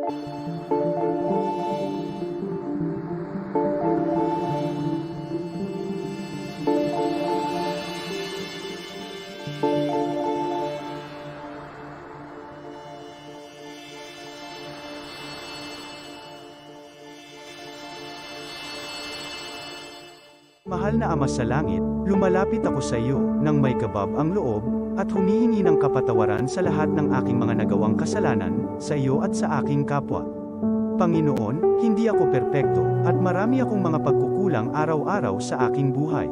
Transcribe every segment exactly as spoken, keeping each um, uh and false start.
Mahal na Ama sa Langit, lumalapit ako sa iyo nang may kabab ang loob at humihingi ng kapatawaran sa lahat ng aking mga nagawang kasalanan sa iyo at sa aking kapwa. Panginoon, hindi ako perpekto at marami akong mga pagkukulang araw-araw sa aking buhay.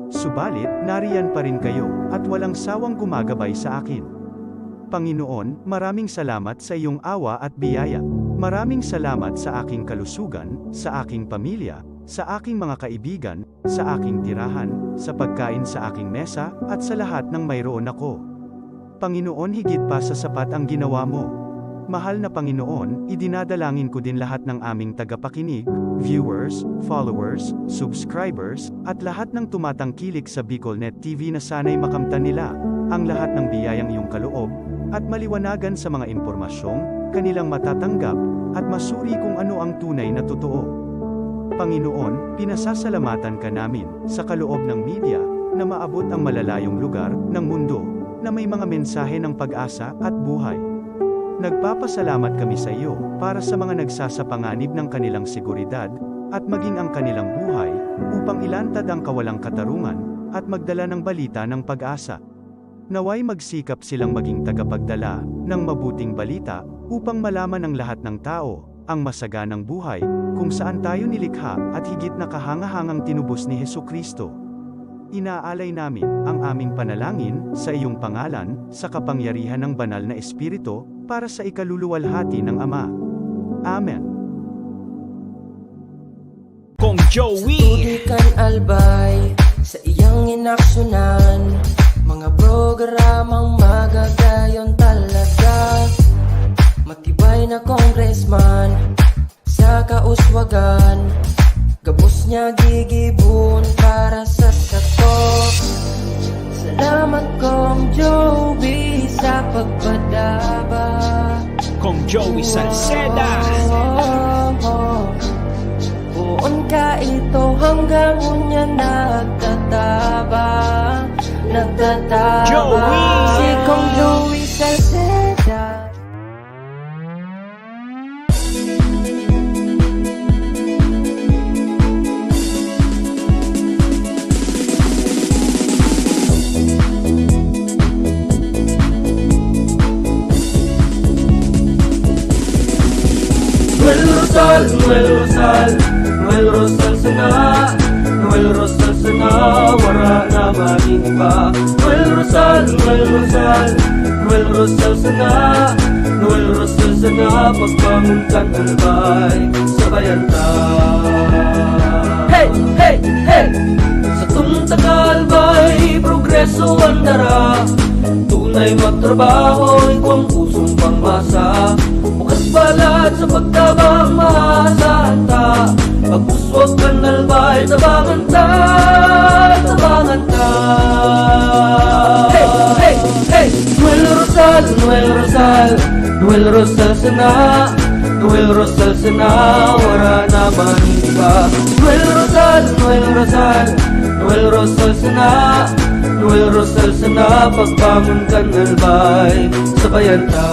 Subalit, nariyan pa rin kayo at walang sawang gumagabay sa akin. Panginoon, maraming salamat sa iyong awa at biyaya. Maraming salamat sa aking kalusugan, sa aking pamilya, sa aking mga kaibigan, sa aking tirahan, sa pagkain sa aking mesa, at sa lahat ng mayroon ako. Panginoon, higit pa sa sapat ang ginawa mo. Mahal na Panginoon, idinadalangin ko din lahat ng aming tagapakinig, viewers, followers, subscribers, at lahat ng tumatangkilik sa BicolNet T V na sana'y makamtan nila ang lahat ng biyayang iyong kaloob, at maliwanagan sa mga impormasyong kanilang matatanggap, at masuri kung ano ang tunay na totoo. Panginoon, pinasasalamatan ka namin sa kaloob ng media na maabot ang malalayong lugar ng mundo na may mga mensahe ng pag-asa at buhay. Nagpapasalamat kami sa iyo para sa mga nagsasapanganib ng kanilang seguridad at maging ang kanilang buhay upang ilantad ang kawalang katarungan at magdala ng balita ng pag-asa. Naway magsikap silang maging tagapagdala ng mabuting balita upang malaman ng lahat ng tao ang masaganang buhay kung saan tayo nilikha at higit na kahangahangang tinubos ni Jesu-Cristo. Inaalay namin ang aming panalangin sa iyong pangalan, sa kapangyarihan ng Banal na Espiritu, para sa ikaluluwalhati ng Ama. Amen. Kong Joey. Tudoy kan Albay, sa iyang inaksyonan, mga programang magagayon talaga. Matibay na congressman, sa kauswagan, gabos niya gigibon para sa sato. Salamat, Kong Joey, sa pagpadaba. Kong Joey Salceda. Poon ka ito hanggang unya nagtatabang, nagtatabang. Joey! Si Kong Joey Salceda. Noel Rosal, Noel Rosal, Noel Rosal sana, Noel Rosal sana, wara na magin iba. Noel Rosal, Noel Rosal, Noel Rosal sana, Noel Rosal sana, pagbangon kan Albay, sabayan ta. Hey, hey, hey! Satong taga-Albay, progreso an dara. Tunay magtrabaho, igwang pusong pangmasa. Bukas balat sa pagtabang, maasahan ta. Pag-uswag kan Albay, tabangan ta, tabangan ta. Hey, hey, hey! Noel Rosal, Noel Rosal, Noel Rosal sana, Noel Rosal sana, wara na man iba. Noel Rosal, Noel Rosal, Noel Rosal sana, Noel Rosal sana, pagbangon kan Albay, sabayan ta.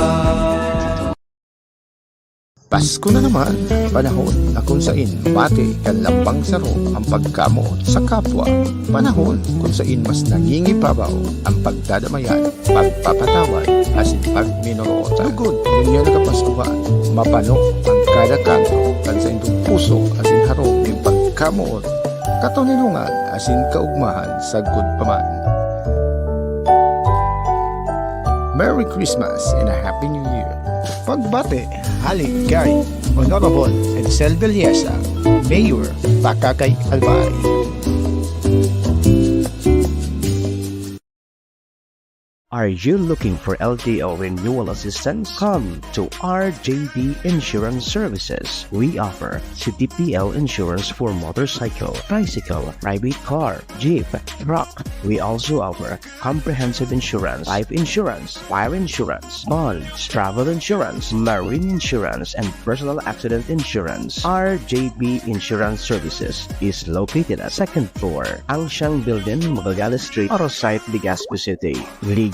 Pasko na naman, panahon na kung sain mati kan lambang saro ang pagkamoot sa kapwa, panahon kung sain mas nangingibabaw ang pagdadamayan, pagpapatawad, asin pagminoroota. Lugod, ngunyan na kapaskuhan, mapano ang kada kanto kan saindong puso asin harong nin pagkamoot. Katoninongan asin kaugmahan sagkod pa man. Merry Christmas and a Happy New Year! Pagbati hali kay Honorable Edsel Villesa, Mayor, Pakakay, Albay. Are you looking for L T O renewal assistance? Come to R J B Insurance Services. We offer C T P L insurance for motorcycle, tricycle, private car, jeep, truck. We also offer comprehensive insurance, life insurance, fire insurance, bonds, travel insurance, marine insurance, and personal accident insurance. R J B Insurance Services is located at second floor, Angsiang Building, Magallanes Street, Oro Site, Legazpi City.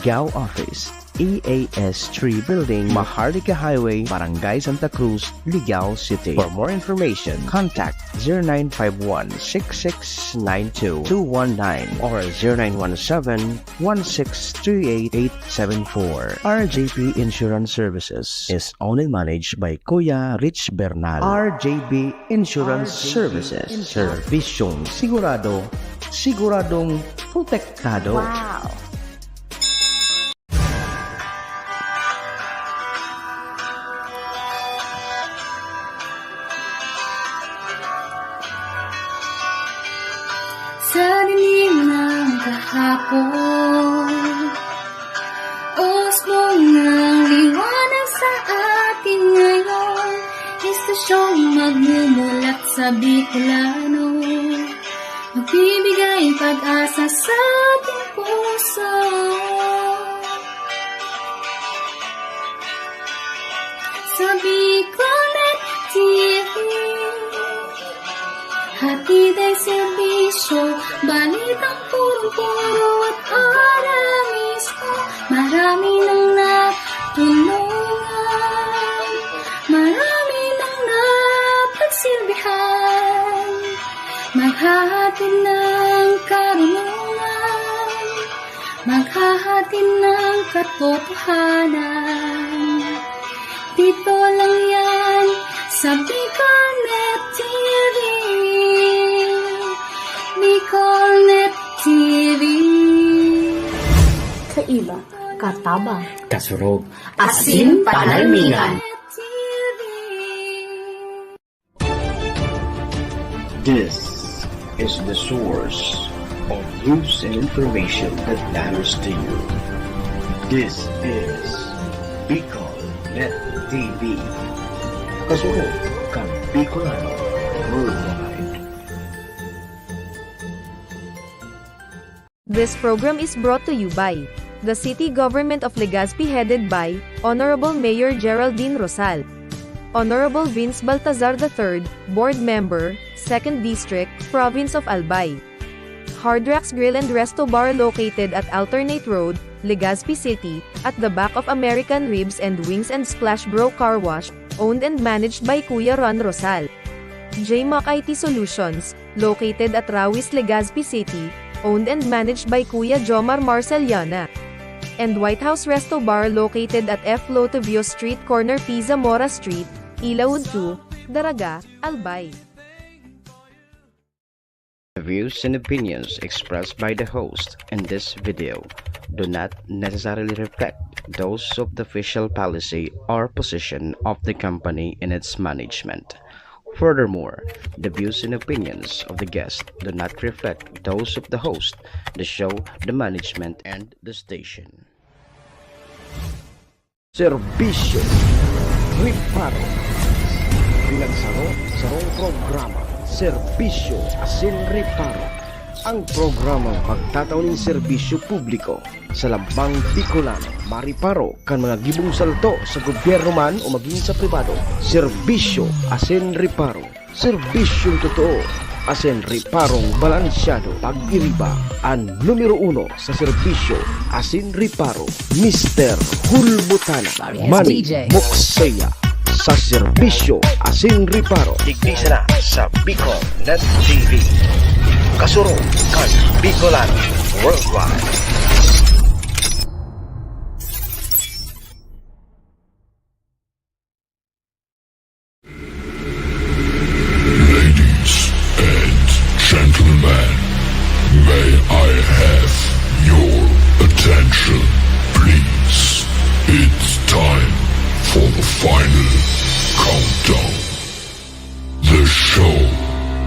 Ligao Office, E A S three Building, Maharlika Highway, Barangay Santa Cruz, Ligao City. For more information, contact zero nine five one, six six nine two, two one nine or zero nine one seven, one six three eight, eight seven four. R J P Insurance Services is owned and managed by Kuya Rich Bernal. R J P Insurance Services. Servisyong sigurado, siguradong protektado. Wow! Sa dilim ng kahapon, usbong ng liwanag sa atin ngayon, estasyong magmumulat sa Bicolano, magbibigay pag-asa sa ating puso. Sa Bicolnet T V, hatid ang serbisyo, balitang purong-puro at para mismo. Marami nang natulungan, marami nang napagsilbihan. Maghahatid ng karunungan, maghahatid ng katotohanan. Dito lang yan sa Bicolnet T V. Bicolnet T V. Kaiba, katabang, kasurog, asin panalmingan. This is the source of news and information that matters to you. This is Bicol Net T V. Kasurog kan Bicolano worldwide. This program is brought to you by the City Government of Legazpi, headed by Honorable Mayor Geraldine Rosal, Honorable Vince Baltazar the third, Board Member, Second District, Province of Albay. Hard Rocks Grill and Resto Bar, located at Alternate Road, Legazpi City, at the back of American Ribs and Wings and Splash Bro Car Wash, owned and managed by Kuya Ron Rosal. J Mac I T Solutions, located at Rawis, Legazpi City, owned and managed by Kuya Jomar Marceliana. And White House Resto Bar, located at F Lotivio Street, corner P Zamora Street, Ilaud two, Daraga, Albay. The views and opinions expressed by the host in this video do not necessarily reflect those of the official policy or position of the company and its management. Furthermore, the views and opinions of the guest do not reflect those of the host, the show, the management, and the station. Serbisyo Reparo. Bilang saro, sarong programa, Serbisyo asin Reparo. Ang programang magtatao nin serbisyo publiko sa lambang Bicolano, mariparo kan mga gibong salto sa gobyerno man o magin sa pribado. Serbisyo asin Reparo. Serbisyong totoo, asin reparong balansyado. Pag-iriba, an numero uno sa serbisyo asin reparo, Mister Hulbutana, Marias Manny D J. Mukseya, sa serbisyo asin reparo. Digdi sana sa Bicol Net T V. Kasurog kan Bicolano Worldwide. Ladies and gentlemen, may I have your attention, please? It's time for the final countdown. The show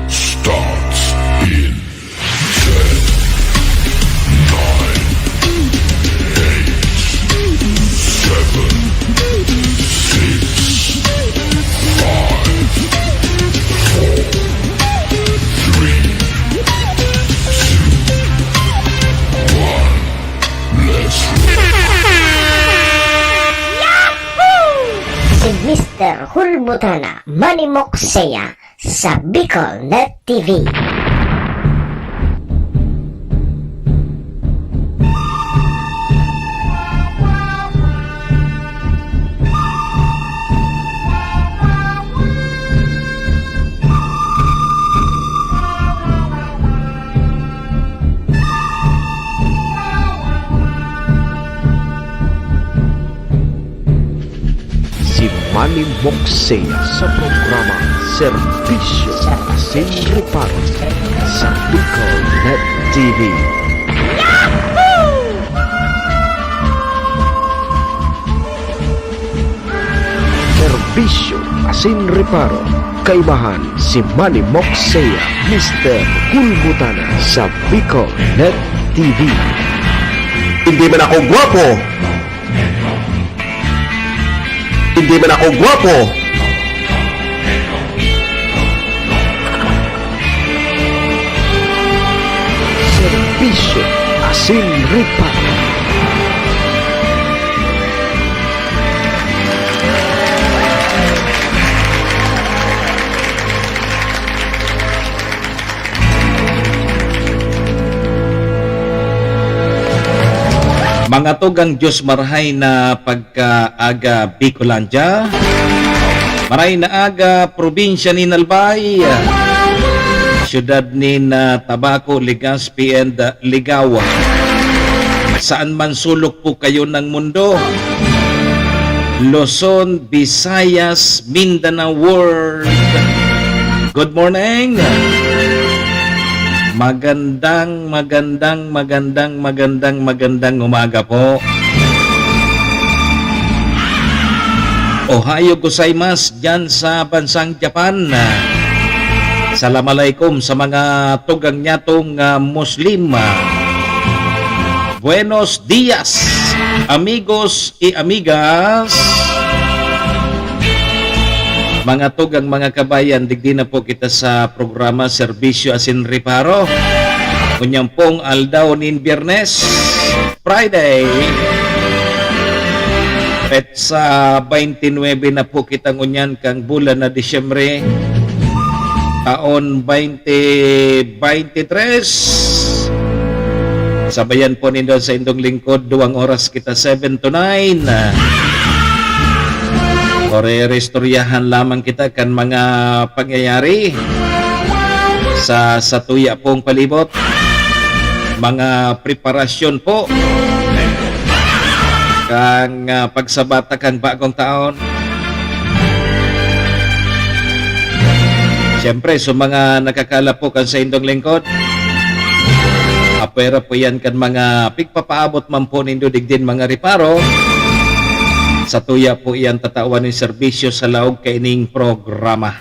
starts in ten, nine, Hulbutana, Manimok Seya sa Bicol Net T V. Si Manny Moksea sa programa Serbisyo Asin Reparo sa Bicol Net T V. Serbisyo Asin Reparo, kaibahan si Manny Moksea, Mister Hulbutana sa Bicol Net T V. Hindi man ako gwapo, Hindi man ako gwapo. Serbisyo Asin Reparo. Mga tugang, Diyos marahay na pagkaaga, Bicolandia. Maray na aga, probinsya nin Albay, siyudad nin, ah, Tabaco, Legazpi, and, ah, Ligao. Saan man sulok po kayo ng mundo, Luzon, Visayas, Mindanao World. Good morning. Magandang, magandang, magandang, magandang, magandang umaga po. Ohayo gozaimasu diyan sa bansang Japan. Salam alaikum sa mga tugang nyatong, ah, Muslim. Buenos dias, amigos y amigas. Mga tugang, mga kabayan, digdi na po kita sa programa Serbisyo Asin Reparo. Ngunyan pong aldaw nin Biyernes, Friday, petsa twenty-nine na po kita ngunyan kan bulan na Disyembre, taon twenty twenty-three. Sabayan po nindo sa indong lingkod, duwang oras kita, seven to nine. Ore-, reistoryahan lamang kita kan mga pangyayari sa satuya pong palibot. Mga preparasyon po kan, ah, pagsabata kan bagong taon. Siyempre, sa mga nakakalapo kan saindong lingkod, apwera po yan kan mga pigpapaabot man po nindo digdin mga reparo. Satuya po iyan tatawan nin serbisyo sa laog kaining programa.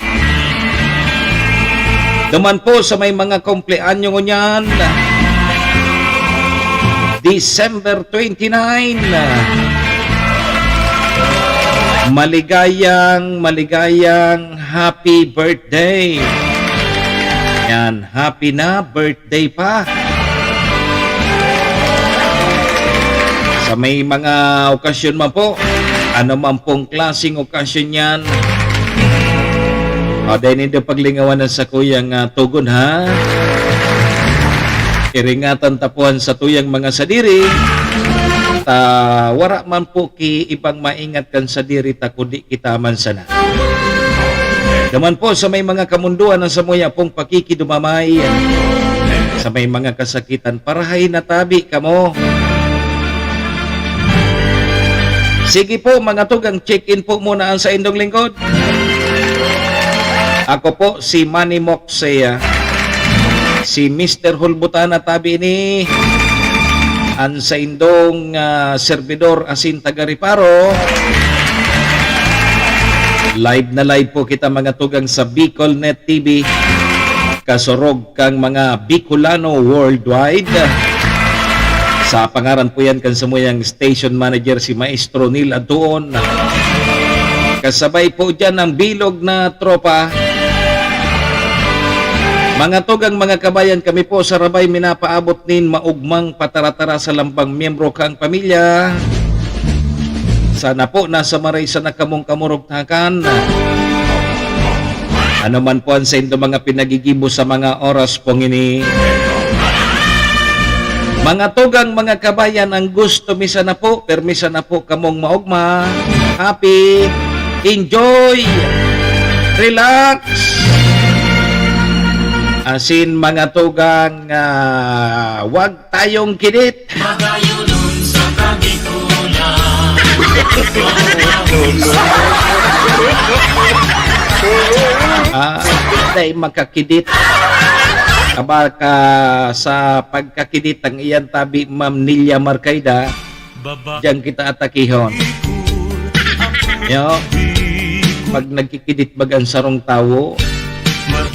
Duman po sa may mga kumpleanyo ngunyan, December twenty-nine. Maligayang, maligayang happy birthday. Yan, happy na birthday pa. Sa may mga okasyon man po, ano man pong klaseng okasyon yan, o, dai nindo paglingawan ang sakuyang, ah, tugon, ha? Iringatan ta po an satuyang mga sadiri, ta wara man po ki ibang maingat kan sadiri ta, kundi kita man sana. Duman po sa may mga kamundoan, ang samuya pong pakikidumamay, sa may mga kasakitan, parahay na tabi kamo. Sige po, mga tugang, check-in po muna ang saindong lingkod. Ako po si Manny Moksea, si Mister Hulbutana tabi ini, an saindong, ah, serbidor asin taga-reparo. Live na live po kita, mga tugang, sa Bicol Net T V, kasurog kang mga Bicolano worldwide. Sa pangaran po yan kan samuyang station manager, si Maestro Neil Aduon. Kasabay po dyan ang bilog na tropa. Mga tugang, mga kabayan, kami po sa Rabay minapaabot nin maugmang pataratara sa lambang miyembro kang pamilya. Sana po nasa maray sana kamong kamurugtakan. Ano man po ang saindo mga pinagigibo sa mga oras pong ini. Mga tugang, mga kabayan, ang gusto mi sana po, permi sana po kamong maogma, happy, enjoy, relax. Asin mga tugang, ah, wag tayong kidit. Magayunon sa Kabikulan. Ah, dai makakidit. Aba ka sa pagkakidit ang iyan tabi, Ma'am Nilia Marcaida. Diyan kita atakihon. Yo, pag nagkikidit baga ang sarong tawo,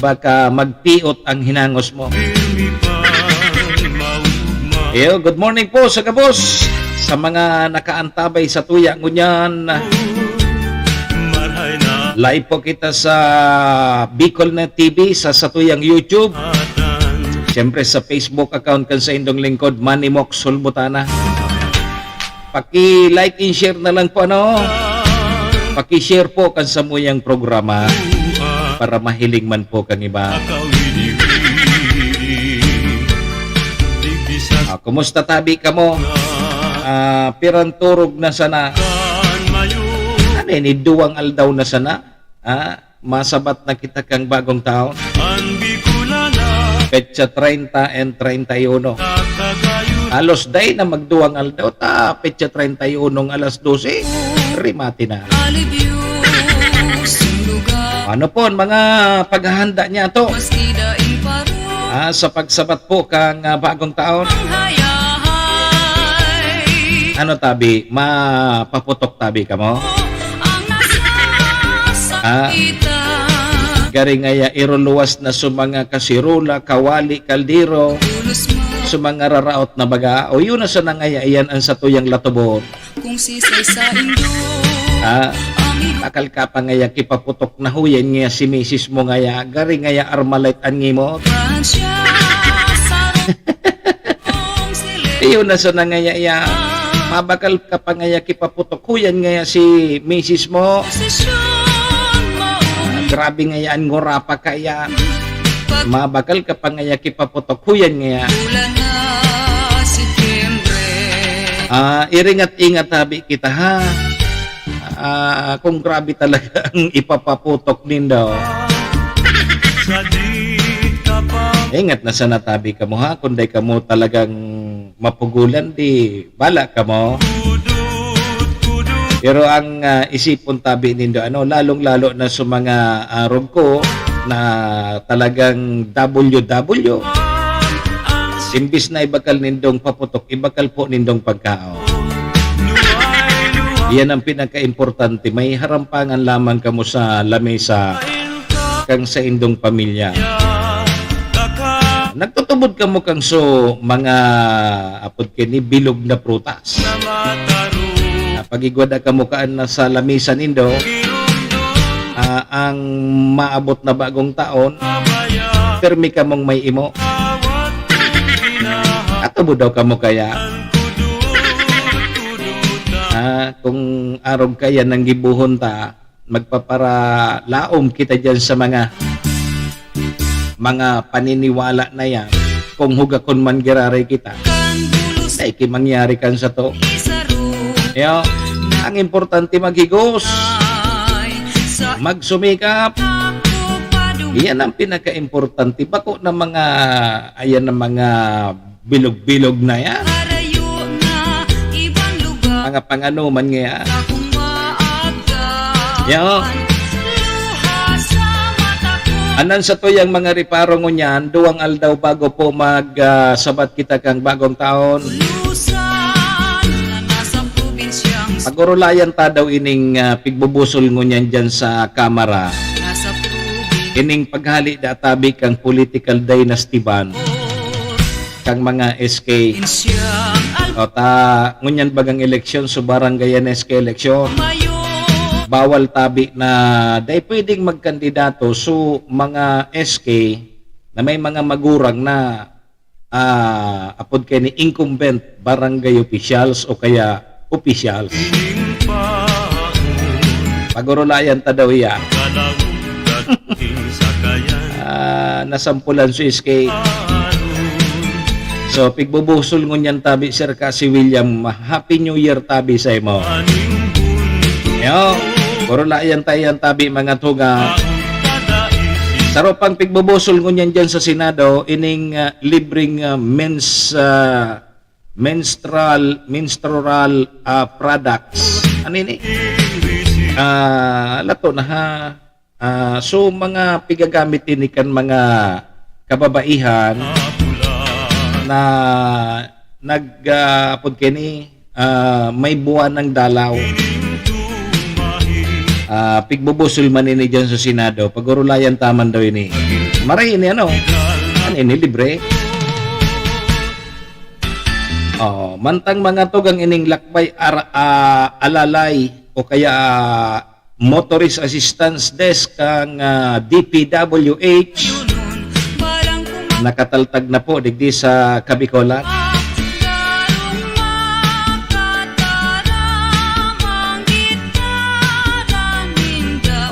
baka magpiot ang hinangos mo. Yo, good morning po sa gabos, sa mga nakaantabay sa tuya ngunyan. Live po kita sa Bicol Net T V, sa satuyang YouTube. Siyempre sa Facebook account kan saindong lingkod, Manny Mox Sulbutana. Paki-like and share na lang po, ano? Paki-share po kan samuyang programa para mahiling man po kan iba. Ah, kumusta tabi kamo? Ah, pirang turog na sana? Ano ini, duwang aldaw na sana? Ah, masabat na kita kang bagong taon. Petsa treinta and treinta y uno. Halos dai na magduwang aldaw ta, petsa treinta y uno ng alas dose, rimati na. Ano po ang mga paghahanda niya to? Ah, sa pagsabat po kang, ah, bagong taon. Ano tabi? Mapaputok tabi kamo? Ah, gari ngaya iruluwas na sa mga kasirola, kawali, kaldero, sa mga raraot na baga. O yun na sana ngaya iyan ang satuyang latubon. Kung sisay sa indo, ah, ang iba bakal ka pa ngaya kipaputok na huyan ngaya si misis mo ngaya, gari ngaya Armalite an ngimot. Pransya, sa rong silid. Iyo na sana ngaya iya. Mabakal ka pa ngaya kipaputok huyan ngaya si misis mo. Posisyon mo. Ah, grabe ngaya an ngurapa kaya. Mabakal ka pa ngaya kipaputok huyan ngaya. Bulan na Setyembre. Ah, iringat-ingat tabi kita, ha? Ah, kung grabe talaga ang ipapaputok nindo. Sa di ka pa. Ingat na sana tabi kamo, ha? Kung dai kamo talagang mapugulan, di bala kamo. Pero ang, ah, isipon tabi nindo, ano, lalong-lalo na sa mga, ah, rugko na talagang W W, imbis na ibakal nindong paputok, ibakal po nindong pagkaon. Iyan ang pinakaimportante. May harampangan lamang kamo sa lamesa kang saindong pamilya. Nagtutubod kamo kang so mga apod kini bilog na prutas. Na pagigwada kamo kaan na sa lamesa nindo, ah, ang maabot na bagong taon, permi kamong may imo. Atubod daw kamo kaya. Ah, kung arog kaya nang gibohon ta, magpaparalaom kita diyan sa mga, mga paniniwala na yan. Kung hugakon man giraray kita, ay ki mangyari kan sato. Yo, ang importante maghigos, magsumikap. Iyan ang pinaka-importante. Bako na mga, ayan na mga bilog-bilog na yan. Harayo na ibang lugar. Mga panganuman nga yan. Akong maagdan. Yo. Luha sa mata ko. Anan sa tuyang mga reparo ngunyan, duwang aldaw bago po mag, ah, sabat kita kang bagong taon. Tulusan na nasa probinsyang Pag-urulayan ta daw ining, ah, pigbubusol ngunyan dyan sa kamara. Nasa probinsya. Ining paghali da tabi kang political dynasty ban. kang mga S K. O ta, ngunyan bagang eleksyon, so barangay yan S K eleksyon. Bawal tabi na dai pwedeng magkandidato so mga S K na may mga magurang na, ah, apod kay ni incumbent barangay officials o kaya officials. Pagurulayan ta daw iya. Ah, nasampulan si S K. So, pigbubusol ngunyan tabi, sir, ka si William. Happy New Year tabi sa imo. Yo, puro layan tayan tabi, mga tugang. Saro pang pigbubusol ngunyan dyan sa Senado, ining, ah, libreng, ah, men's, ah, menstrual, menstrual, ah, products. Ano ini? Ah, lato na ha. Ah, so, mga pigagamit ini kan mga kababaihan na nag, ah, apod kini, ah, may buwan ng dalaw. Ah, pigbubusol man ini dyan sa Senado. Pagurulayan taman daw ini. Maray ini, ano? Ano ini, libre? Oh, mantang mga tugang ining lakbay ara-, ah, alalay o kaya, ah, Motorist Assistance Desk kang, ah, D P W H. Nakataltag na po digdi sa Kabicolan.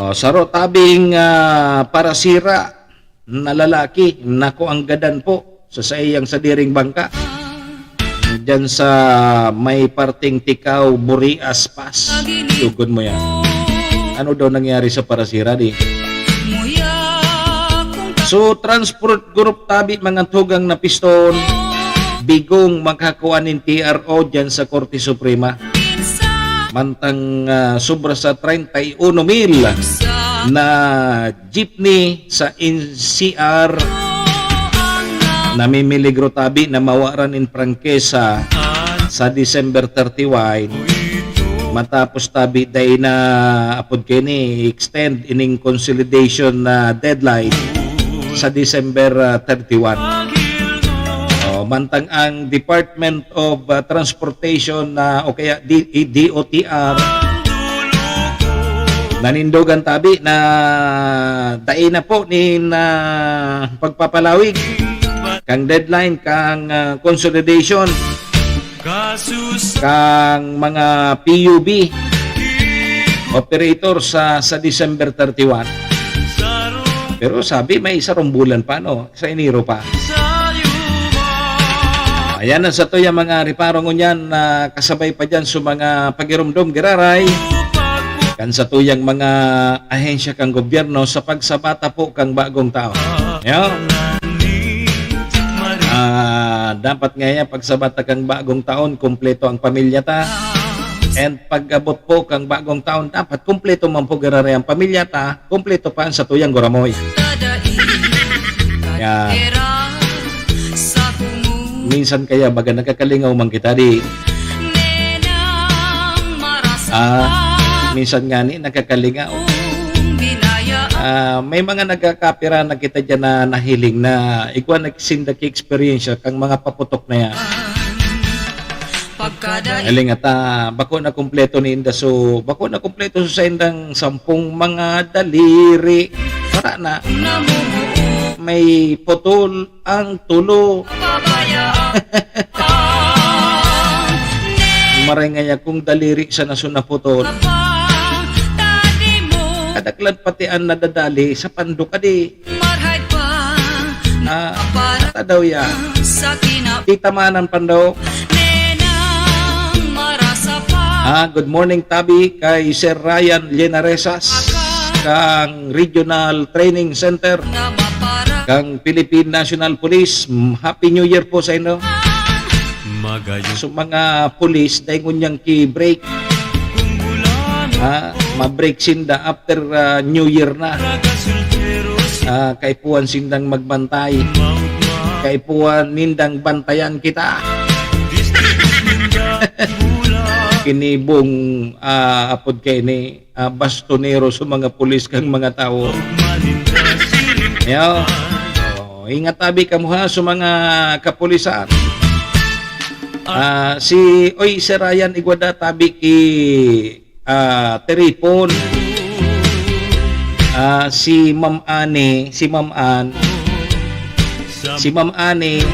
Oh, saro tabing, ah, parasira na lalaki, nakuanggadan po sa saiyang sadiring bangka. Diyan sa may parteng Ticao, Burias, Paz. Tugon mo yan. Ano daw nangyari sa parasira, di? So, transport group tabi, mga tugang na piston, bigong magkakua nin T R O diyan sa Korte Suprema. Mantang, ah, sobra sa treinta y uno mil na jeepney sa N C R. Namimiligro tabi na mawaran in prangkisa sa December thirty-one. Matapos tabi, dai na apod kini extend ining consolidation na deadline sa December, ah, thirty-one. Oh, mantang ang Department of, ah, Transportation na o kaya D-, D O T R, nanindogan tabi na dai na po nin, ah, pagpapalawig kang deadline kang, ah, consolidation kang mga P U B operator sa, sa December thirty-one. Pero sabi, may sarong bulan pa, no? Sa Enero pa. Ayan ang satuyang mga reparo ngunyan na kasabay pa dyan sa mga pagirumdom, giraray. Kan satuyang mga ahensya kang gobyerno sa pagsabata po kang bagong taon. Yo. Ah, dapat nga yan, pagsabata kang bagong taon, kumpleto ang pamilya ta. And pag-abot po kang bagong taon, dapat kumpleto man po giraray ang pamilya ta. Kumpleto pa ang satuyang guramoy. Yan. Minsan kaya baga nakakalingaw man kita, di? Ah, minsan nga ni nakakalingaw. Ah, may mga nagkakapira na kita dyan na nahiling na igwa nagsinda ki eksperyensya kang mga paputok na yan. Pagkada Galing ata, bako na kumpleto ni Inda. So, bako na kumpleto sa indang sampung mga daliri. Wala na. Namumuo May putol ang tulo. Pabayaan. Maray ngaya kung daliri sa naso naputol. Kadaklan pati ang nadadali sa pandok, adi. Marhay pa Ah, para ata daw ya. Sa kina- Tita Manan Pando. Nenang marasa pa. Ah, good morning, tabi, kay Sir Ryan Llenaresas, kang Regional Training Center, Na mapara- kang Philippine National Police. Mm, Happy New Year po sa inyo. Magayon. So, mga pulis, dai ngunyan ki-break. Ah, ma-break sinda after, ah, New Year na. Ah, kaipuhan sindang magbantay. Kaipuhan nindang bantayan kita. Kinibong, ah, apod kaini, ah, bastonero sa mga pulis kang mga tawo. Yo. Oh, ingat tabi kamo ha sa mga kapulisan. Ah, si, oy, Sir Ryan, igwa da tabi ki, ah, Teripon. Ah, si Ma'am Anne, si Ma'am Ann. Si Ma'am Anne,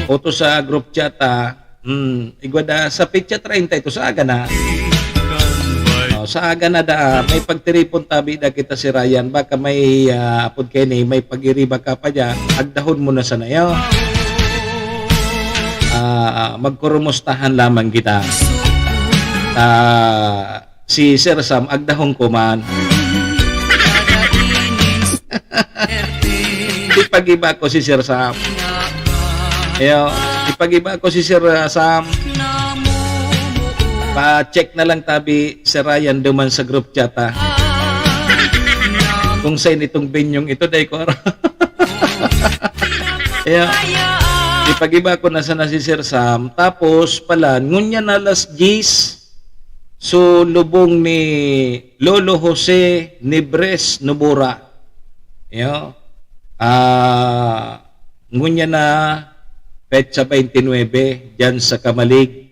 oto sa group chat, ah. Hmm, igwa da sa petsa treinta ito sa aga na. O, sa aga na daa, may pagtiripon tabi da kita si Ryan. Baka may, ah, apod kaini, may pag-iriba ka pa dya, agdahon mo na sana iyo. Ah, magkurumustahan lamang kita. Ah, si Sir Sam, agdahon ko man. Ipag-iba ko si Sir Sam. Iyo, ipag-iba ko si Sir, ah, Sam. Pa-check na lang tabi, Sir Ryan, duman sa group chat, ah. Kung saan itong binyong ito, dai ko aram. Iyo, ipag-iba ko na sana si Sir Sam. Tapos pala, ngunyan na alas diyes, so lubong ni Lolo Jose Nibres Nobora. Iyo. Ah, ngunyan na petsa twenty-nine, dyan sa Camalig.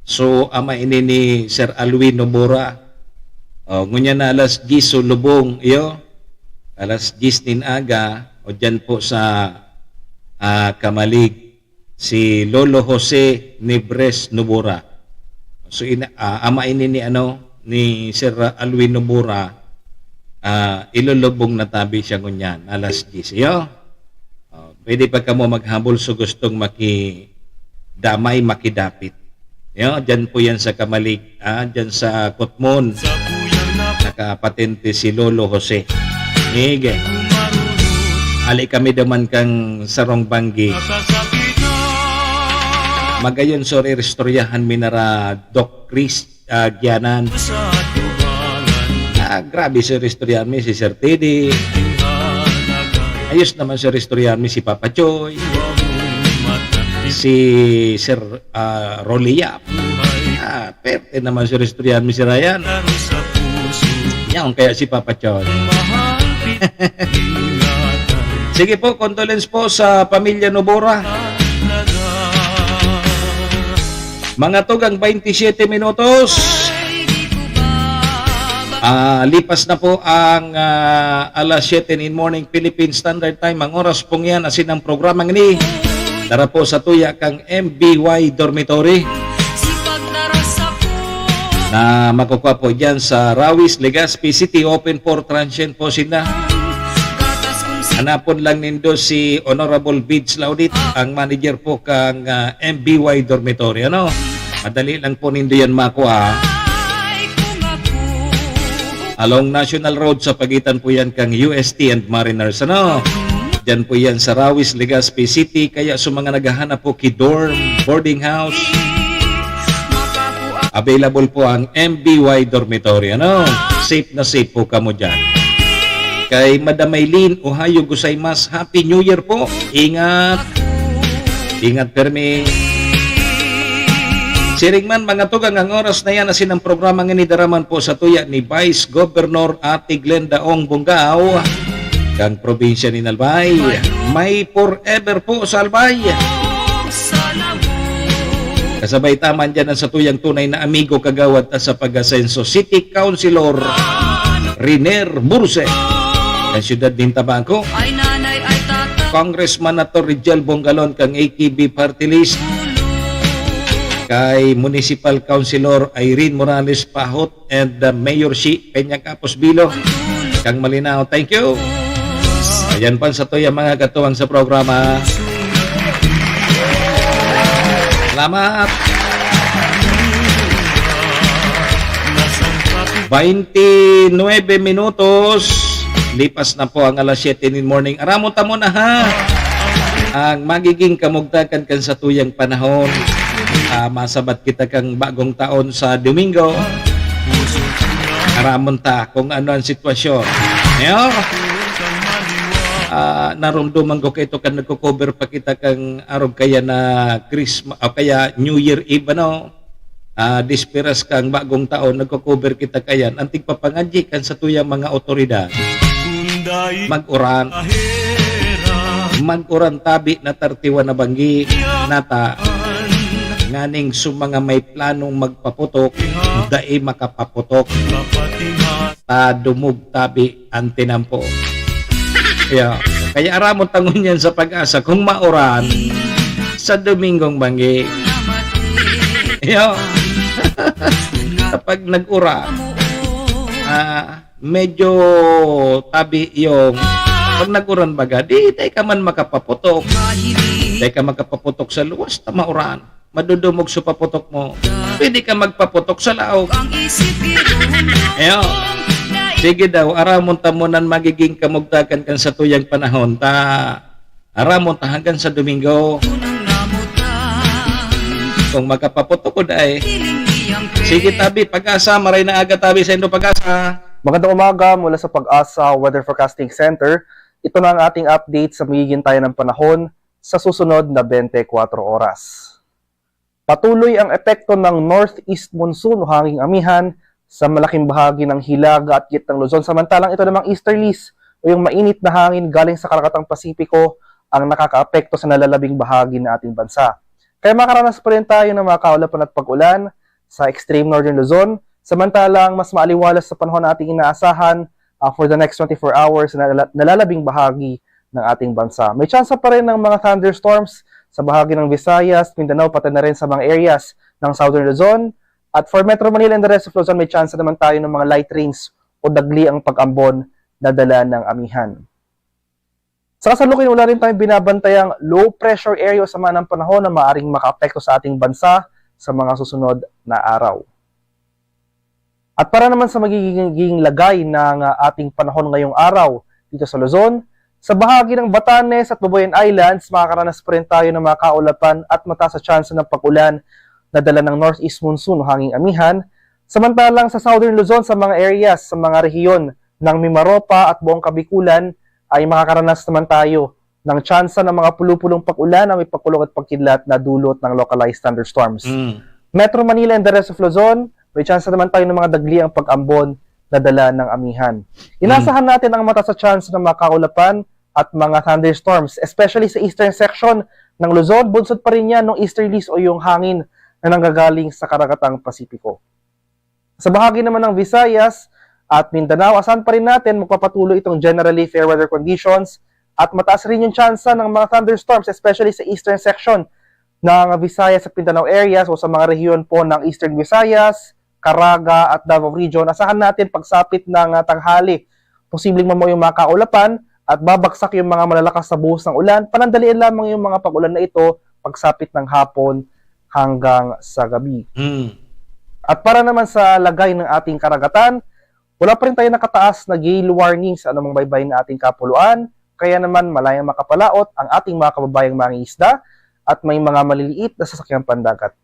So, ama ini ni Sir Alwin Nobora. O, ngunyan na alas diyes, so lubong, iyo. Alas diyes nin aga, o dyan po sa, ah, Camalig. Si Lolo Jose Nibres Nobora. So, ina-, ah, ama ini ni, ano, ni Sir Alwin Nobora, ah, ilolobong na tabi siya ngunyan, alas diyes. Iyo. Oh, pwede pa kamo maghabol sa gustong makidamay, makidapit. Iyo, dyan po yan sa Camalig, ah, dyan sa Kutmon. Nakapatente si Lolo Jose. Sige. Ali kami duman kan sarong banggi. Magayon, sorry, istoryahan mi na ra, Doc Chris, ah, Gianan. Ah, grabe, sorry, istoryahan mi si Sir Teddy. Ayos naman, sorry, istoryahan mi si Papa Choy. Si Sir, ah, Rolly Yap. Ah, perte naman, sorry, istoryahan mi si Ryan. Yaon kaya si Papa Choy. Sige po, condolence po sa pamilya Nobora. Mga tugang, twenty-seven minutos. Ah, lipas na po ang, ah, alas siyete nin morning, Philippine Standard Time. Ang oras pong yan, asin ang programang ini. Dara po sa tuya kang M B Y Dormitory. Na makukuha po dyan sa Rawis, Legazpi City. Open for transient po sila. Hanapon lang nindo si Honorable Bids Laudit, ang manager po kang, ah, M B Y Dormitory. Ano? Madali lang po nindo yan makuha. Along National Road, sa pagitan po yan kang U S T and Mariners. Ano? Diyan po yan sa Rawis, Legazpi City. Kaya sa mga naghahanap po ki dorm, boarding house, available po ang M B Y Dormitory. Ano? Safe na safe po kamo dyan. Kay Madam Maylene, Ohayo gozaimasu, Happy New Year po. Ingat. Ingat permi. Siring man, mga tugang, ang oras na yan, asin ang programa ngini dara man po sa tuya ni Vice Governor Ate Glenda Ong Bongao, kang probinsya nin Albay. May forever po sa Albay. Kasabay ta man dyan ang satuyang tunay na amigo, kagawad ta sa pag-asenso, City Councilor Riner Burse, ang siyudad nin Tabaco. Ay nanay, ay tata. Congressman Ator Rigel Bongalon kang A K B Party List. Kay Municipal Councilor Irene Morales Pahot and, uh, Mayor Shi Peña Capos Bilo. Kang Malinao, thank you. Ayan pa sa tuya, mga katuwang sa programa. Salamat. Twenty-nuebe minutos. Lipas na po ang alas siyete nin morning. Aramon ta muna, ha? Ang magiging kamugtakan kan satuyang panahon. Ah, masabat kita kang bagong taon sa Domingo. Aramon ta kung ano ang sitwasyon. Yo? Ah, narumduman ko kaito kan nagko-cover pa kita kang arog kaya na Christmas, o kaya New Year Eve, ano? Ah, desperas kang bagong taon, nagko-cover kita kayan. Ang tigpapangadyi kan satuyang mga otoridad, mag-uran. Mag-uran tabi na thirty-one na banggi, nata. Nganing sa mga may planong magpaputok, dai makapaputok. Ta dumog tabi ang tinampo. Yo. Kaya aramon ta ngunyan sa PAGASA kung mauran sa Domingong banggi. Yo. Kapag nag-uran, Ah, medyo tabi yung pag nag-uran baga, di, di ka man makapaputok. Di ka makapaputok sa luwas na mauran. Madudumog sa paputok mo. Pwede ka magpaputok sa laog. Ayo. Sige daw, aramon ta mo nan magiging kamugtakan kan satuyang panahon. Ta, aramon ta hanggang sa Domingo. Kung makapaputok ko, dai. Sige, tabi, Pag-asa, maray na aga, tabi, saindo, Pag-asa. Magandang umaga mula sa Pag-asa Weather Forecasting Center. Ito na ang ating update sa magiging tayo ng panahon sa susunod na twenty-four oras. Patuloy ang epekto ng northeast monsoon o hanging amihan sa malaking bahagi ng Hilaga at Gitnang Luzon, samantalang ito namang easterlies o yung mainit na hangin galing sa Karagatang Pasipiko ang nakakaapekto sa nalalabing bahagi ng ating bansa. Kaya makaranas pa rin tayo ng mga kaulapan at pag-ulan sa extreme northern Luzon, samantalang mas maaliwalas na panahon ang ating inaasahan, ah, for the next twenty-four hours sa nalala-, nalalabing bahagi ng ating bansa. May tsansa pa rin ng mga thunderstorms sa bahagi ng Visayas, Mindanao, pati na rin sa mga areas ng Southern Luzon. At for Metro Manila and the rest of Luzon, may tsansa naman tayo ng mga light rains o dagli ang pag-ambon na dala ng amihan. Sa kasalukuyan, wala rin tayong binabantayang low pressure area o sama ng panahon na maaaring makaapekto sa ating bansa sa mga susunod na araw. At para naman sa magiging lagay ng, ah, ating panahon ngayong araw dito sa Luzon, sa bahagi ng Batanes at Babuyan Islands, makakaranas pa rin tayo ng mga kaulapan at mataas na tsansa ng pag-ulan na dala ng northeast monsoon o hanging amihan. Samantalang sa Southern Luzon, sa mga areas, sa mga rehiyon ng Mimaropa at buong Kabikulan, ay makakaranas naman tayo ng tsansa ng mga pulo-pulong pag-ulan na may pagkulog at pagkidlat na dulot ng localized thunderstorms. Mm. Metro Manila and the rest of Luzon, may tsansa naman tayo ng mga dagliang pag-ambon na dala ng amihan. Inasahan natin ang mataas na tsansa ng mga kaulapan at mga thunderstorms, especially sa eastern section ng Luzon. Bunsod pa rin yan ng easterlies o yung hangin na nanggagaling sa Karagatang Pasipiko. Sa bahagi naman ng Visayas at Mindanao, asahan pa rin natin magpapatuloy itong generally fair weather conditions at mataas rin yung tsansa ng mga thunderstorms, especially sa eastern section ng Visayas at Mindanao areas o sa mga rehiyon po ng Eastern Visayas, Caraga at Davao Region. Asahan natin pagsapit ng, ah, tanghali, posibleng mamuyong mga kaulapan at babagsak yung mga malalakas na buhos ng ulan. Panandalian lamang yung mga pag-ulan na ito pagsapit ng hapon hanggang sa gabi. Mm. At para naman sa lagay ng ating karagatan, wala pa rin tayo nakataas na gale warning sa anumang baybay na ating kapuluan, kaya naman malayang makapalaot ang ating mga kababayang mangingisda at may mga maliliit na sasakyang pandagat.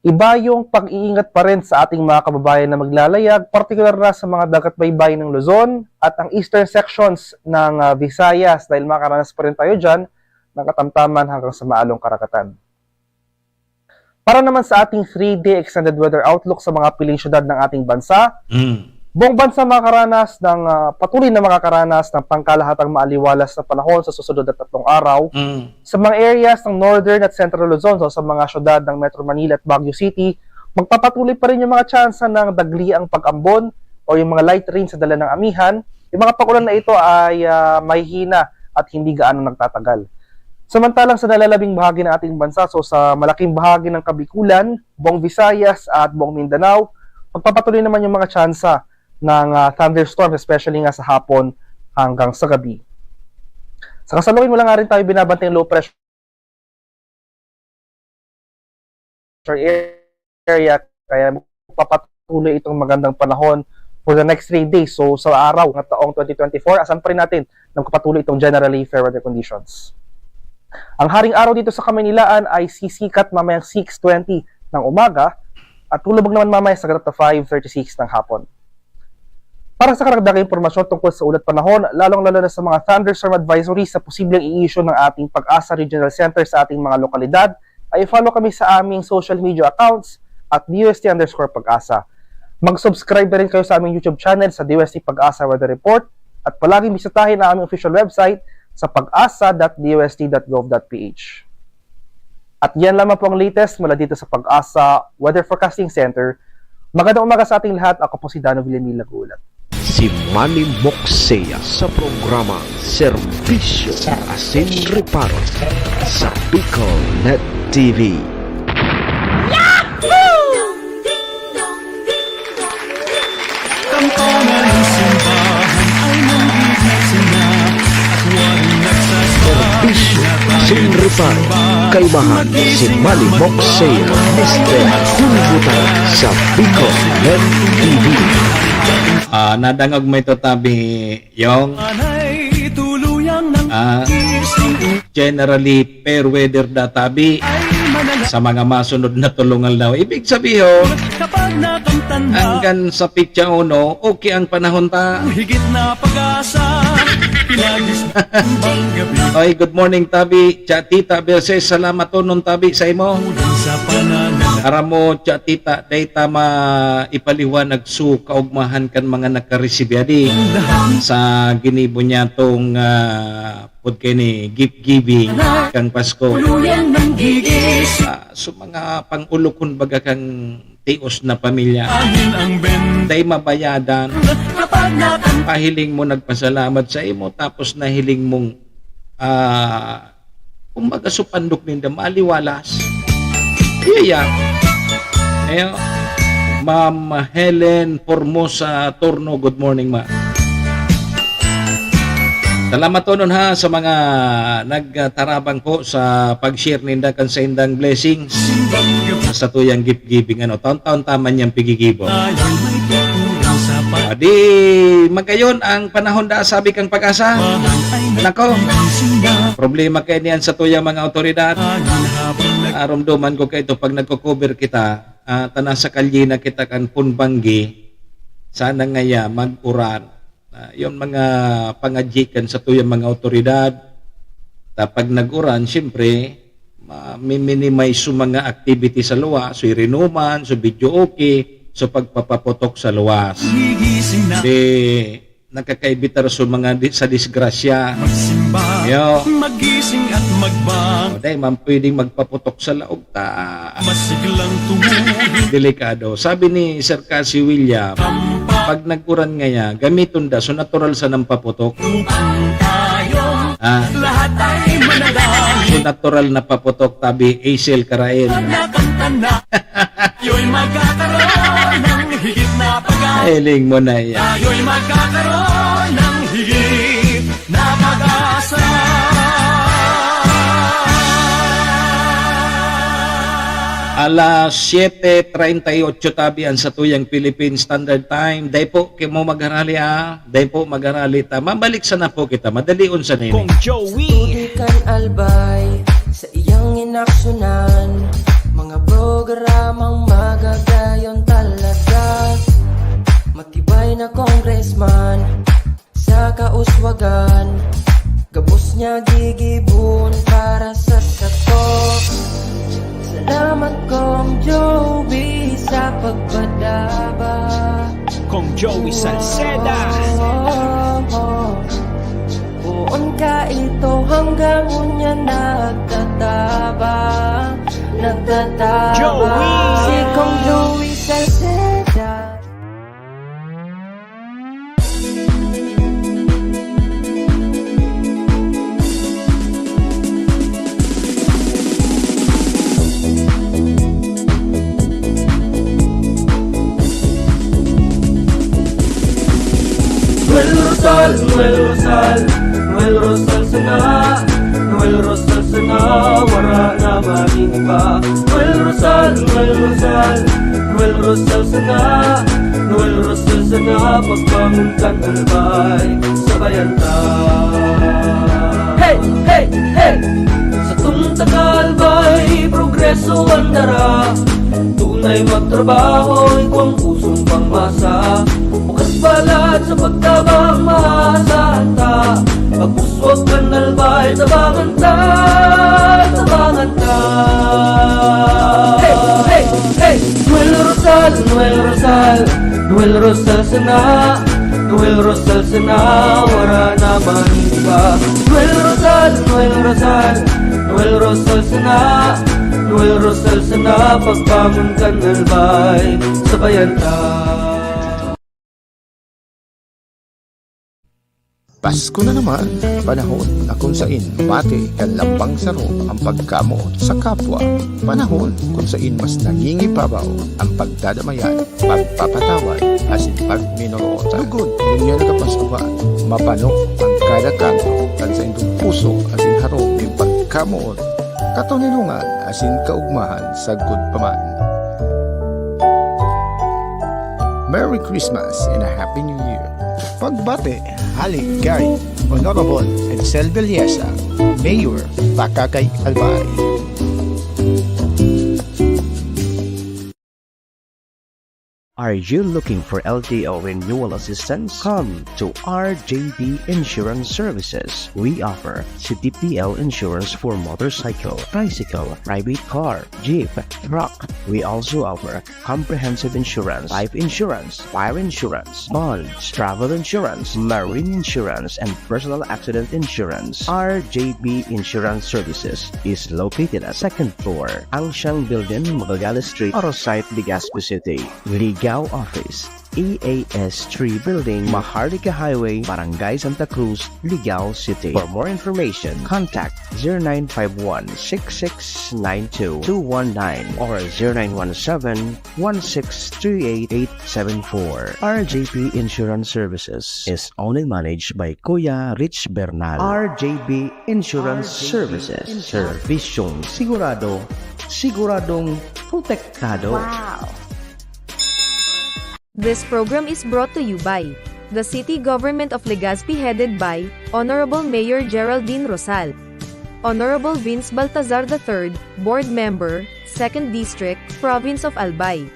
Iba yung pag-iingat pa rin sa ating mga kababayan na maglalayag, partikular na sa mga dagat baybay ng Luzon at ang eastern sections ng, ah, Visayas, dahil makaranas pa rin tayo dyan ng katamtaman hanggang sa maalong karagatan. Para naman sa ating three-day extended weather outlook sa mga piling syudad ng ating bansa, Mm. buong bansa makakaranas ng, ah, patuloy na makakaranas ng pangkalahatang maaliwalas na panahon sa susunod na tatlong araw. Mm. Sa mga areas ng Northern at Central Luzon, so sa mga syudad ng Metro Manila at Baguio City, magpapatuloy pa rin yung mga tsansa ng dagliang pag-ambon o yung mga light rain sa dala ng amihan. Yung mga pag-ulan na ito ay, ah, mahihina at hindi gaano nagtatagal. Samantalang sa nalalabing bahagi ng ating bansa, so sa malaking bahagi ng Kabikulan, buong Visayas at buong Mindanao, magpapatuloy naman yung mga tsansa ng, ah, thunderstorms, especially nga sa hapon hanggang sa gabi. Sa kasalukuyan, wala nga rin tayo binabantay low pressure area, kaya magpapatuloy itong magandang panahon for the next three days. So, sa araw ng taong twenty twenty-four, asahan pa rin natin na magpapatuloy itong generally fair weather conditions. Ang haring araw dito sa Kamaynilaan ay sisikat mamayang six twenty ng umaga at lulubog naman mamaya sa ganap na five thirty-six ng hapon. Para sa karagdagang impormasyon tungkol sa ulat panahon, lalong-lalo na sa mga thunderstorm advisories na posibleng i-issue ng ating Pag-asa Regional Center sa ating mga lokalidad, ay i-follow kami sa aming social media accounts at D O S T underscore Pag-asa. Mag-subscribe na rin kayo sa aming YouTube channel sa D O S T Pag-asa Weather Report at palaging bisitahin ang aming official website sa pag asa dot D O S T dot gov dot P H. At yan lamang po ang latest mula dito sa Pag-asa Weather Forecasting Center. Magandang umaga sa ating lahat. Ako po si Dano Villamil nag-uulat. Si Manny Moksea sa programa Serbisyo Asin Reparo sa Bicol Net T V. Serbisyo sin reparo, kaibahan si Malimok Sir Mister Hulbutan sa Bicol Net T V. Ah, nadangog mo ito, tabi, yung, ah, generally fair weather da, tabi, sa mga masunod na tulong aldaw. Ibig sabihin, hanggang sa pitsa uno, okay ang panahon ta. Higit na pag-asa, pinagis ng gabi. Oy, good morning, tabi. Cha Tita Berses, salamat tonon, tabi, sa imo. Sa pananal. Aram mo, Cha Tita, dai ta maipaliwanag su kaugmahan kan mga nakaresibi adi sa ginibo niya tong, ah, pud kini gift giving kan Pasko. Tuluyan ng gigising. Ah, so mga pang-ulokon baga kang tios na pamilya. Ahin ang ben- Dai mabayadan. Kapag natan- Pahiling mo nagpasalamat sa imo, tapos nahiling mong, ah, kumbaga, supandok ninda, maliwalas. Iya, iya. Ayo, Ma'am Helen Formosa Torno, good morning, ma. Salamat tonon, ha, sa mga nagtarabang po sa pag-share ninda kan saindang blessings sa tuyang gift giving. Ano, taon-taon taman niyang pigigibo. Adi, magayon ang panahon da, sabi kang Pag-asa. Nako, problema kay niyan sa tuyang mga awtoridad. Narumduman ko kay ito pag nagko-cover kita, ah, tana sa kalye na kita kan Punbanggi, sana ngaya mag-uran. Ah, yon mga pangadyi kan satuyang mga awtoridad. Ta pag nag-uran, siyempre, ma-, mi-minimize so mga activity sa luwas, so irinuman, so videoke, so pagpapaputok sa luwas. Gigising na. Di, nakakaibitar so mga di-, sa disgrasya. Magsimba, yo, magising at magbangon. O, dai man pwedeng magpaputok sa laog ta. Masiglang tumuhin. Delikado. Sabi ni Sir Cassie William, pag nag-uran ngaya, gamiton da, so natural sa nang paputok. Upang tayo ah, lahat ay manalangin. So natural na paputok, tabi, Hazel Carael. Pag nakanta na, yo'y magkakaroon ng higit na pag-asa. Hiling mo na yan. Tayo'y magkakaroon ng higit na pag-asa. Alas siyete treinta y ocho tabi an satuyang Philippine Standard Time. Dai po kamo magharali, ah. Dai po magharali ta. Mabalik sana po kita. Madalion sana ini. Kong Joey. Sa tubig kan Albay, sa iyang inaksyonan, mga programang magagayon talaga. Matibay na congressman, sa kauswagan, gabos niya gigibon para sa sato. Salamat, Kong Joey, sa pagpadaba. Kong Joey Salceda. Oh, oh, oh. Poon ka ito hanggang unya nagtatabang, nagtatabang. Joey! Si Kong Joey Salceda. Noel Rosal, Noel Rosal, Noel Rosal sana, Noel Rosal sana, wara na maning iba. Noel Rosal, Noel Rosal, Noel Rosal sana, Noel Rosal sana, pagbangon kan Albay, sabayan ta. Hey, hey, hey! Satong taga Albay, progreso an dara. Tunay magtrabaho, igwang pusong pangmasa. Bukas balat sa pagtabang, maasahan ta. Pag-uswag kan Albay, tabangan ta, tabangan ta. Hey, hey, hey! Noel Rosal, Noel Rosal, Noel Rosal sana, Noel Rosal sana, wara na man iba. Noel Rosal, Noel Rosal, Noel Rosal sana, Noel Rosal sana, pagbangon kan Albay, sabayan ta. Pasko na naman, panahon na kung sain mati kan lambang saro ang pagkamoot sa kapwa. Panahon kung sain mas nangingibabaw ang pagdadamayan, pagpapatawad, asin pagminoroota. Lugod, ngunyan na Kapaskuhan, mabano ang kada kanto kan saindong puso asin harong nin pagkamoot. Katoninongan asin kaugmahan sagkod pa man. Merry Christmas and a Happy New Year! Pagbati hale kay Honorable Edsel Villesa, Mayor, Pakakay, Albay. Are you looking for L T O renewal assistance? Come to R J B Insurance Services. We offer C T P L insurance for motorcycle, tricycle, private car, jeep, truck. We also offer comprehensive insurance, life insurance, fire insurance, bonds, travel insurance, marine insurance, and personal accident insurance. R J B Insurance Services is located at second floor, Angsiang Building, Magallanes Street, Oro Site, Legazpi City. Ligao Office, E A S three Building, Maharlika Highway, Barangay Santa Cruz, Ligao City. For more information, contact zero nine five one, six six nine two, two one nine or zero nine one seven, one six three eight, eight seven four. R J P Insurance Services is owned and managed by Kuya Rich Bernal. R J P Insurance Services. Servisyong sigurado, siguradong protektado. Wow! This program is brought to you by the City Government of Legazpi, headed by Honorable Mayor Geraldine Rosal, Honorable Vince Baltazar the third, Board Member, Second District, Province of Albay.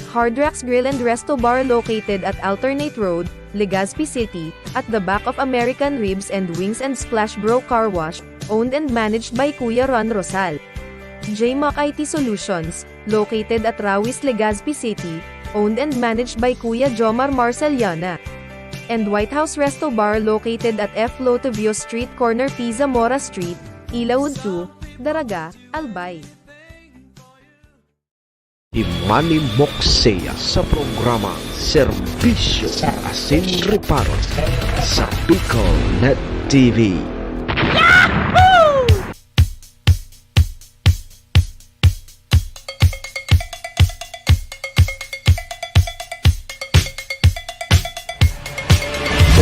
Hard Rocks Grill and Resto Bar, located at Alternate Road, Legazpi City, at the back of American Ribs and Wings and Splash Bro Car Wash, owned and managed by Kuya Ron Rosal. J Mac I T Solutions, located at Rawis, Legazpi City, owned and managed by Kuya Jomar Marceliana. And White House Resto Bar, located at F Lotovio Street, corner P Zamora Street, Ilawod two, Daraga, Albay. Si Manny Moksea sa programang Serbisyo asin Reparo sa Bicol Net T V.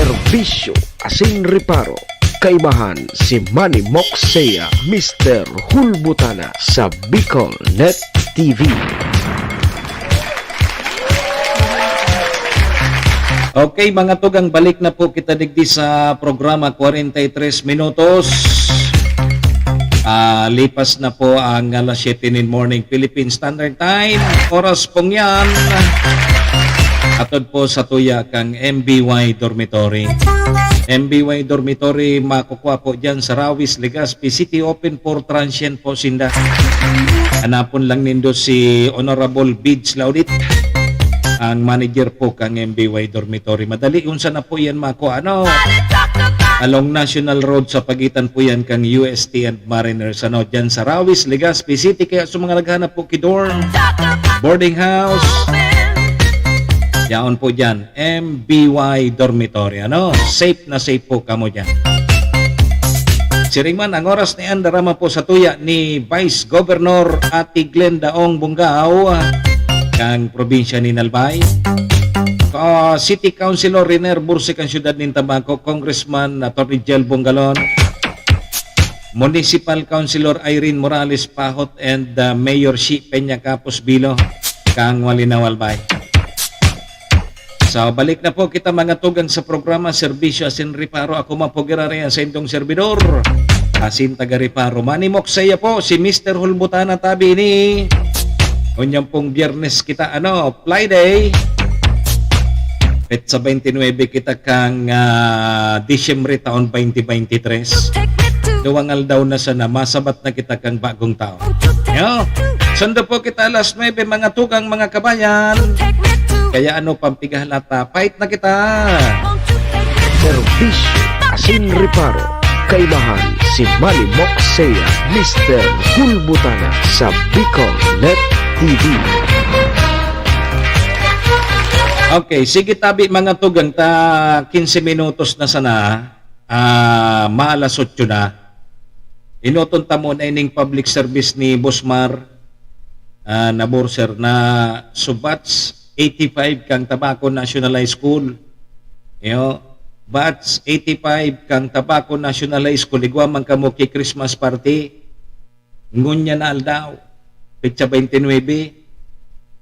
Serbisyo asin reparo. Kaibahan si Manny Moksea, Mister Hulbutana sa Bicol Net T V. Okay, mga tugang, balik na po kita digdi sa programa, kwarenta y tres minutos. Ah, lipas na po ang alas siyete nin morning, Philippine Standard Time. Oras pong yan. Atod po sa tuya kang M B Y Dormitory. M B Y Dormitory, makukuha po dyan sa Rawis, Legazpi City. Open for transient po sinda. Hanapon lang nindo si Honorable Bids Laudit, ang manager po kang M B Y Dormitory. Madali, unsa na po yan, mako, ano? Along National Road, sa pagitan po yan kang U S T and Mariners, ano, dyan sa Rawis, Legazpi City. Kaya sa mga naghanap po ki dorm, boarding house, yaon po dyan, M B Y Dormitory, ano? Safe na safe po kamo dyan. Siring man, ang oras ni Anda Rama po sa tuya ni Vice Governor Ate Glenda Ong Bungao, kang probinsya ni Albay. Ah, City Councilor Riner Bursik, ang siyudad nin Tabaco, Congressman Attorney Jel Bongalon, Municipal Councilor Irene Morales Pahot, and, ah, Mayor Shi Peña Capos Bilo, kang Malinaw, Albay. So, balik na po kita, mga tugang, sa programa Serbisyo asin Reparo. Ako man po giraray ang saindong serbidor, asin taga-reparo, Manny Moksea po, si Mister Hulbutana tabi ini. Ngunyan pong Biyernes kita, ano, Friday. Petsa twenty-nine kita kang, ah, Disyembre taon twenty twenty-three. Duwang aldaw na sana, masabat na kita kang bagong taon. Yo, sundo po kita alas nuebe, mga tugang, mga kabayan. Kaya ano pang pighalata, fight na kita. Serbisyo asin reparo. Kaibahan si Manny Moksea, Mister Hulbutana sa Bicol Net T V. Okay, sige tabi mga tugang ta, quince minutos na sana, ah, maalas otso na. Enoton ta muna ining public service ni Boss Mar, ah, na Borser na so batch eighty-five kang Tabaco National High School. Yo, batch eighty-five kang Tabaco National High School, igwa man kamo ki Christmas party. Ngunyan na aldaw, petsa twenty-nine,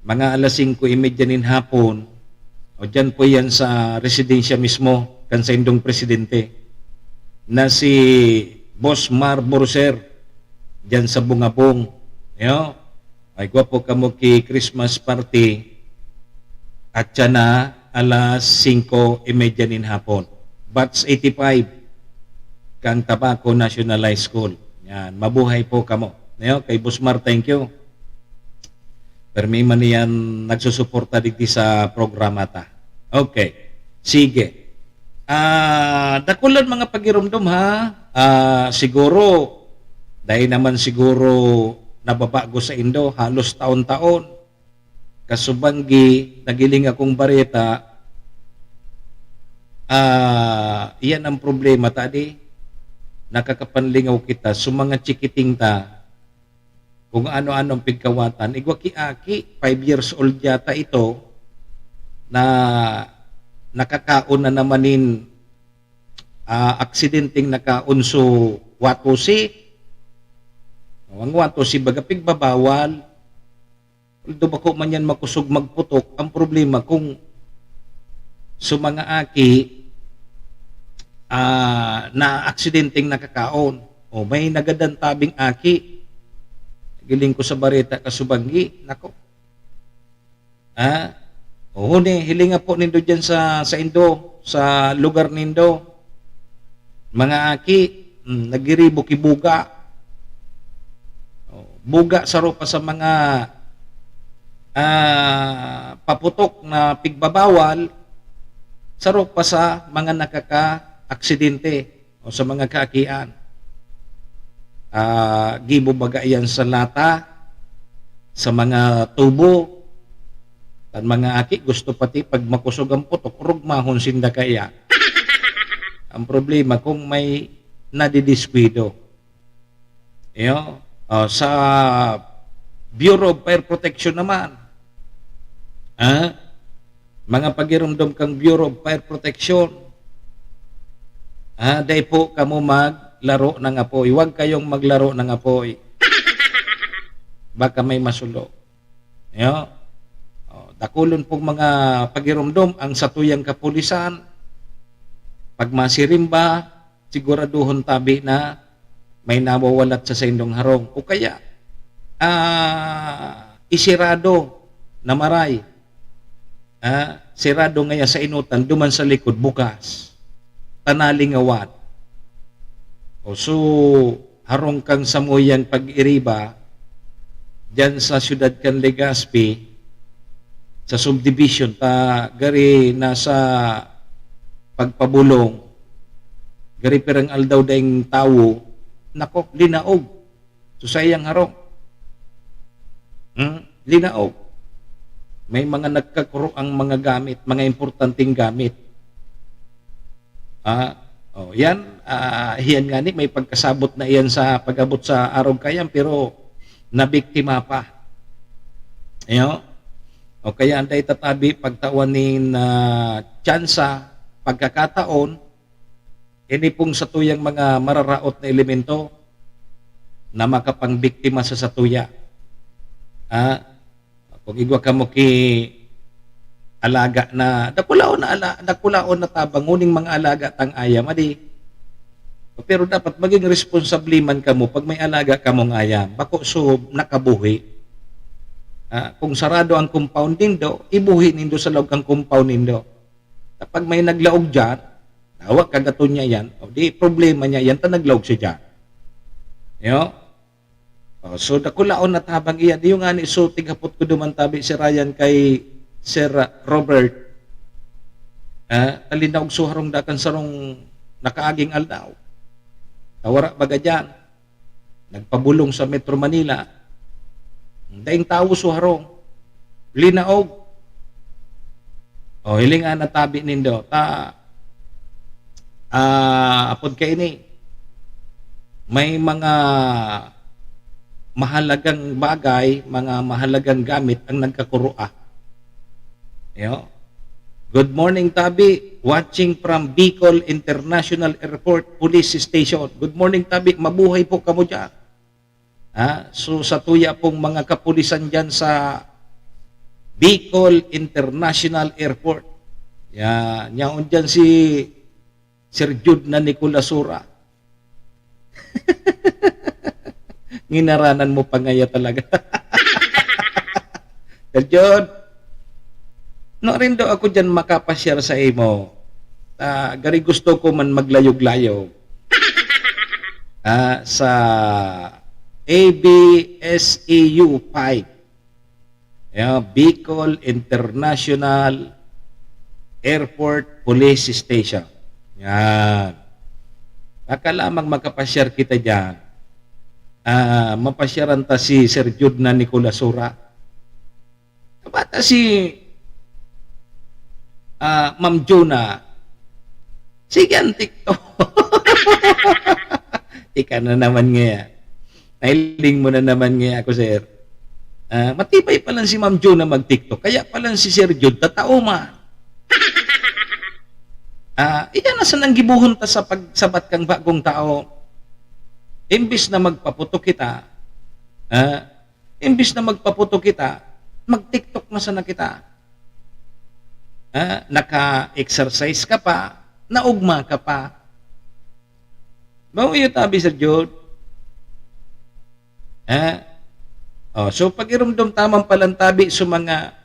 mga alas singko y media nin hapon, o diyan po yan sa residensya mismo, kan saindong presidente, na si Boss Mar Borser, diyan sa Bungabong. Yo, ay gwapo kamo ki Christmas party, at siya na alas singko y media nin hapon. Batch eighty-five, kang Tabaco National High School. Yan, mabuhay po kamo. Yo, kay Boss Mar, thank you. Permi man yan nagsusuporta digdi sa programa ta. Okay. Sige. Ah, dakulan mga pagirumdom ha. Ah, siguro, dahil naman siguro nababago sa indo, halos taon-taon. Kasubanggi, nagiling akong bareta, ah, iyan ang problema, tadi. Nakakapanlingaw kita sa mga chikiting ta, kung ano-ano ang pigkawatan. Igwa ki aki, five years old yata ito, na nakakaon na naman nin, ah, aksidenteng nakaon so watosi. Ang watosi, baga, pigbabawal. Although bako man yan makosog magputok, ang problema kung so mga aki, ah, na aksidenteng nakakaon. O may nagadan tabing aki. Giling ko sa bareta kasubanggi, nako. Ah, o huni, hilinga po nindo dyan sa, sa indo, sa lugar nindo. Mga aki, mm, nagiribo ki buga. O, buga saro pa sa mga, ah, paputok na pigbabawal, saro pa sa mga nakaka-aksidente o sa mga kaakian. Ah, gibo baga iyan sa lata, sa mga tubo. An mga aki gusto pati pag makosog ang putok, rugmahon sinda kaya. Ang problema kung may nadidiskuido. Iyo, ah, sa Bureau of Fire Protection naman, ah, mga pagirumdom kang Bureau of Fire Protection, ah, dai po kamo maglaro ng apoy. Huwag kayong maglaro ng apoy. Baka may masulo. Iyo. Oh, dakulon pong mga pagirumdom ang satuyang kapulisan. Pag masirimba, siguraduhon tabi na may nawawalat sa saindong harong. O kaya, ah, isirado na maray. Ah, sirado ngaya sa inutan, duman sa likod, bukas. Tanaling awat. O so, harong kang samuyang pag-iriba, diyan sa siyudad kan Legazpi, sa subdivision, ta gari nasa pagpabulong, gari pirang aldaw daing tawo, nako, linaog. So, saiyang harong. Hmm? Linaog. May mga nagkakuro ang mga gamit, mga importanteng gamit. Ah, oh, yan, ah, hiyan nga ni, may pagkasabot na iyan sa pag-abot sa arog kayan, pero nabiktima pa. Iyo? O kaya anday tatabi pagtawan nin, ah, tsansa, pagkakataon, ini pong satuyang mga mararaot na elemento na makapangbiktima sa satuya. Ah, kung igwa kamo ki alaga na, dakulaon na ala-, dakulaon na tabang, nguning mga alaga tang ayam, adi. Pero dapat maging responsable man kamo pag may alaga kamong ayam. Bako so nakabuhi. Ah, kung sarado ang compound nindo, ibuhi nindo sa laog kang compound nindo. Kapag may naglaog diyan, dawa kagaton niya yan, o di problema niya yan, ta naglaog siya diyan. Yo? O, so, dakulaon na tabang iyan. Iyo nga ni, so, tighapot ko duman tabi si Ryan kay Sir Robert. Ah, talinaog so harong dakan sarong nakaaging aldaw. Tawara baga diyan. Nagpabulong sa Metro Manila. Daing tawo so harong. Linaog. O, hiling na tabi nindo. Ta, ah, apod kaini, may mga mahalagang bagay, mga mahalagang gamit ang nagkakurua. Yo. "Good morning, tabi. Watching from Bicol International Airport Police Station." Good morning, tabi. Mabuhay po kamo diyan. Ha? So, sa tuya pong mga kapulisan diyan sa Bicol International Airport. Ya, yaon diyan si Sir Jude na Nicolasura. Nginaranan mo pa ngaya talaga. Sir Jude, no, rindo ako diyan makapasyar sa imo. Ah, gari gusto ko man maglayog-layog. Ah, sa A B S E U five. Yeah, Bicol International Airport Police Station. Yan. Baka lamang makapasyar kita diyan. Ah, mapasyaran ta si Sir Jude na Nicolasura. Kabata si, ah, Ma'am Juna. Sige, ang TikTok. Ika na naman ngaya. Nahiling mo na naman ngaya ako, sir. Ah, matibay pa lang si Ma'am Juna mag-TikTok. Kaya pa lang si Sir Jude, tatao man. Ah, iyan na sanang gibohon ta sa pagsabat kang bagong tao. Imbis na magpaputok kita, ah, imbis na magpaputok kita, mag-TikTok na sana kita. Ah, naka-exercise ka pa, naugma ka pa. Mao iyo tabi, Sir Jude. Ah, oh, so pagirumdom tamang palantabi sa mga,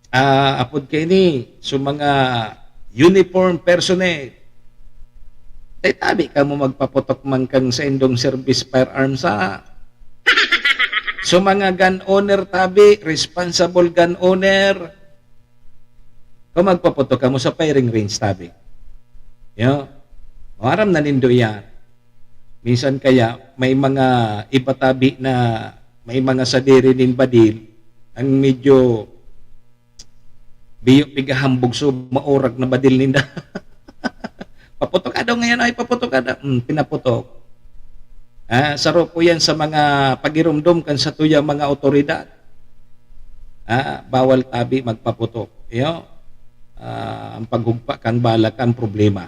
ah, apod kaini, sa mga uniform personnel. Tay tabi kamo magpaputok man kan saindong service firearms, ha? So, mga gun owner tabi, responsible gun owner, kung magpaputok kamo sa firing range tabi. Yo, aram na nindo yan. Minsan kaya may mga iba tabi na may mga sadiri nin badil, ang medyo biyo pigahambog, so maurag na badil ninda. "Paputok ka daw ngayon, ay, paputok ka daw." Hmm, pinaputok. Ah, saro po yan sa mga pagirumdom kan satuyang mga awtoridad. Ah, bawal tabi magpaputok. Iyo, ah, ang paghugpa kan bala kan problema.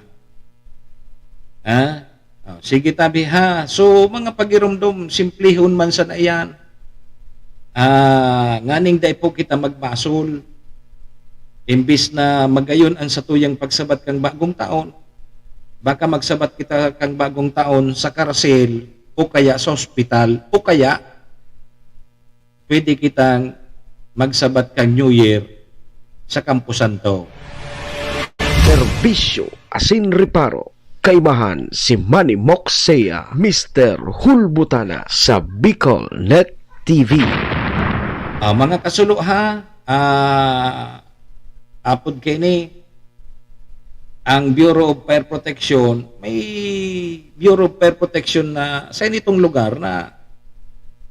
Ah, oh, sige tabi ha. So, mga pagirumdom, simplihon man sana iyan. Ah, nganing dai po kita magbasol, imbis na magayon ang satuyang pagsabat kang bagong taon, baka magsabat kita kang bagong taon sa karasel o kaya sa ospital o kaya pwede kitang magsabat kang New Year sa Camposanto. Serbisyo asin reparo, kaibahan si Manny Moxea, Mister Hulbutana sa Bicol Net T V. Ah, mga kasulo ha, ah, apod kaini, ang Bureau of Fire Protection, may Bureau of Fire Protection na sa initong lugar na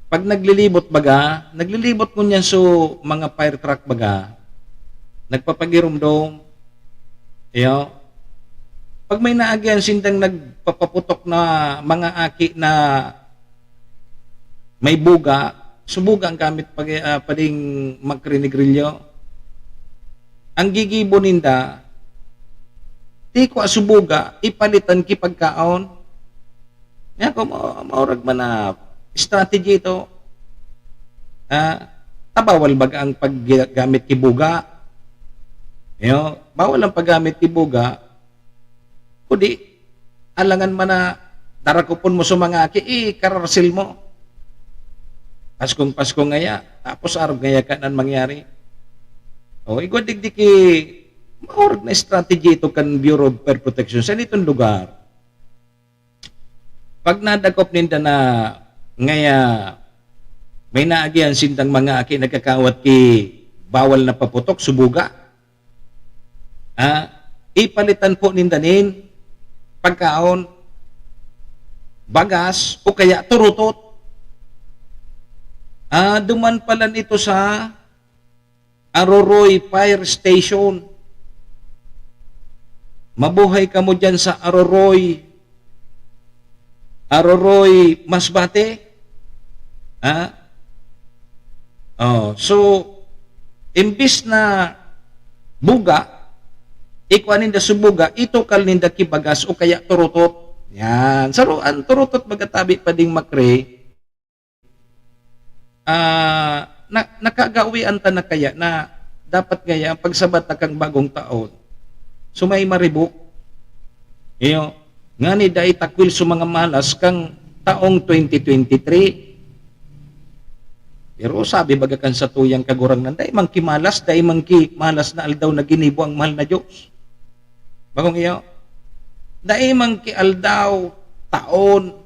pag naglilibot baga, naglilibot ngunyan so mga fire truck baga, nagpapagirumdom, iyo, pag may naagihan sindang nagpapaputok na mga aki na may buga, subuga ang gamit pag, ah, pading magrinigrilyo. Ang gigibo ninda, di ko asubuga, ipalitan ki pagkaon. Nga ko, ma-, maurag man na strategy ito. Ah, tabawal baga ang paggamit ki buga? Yo, bawal ang paggamit ki buga. Kudi, alangan man na darakupon mo sa mga aki, ikararsil mo. Paskong Pasko ngaya, tapos arog ngaya ka nan mangyari. O, igwa digdi ki, maurag na strategy ito kan Bureau of Fire Protection sa nitong lugar. Pag nadakop ninda na ngaya may naagihan sindang mga aki nagkakawat ki bawal na paputok, subuga, ah, ipalitan po ninda nin pagkaon, bagas, o kaya turutot. Ah, duman pala nito sa Aroroy Fire Station. Mabuhay kamo diyan sa Aroroy, Aroroy, Masbate. Ha? Oh, so, imbis na buga, ikua ninda sa buga, itukal ninda ki bagas o kaya turutot. Yan. Saro, ang turutot, mga tabi, Pading Makre, ah, na, nakagawian ta na kaya na dapat ngaya ang pagsabat na kang bagong taon, so may maribok. Iyo, ngani dai takwil sa mga malas kang taong twenty twenty-three. Pero sabi baga kan satuyang Kagurangnan, "Dai man ki malas, dai man ki malas na aldaw na ginibo ang mahal na Diyos." Bakong iyo, dai man ki aldaw, taon,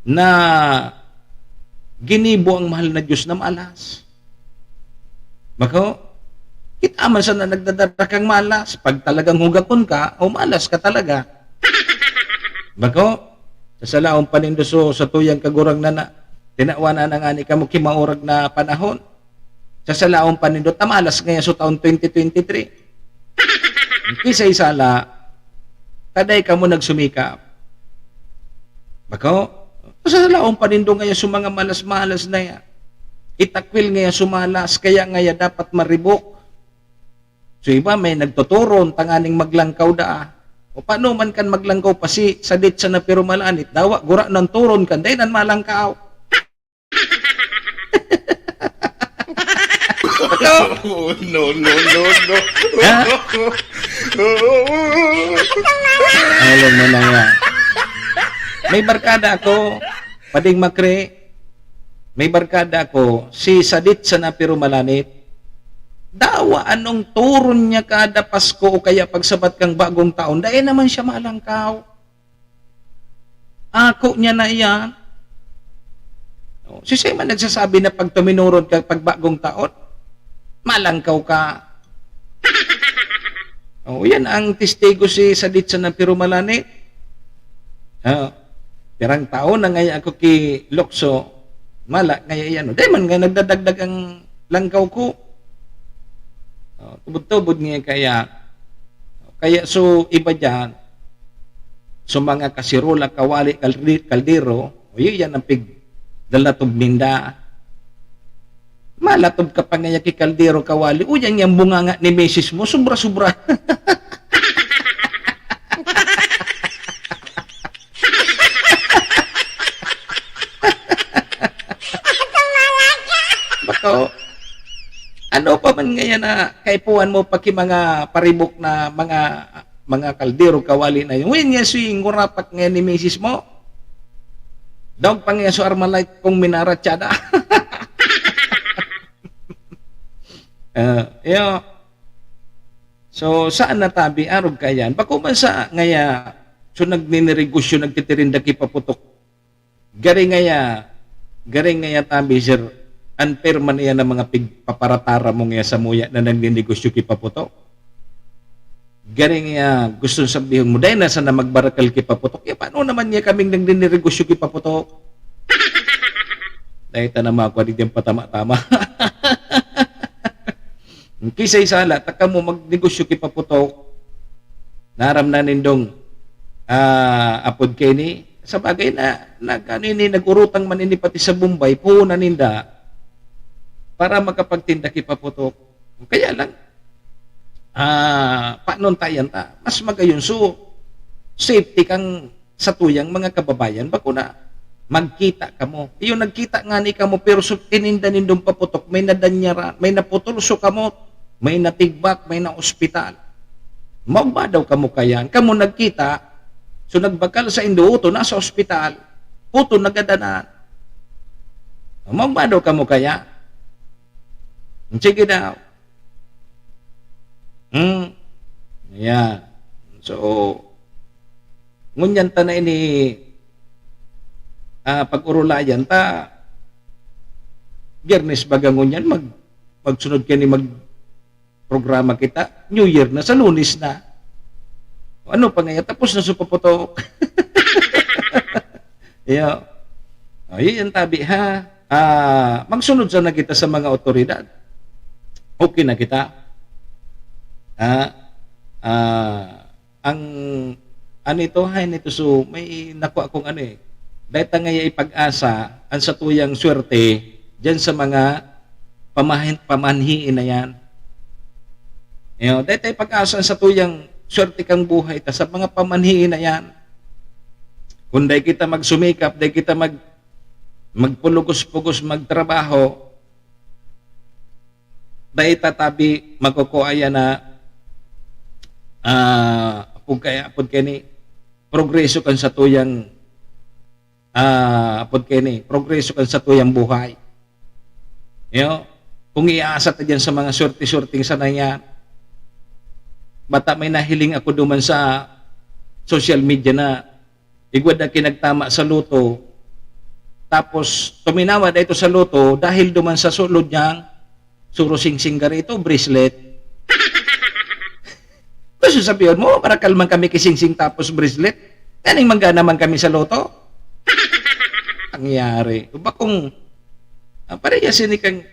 na ginibo ang mahal na Diyos na malas. Bako, kita man sana nagdadara kang malas, pag talagang hugakon ka, o malas ka talaga. Bako, sasalaon pa nindo so, sa tuyang Kagurangnan na, tinawan na ngani kamo ki maurag na panahon. Sasalaon pa nindo, ta malas ngaya so taon twenty twenty-three. Kisay sala, ta dai kamo nagsumikap. Bako, sasalaon pa nindo ngaya so mga malas-malas na ya. Itakwil ngaya so malas, kaya ngaya dapat maribok. So iba may nagtuturon tanganing maglangkaw daa. O paano man kan maglangkaw pa si sadit sa napirumalanit, dawa gura nang turon kan dai nan malangkaw. Oh, no, no, no, no. Ha? Alam mo na nga. May barkada ako, Pading Makre, may barkada ako, si Sadit sa Napiro Malanit. Dawa anong turon niya kada Pasko o kaya pagsabat kang bagong taon, dai naman siya malangkaw. Ako niya na iyan. Oh, si Sema nagsasabi na pag tuminuron ka pag bagong taon, malangkaw ka. Oh, yan ang testigo si Sadit sa Napiro Malanit. Ah, pirang taon na ngaya ako ki Lokso, mala ngaya iyan. Di man nga nagdadagdag ang langkaw ko. Oh, tubod-tubod nga kaya. Kaya so iba diyan, so mga kasirola, kawali, kaldi-, kaldero, o yun yan ang pig-, dalatob ninda. Malatob ka pa ngaya ki kaldero, kawali. Uyan yang bunganga ni misis mo, sobra-sobra. Bako, ano pa man ngayon na kaipuhan mo pa ki mga paribok na mga, mga kaldero, kawali na yun? Ngayon nga si ngurapak ngayon ni misis mo. Daog pa ngayon so Armalite kung minaratsada. Ah, iyo. So, saan natabi? Arog ka yan. Bako man sa ngaya, so nagninirigosyo, nagtitirinda ki paputok. Gari ngaya, gari ngaya tabi, sir, unfair man iyan ang mga pigpaparatara mo ngaya samuya na nagninegosyo ki paputok. Gari ngaya gusto sabihon mo, dai na sana magbarakal ki paputok. Ya, paano naman niya kaming nagninegosyo ki paputok? Dai ta na makuha di dyan patama-tama. Kisay sala, ta kamo magnegosyo ki paputok. Naram na nindong, ah, apod kini. Sa bagay na, nag, ano ini, nag-urutang man ini pati sa Bombay, puhunan ninda para makapagtinda ki paputok. Kaya lang, ah, panon tayan ta, mas magayon. So, safety kang satuyang mga kababayan, bako na magkita kamo. Iyo, nagkita ngani kamo, pero so, tininda nindong paputok, may nadanyaran, may naputol so kamot, may natigbak, may naospital. Maogma daw kamo kayan. Kamo nagkita, so nagbakal sa indo, uto, nasa ospital. Uto, nagadanan. Maogma daw kamo kaya? Sige daw. Hmm. Yan. So, ngunyan ta na ini, ah, pag-urulayan ta, Biyernes baga ngunyan, mag-, magsunod kini mag-, programa kita, New Year na, sa Lunes na. Ano pa ngaya? Tapos na sa paputok. Iyo. O, yun yung tabi, ha? Ah, magsunod sana kita sa mga otoridad. Okay na kita. Ha? Ah, ang ano ito, hay nito, so may nakuha akong ano eh. Dahil ta ngaya ipag-asa ang satuyang swerte diyan sa mga pamahin, pamanhiin na yan. Yo, dahil tayo pag-asa ang satuyang swerte kang buhay ta sa mga pamanhiin na yan. Kung dahil kita magsumikap, dahil kita mag magpulugos-pugos magtrabaho, dai tatabi magkukua yan na, ah, apod kaya, apod kaya ni progreso kan satuyang, ah, apod kaya ni progreso kan satuyang buhay. Yo, kung iasa ta diyan sa mga swerte-swerteng sana yan, bata may nahiling ako duman sa social media na igwa na kinagtama sa loto, tapos tuminawa na ito sa loto dahil duman sa sulod niyang suro singsing gari ito, bracelet. Gusto sabihin mo, marakal man kami kisingsing tapos bracelet? Nganing manggana man kami sa loto? Nangyari. Bakong, ah, parehas ini kang,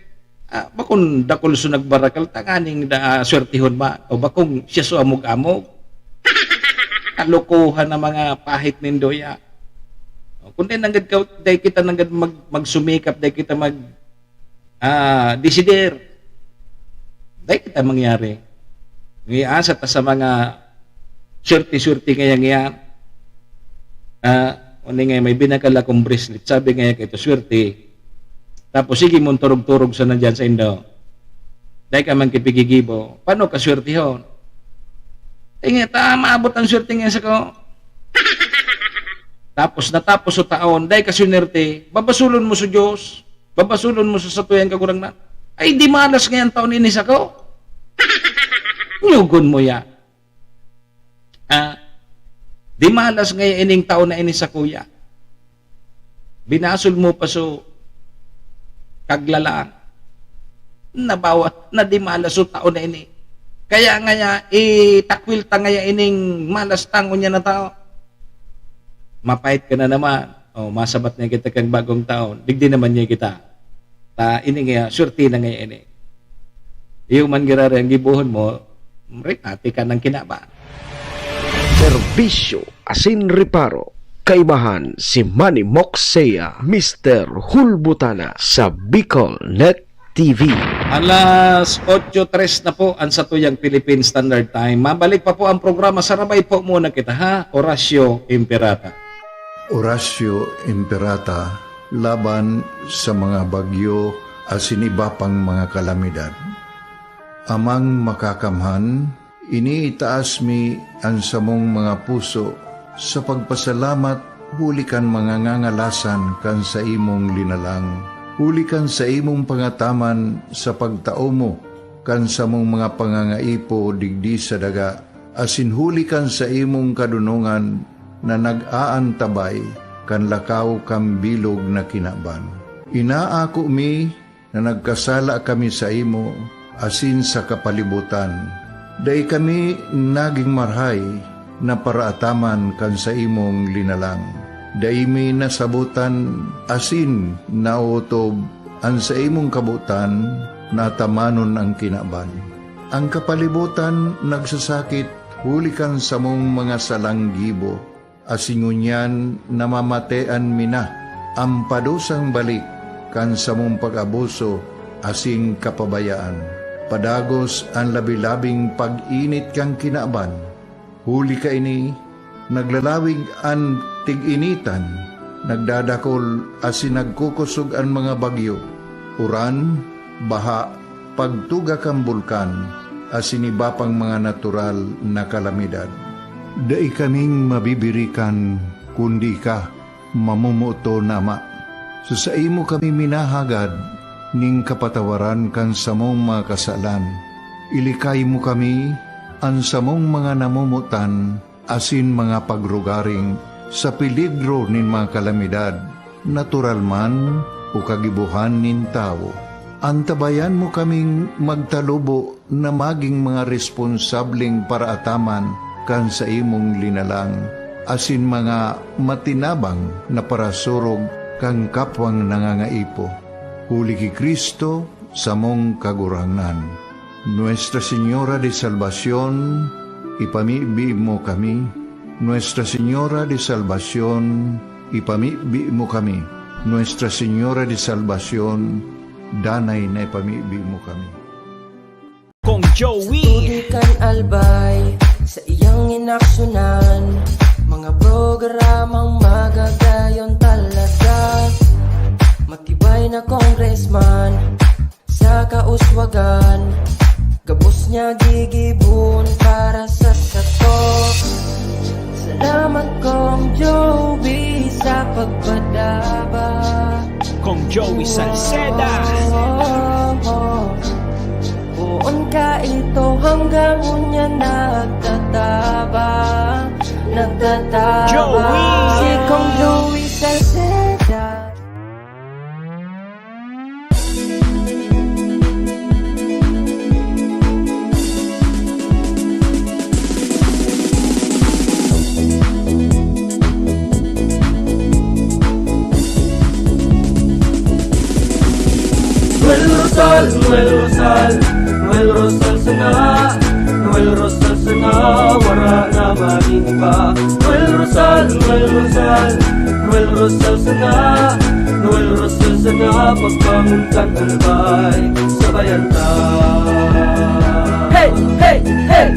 ah, bakong dakul so nagbarakal, tanganing da, ah, swertihon ba? O bakong siya so amog-amog? Kalokohan na mga pahit nindo ya. O, kundi nanggad ka, dai kita nanggad mag, magsumikap, dai kita mag, ah, desider. Dai kita mangyari. Ngiasa ta sa mga swerte-swerte ngaya, ngaya. Ah, uni nga, may binakal akong bracelet. Sabi nga, "Kaito, swerte." Tapos, sige mong turog-turog sana dyan sa indo. Dai ka man kipigigibo. Paano ka swertehon? Eh, nga, ta, maabot ang swerte nga sa ko. Tapos, natapos sa taon, dai ka swerte, babasulon mo sa Diyos. Babasulon mo sa satuyang Kagurangnan, "Ay, di malas ngayang taon ini sako." Nyugon mo ya. Ah, di malas ngayon ining taon na ini sakuya. Binasol mo pa so kaglalaan. Nabawa, na di malas so taon na ini. Kaya ngaya, itakwil ta ngaya ining malas tangon niya na tao. Mapait ka na naman. O, masabat niya kita kang bagong taon. Digdi naman niya kita. Ta, ini nga, swerte na nga ini. Iyo man girari ang gibohon mo, rimate ka ng kinaban. Serbisyo asin reparo. Kaibahan si Manny Moxea, Mister Hulbutana sa Bicol Net T V. Alas otso tres na po ang satuyang Philippine Standard Time. Mabalik pa po ang programa. Sarabay po muna kita, ha? Orasyo Imperata. Orasyo Imperata laban sa mga bagyo asin iba pang mga kalamidad. Amang Makakamhan, iniitaas mi an samong mga puso sa pagpasalamat huli kan mga ngangalasan kan saimong linalang, huli kan saimong pangataman sa pagtao mo kan samong mga pangangaipo digdi sa daga, asin huli kan saimong kadonongan na nag-aantabay kan lakaw kan bilog na kinaban. Inaako mi na nagkasala kami saimo asin sa kapalibotan. Dai kami nagin marahay na paraataman kan saimong linalang. Dai mi nasabotan asin naotob an saimong kabotan na atamanon an kinaban. An kapalibotan nagsasakit huli kan samong mga salang gibo, asin ngunyan namamatean mi na an padusang balik kan samong pag-abuso asin kapabayaan. Padagos an labi-labing pag-init kan kinaban. Huli kaini, naglalawig an tig-initan, nagdadakol asin nagkukosog an mga bagyo, uran, baha, pagtuga kan bulkan, asin iba pang mga natural na kalamidad. Dai kaming mabibirikan, kundi ika, mamomoton na Ama. Sa saimo kami minahagad nin kapatawaran kan samong mga kasalan. Ilikay mo kami, an samong mga namomotan, asin mga pagrugaring sa peligro nin mga kalamidad, natural man o kagibohan nin tawo. Antabayan mo kaming magtalubo na magin mga responsableng paraataman kan saimong linalang, asin mga matinabang na parasurog kan kapwang nangangaipo. Huli ki Cristo, samong Kagurangnan. Nuestra Señora de Salvacion, ipamibi mo kami. Nuestra Señora de Salvacion, ipamibi mo kami. Nuestra Señora de Salvacion, danay na ipamibi mo kami. Kong Joey. Sa tubig kan Albay, sa iyang inaksyonan, mga programang magagayon talaga. Matibay na congressman, sa kauswagan, gabos niya gigibon para sa sato. Salamat, Kong Joey, sa pagpadaba. Kong Joey Salceda. Poon ka ito hanggang unya nagtataba, nagtataba. Joey! Si Kong Joey Salceda. Noel Rosal, Noel Rosal, Noel Rosal sana, Noel Rosal sana, wara na magin iba. Noel Rosal, Noel Rosal, Noel Rosal sana, Noel Rosal sana, pagbangon kan Albay, sabayan ta. Hey, hey, hey!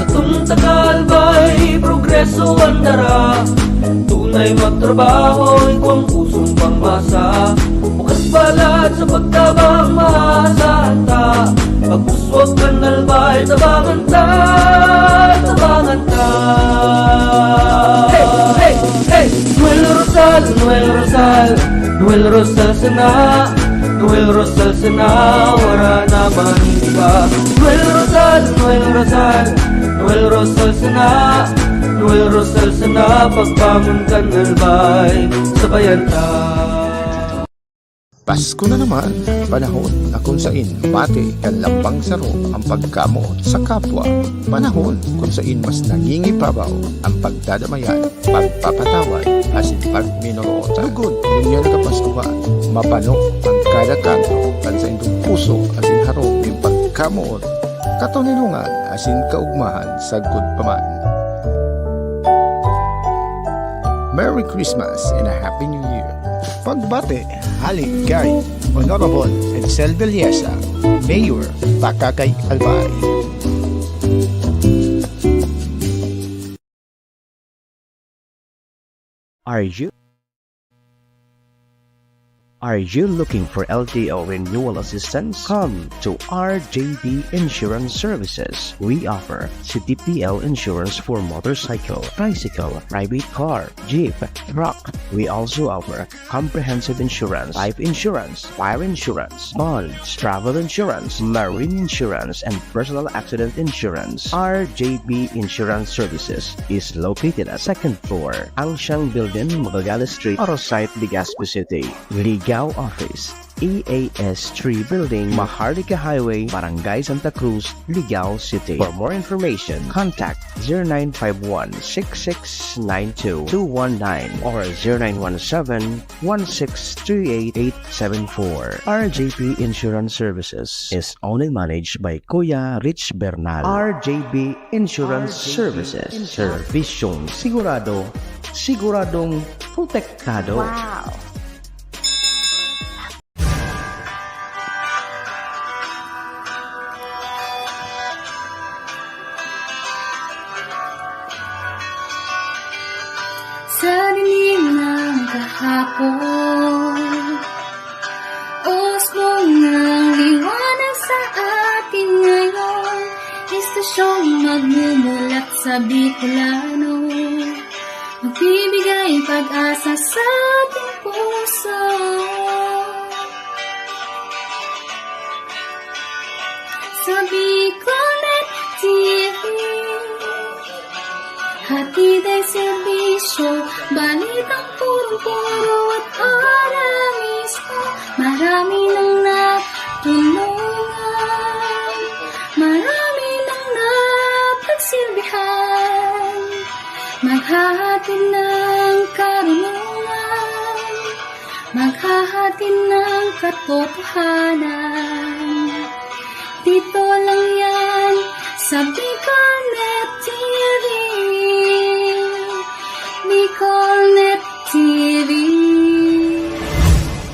Satong taga-Albay, progreso an dara. Tunay magtrabaho, igwang pusong pangmasa. Bukas palad sa pagtabang mahasa ta. Pag-uswag kan Albay, tabangan ta, tabangan ta. Hey, hey, hey! Noel Rosal, Noel Rosal, Noel Rosal sana, Noel Rosal sana, wara na magin iba. Noel Rosal, Noel Rosal, Noel Rosal sana, Noel Rosal sana, pagbangon kan Albay, sabayan ta. Pasko na naman, panahon na kung sain bati kan lambang saro ang pagkamoot sa kapwa. Panahon kung sain mas nangingibabaw ang pagdadamayan, pagpapatawad, asin pagminoroota. Lugod, ngunyan na kapaskuhan, mapano ang kada kanto kan saindong puso asin harong nin pagkamoot, katoninongan, asin kaugmahan sagkod pa man. Merry Christmas and a Happy New Year! Pagbati hali kay Honorable Edsel Villesa, Mayor, Pakakay, Albay. Are you, are you looking for L T O renewal assistance? Come to R J B Insurance Services. We offer C T P L insurance for motorcycle, tricycle, private car, jeep, truck. We also offer comprehensive insurance, life insurance, fire insurance, bonds, travel insurance, marine insurance, and personal accident insurance. R J B Insurance Services is located at second floor, Angshang Building, Magallanes Street, Arosite, Legazpi City. Ligao Office, E A S three Building, Maharlika Highway, Barangay Santa Cruz, Ligao City. For more information, contact zero nine five one, six six nine two, two one nine or zero nine one seven, one six three eight, eight seven four. R J P Insurance Services is owned and managed by Kuya Rich Bernal. R J P Insurance Services. Serbisyong sigurado, siguradong protektado. Wow! Sa dinig ng kahapon, usbong ng liwanag sa atin ngayon, istasyong magmumulat sa Bicolano. Magbibigay pag-asa sa ating puso. Sa Bicolnet T V, hatid ay serbisyo, balitang purong-puro at para mismo. Marami nang natulungan, marami nang napagsilbihan. Maghahatid ng karunungan, maghahatid ng katotohanan. Dito lang yan Sa Bicolnet T V, Bicolnet T V.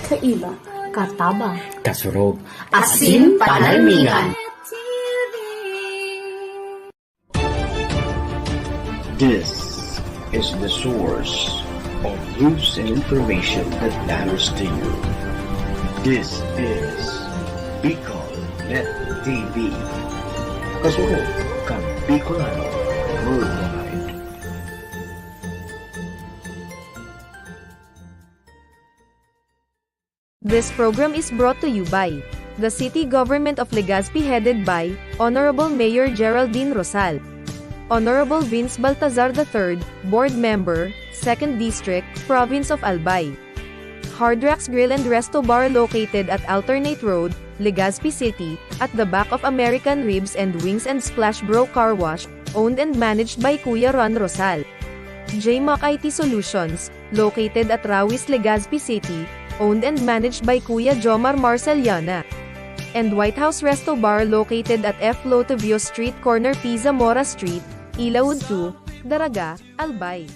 Kaiba, katabang, kasurog, asin panalmingan. This is the source of news and information that matters to you. This is Bicol Net T V. Kasunod kan Bicolano Worldwide. This program is brought to you by the City Government of Legazpi, headed by Honorable Mayor Geraldine Rosal. Honorable Vince Baltazar the third, Board Member, Second District, Province of Albay. Hard Rocks Grill and Resto Bar, located at Alternate Road, Legazpi City, at the back of American Ribs and Wings and Splash Bro Car Wash, owned and managed by Kuya Ron Rosal. J Mac I T Solutions, located at Rawis, Legazpi City, owned and managed by Kuya Jomar Marceliana. And White House Resto Bar, located at F Lotovio Street, corner P Zamora Street, Ilaud two, Daraga, Albay.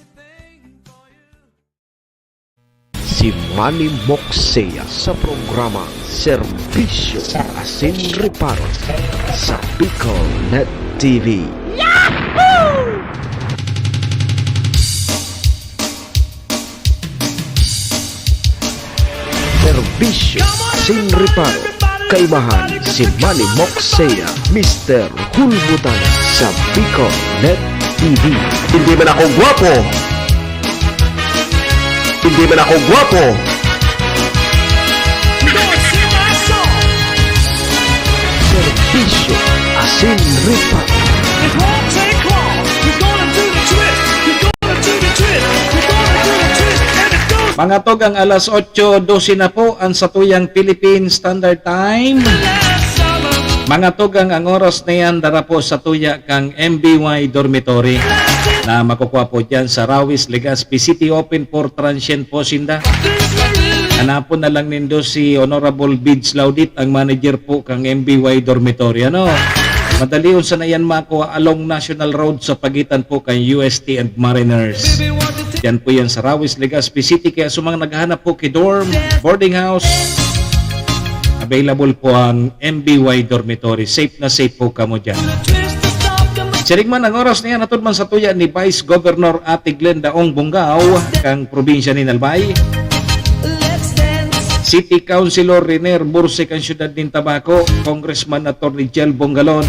Si Manny Moksea sa programa Serbisyo Asin Reparo sa Bicol Net T V. Serbisyo Asin Reparo. Kaibahan si Manny Moksea, Mister Hulbutan sa Bicol Net T V. Hindi man ako gwapo. Hindi man ako gwapo. Serbisyo Asin Reparo. Mga tugang, alas otso dose na po ang satuyang Philippine Standard Time. Mga tugang, ang oras na yan, dara po sa tuya kang M B Y Dormitory na makukuha po dyan sa Rawis, Legazpi City. Open for transient po sinda. Hanapon na lang nindo si Honorable Bids Laudit, ang manager po kang M B Y Dormitory. Ano? Madalion sana yan makuha along National Road sa pagitan po kang U S T and Mariners. Yan po yan sa Rawis, Legazpi City. Kaya sa mga naghahanap po ki dorm, boarding house, available po ang M B Y Dormitory. Safe na safe po kamo dyan. Siring man ang oras na yan, hatod man sa tuya ni Vice Governor Ate Glenda Ong Bongao, kang probinsya nin Albay. City Councilor Rene Burse, kang siyudad nin Tabaco, Congressman Attorney Jel Bongalon,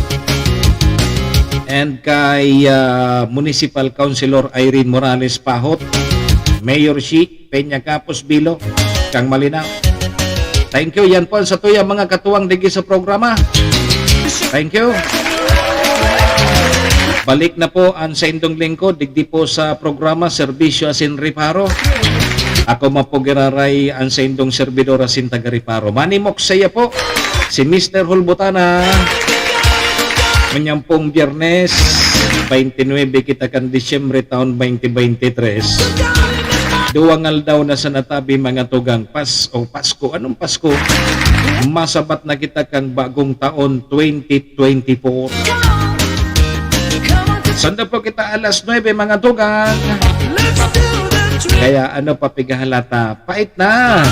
and kay, ah, Municipal Councilor Irene Morales Pahot, Mayor Shi, Peña Capos Bilo, kang Malinao. Thank you. Yan po ang satuyang mga katuwang digdi sa programa. Thank you. Balik na po ang saindong lingkod digdi po sa programa Serbisyo Asin Reparo. Ako man po giraray ang saindong servidor asin taga Reparo. Manny Moksea po, si Mister Hulbutana. Ngunyan pong Biyernes, twenty-nine kita kan Disyembre taon twenty twenty-three. Duwang aldaw na sa natabi, mga tugang, Pas-, o Pasko. Anong Pasko? Masabat na kita kang bagong taon, twenty twenty-four. Sanda po kita alas nuebe, mga tugang. Kaya ano pa pigahalata? Pait na!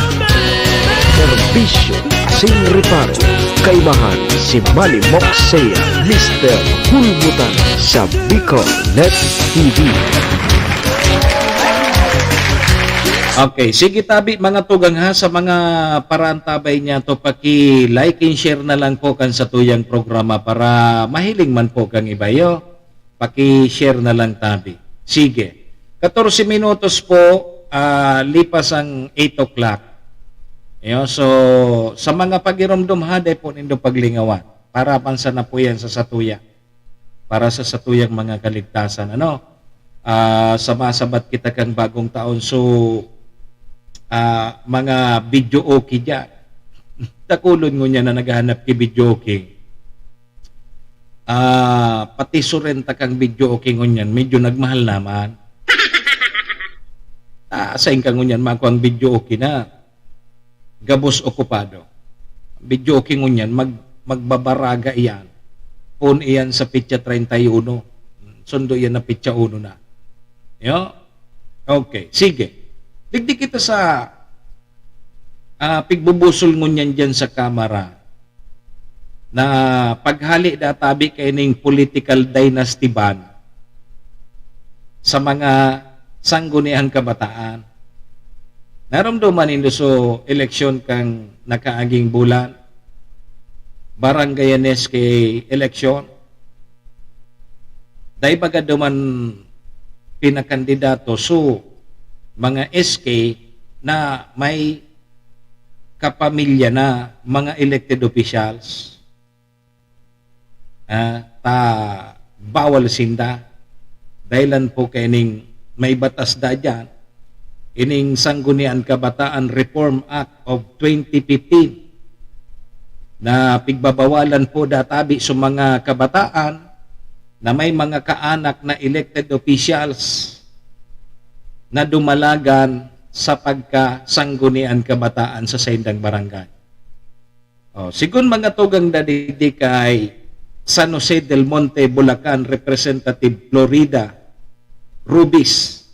Serbisyo Asin Reparo. Kaibahan si Manny Moksea, Mister Hulbutan sa Bicol Net T V. Okay, sige tabi, mga tugang, ha, sa mga paraantabay niya to, paki-like and share na lang po kan satuyang programa para mahiling man po kang iba, yo. Paki-share na lang tabi. Sige. Katorse minutos po, ah, lipas ang eight o'clock. Yo, so, sa mga pagiromdom, haday po nindo paglingawan. Para pansa na po yan sa satuya. Para sa satuyang mga kaligtasan. Ano? Ah, sa masabat kita kang bagong taon. So, ah, mga video okay dyan. Dakulon ngunyan na naghahanap ki video okay. Ah, pati surenta kang video okay ngunyan, medyo nagmahal naman. Ah, sain ka ngunyan, makuha ang video okay na gabos okupado. Video okay ngunyan, mag-, magbabaraga iyan. pon iyan sa petsa treinta y uno. Sundo iyan na petsa uno na. Yo? Okay, sige. Digdi kita sa, ah, pigbubusol ngunyan diyan sa Kamara na paghali da tabi kaining political dynasty ban sa mga sangguniang kabataan. Naromdoman nindo so eleksyon kan nakaaging bulan, Barangay and S K eleksyon. Dai baga duman pinakandidato so mga S K na may kapamilya na mga elected officials. Ah, ta bawal sinda. Dahilan po kaining may batas da diyan, ining Sanggunian Kabataan Reform Act of twenty fifteen, na pigbabawalan po da tabi sa mga kabataan na may mga kaanak na elected officials na dumalagan sa pagkasanggunian kabataan sa saindang barangay. Oh, sigon mga tugang da digdi kay San Jose del Monte, Bulacan, Representative Florida Rubis,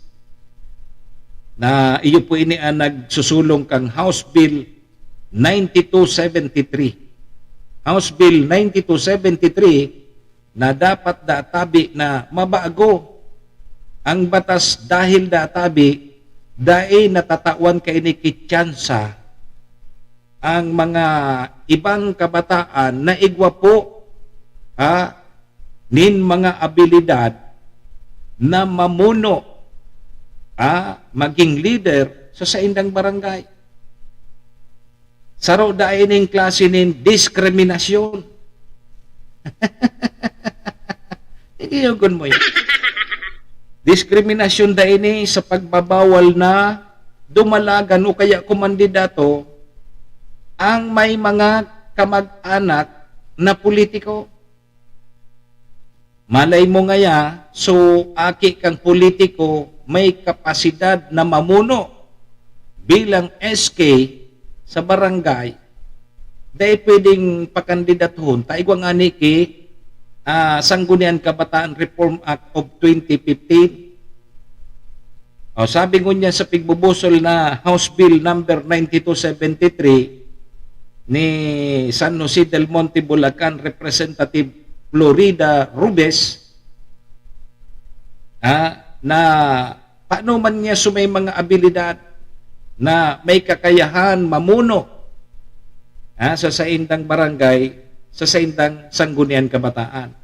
na iyo po ini ang nagsusulong kang House Bill ninety-two seventy-three. House Bill ninety-two seventy-three na dapat da tabi na mabago ang batas dahil da tabi dai natatawan kaini ki tsansa ang mga ibang kabataan na igwa po, ha, nin mga abilidad na mamuno, ha, maging leader sa saindang barangay. Saro da ining klase nin diskriminasyon. Iyogon mo yan. Diskriminasyon da ini sa pagbabawal na dumalagan o kaya kumandidato ang may mga kamag-anak na politiko. Malay mo ngaya, so aki kang politiko may kapasidad na mamuno bilang S K sa barangay, dai pwedeng pakandidatohon. Ta igwa ngani ki, ah, Sanggunian Kabataan Reform Act of twenty fifteen. O, sabi ngunyan sa pigbubusol na House Bill number ninety-two seventy-three ni San Jose del Monte, Bulacan, Representative Florida Rubes, ha, na paano man niya so may mga abilidad na may kakayahan mamuno, ha, sa saindang barangay, sa saindang sanggunian kabataan.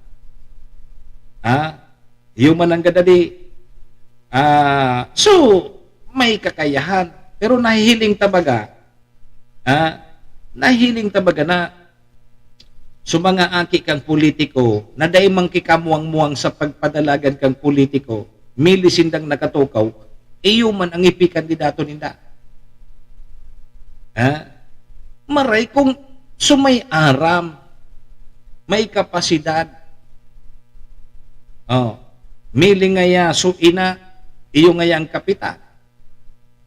Ha? Iyo man ang gadadi. Ah, so, may kakayahan. Pero nahihiling ta baga, ah, nahihiling ta baga na so mga aki kang politiko na dai man ki kamuwang-muwang sa pagpadalagan kang politiko, mili sindang nakatukaw, iyo man ang ipikandidato ninda. Ha? Maray kung so may aram, may kapasidad. Oh, mili ngaya so ina, iyo ngaya ang kapitan.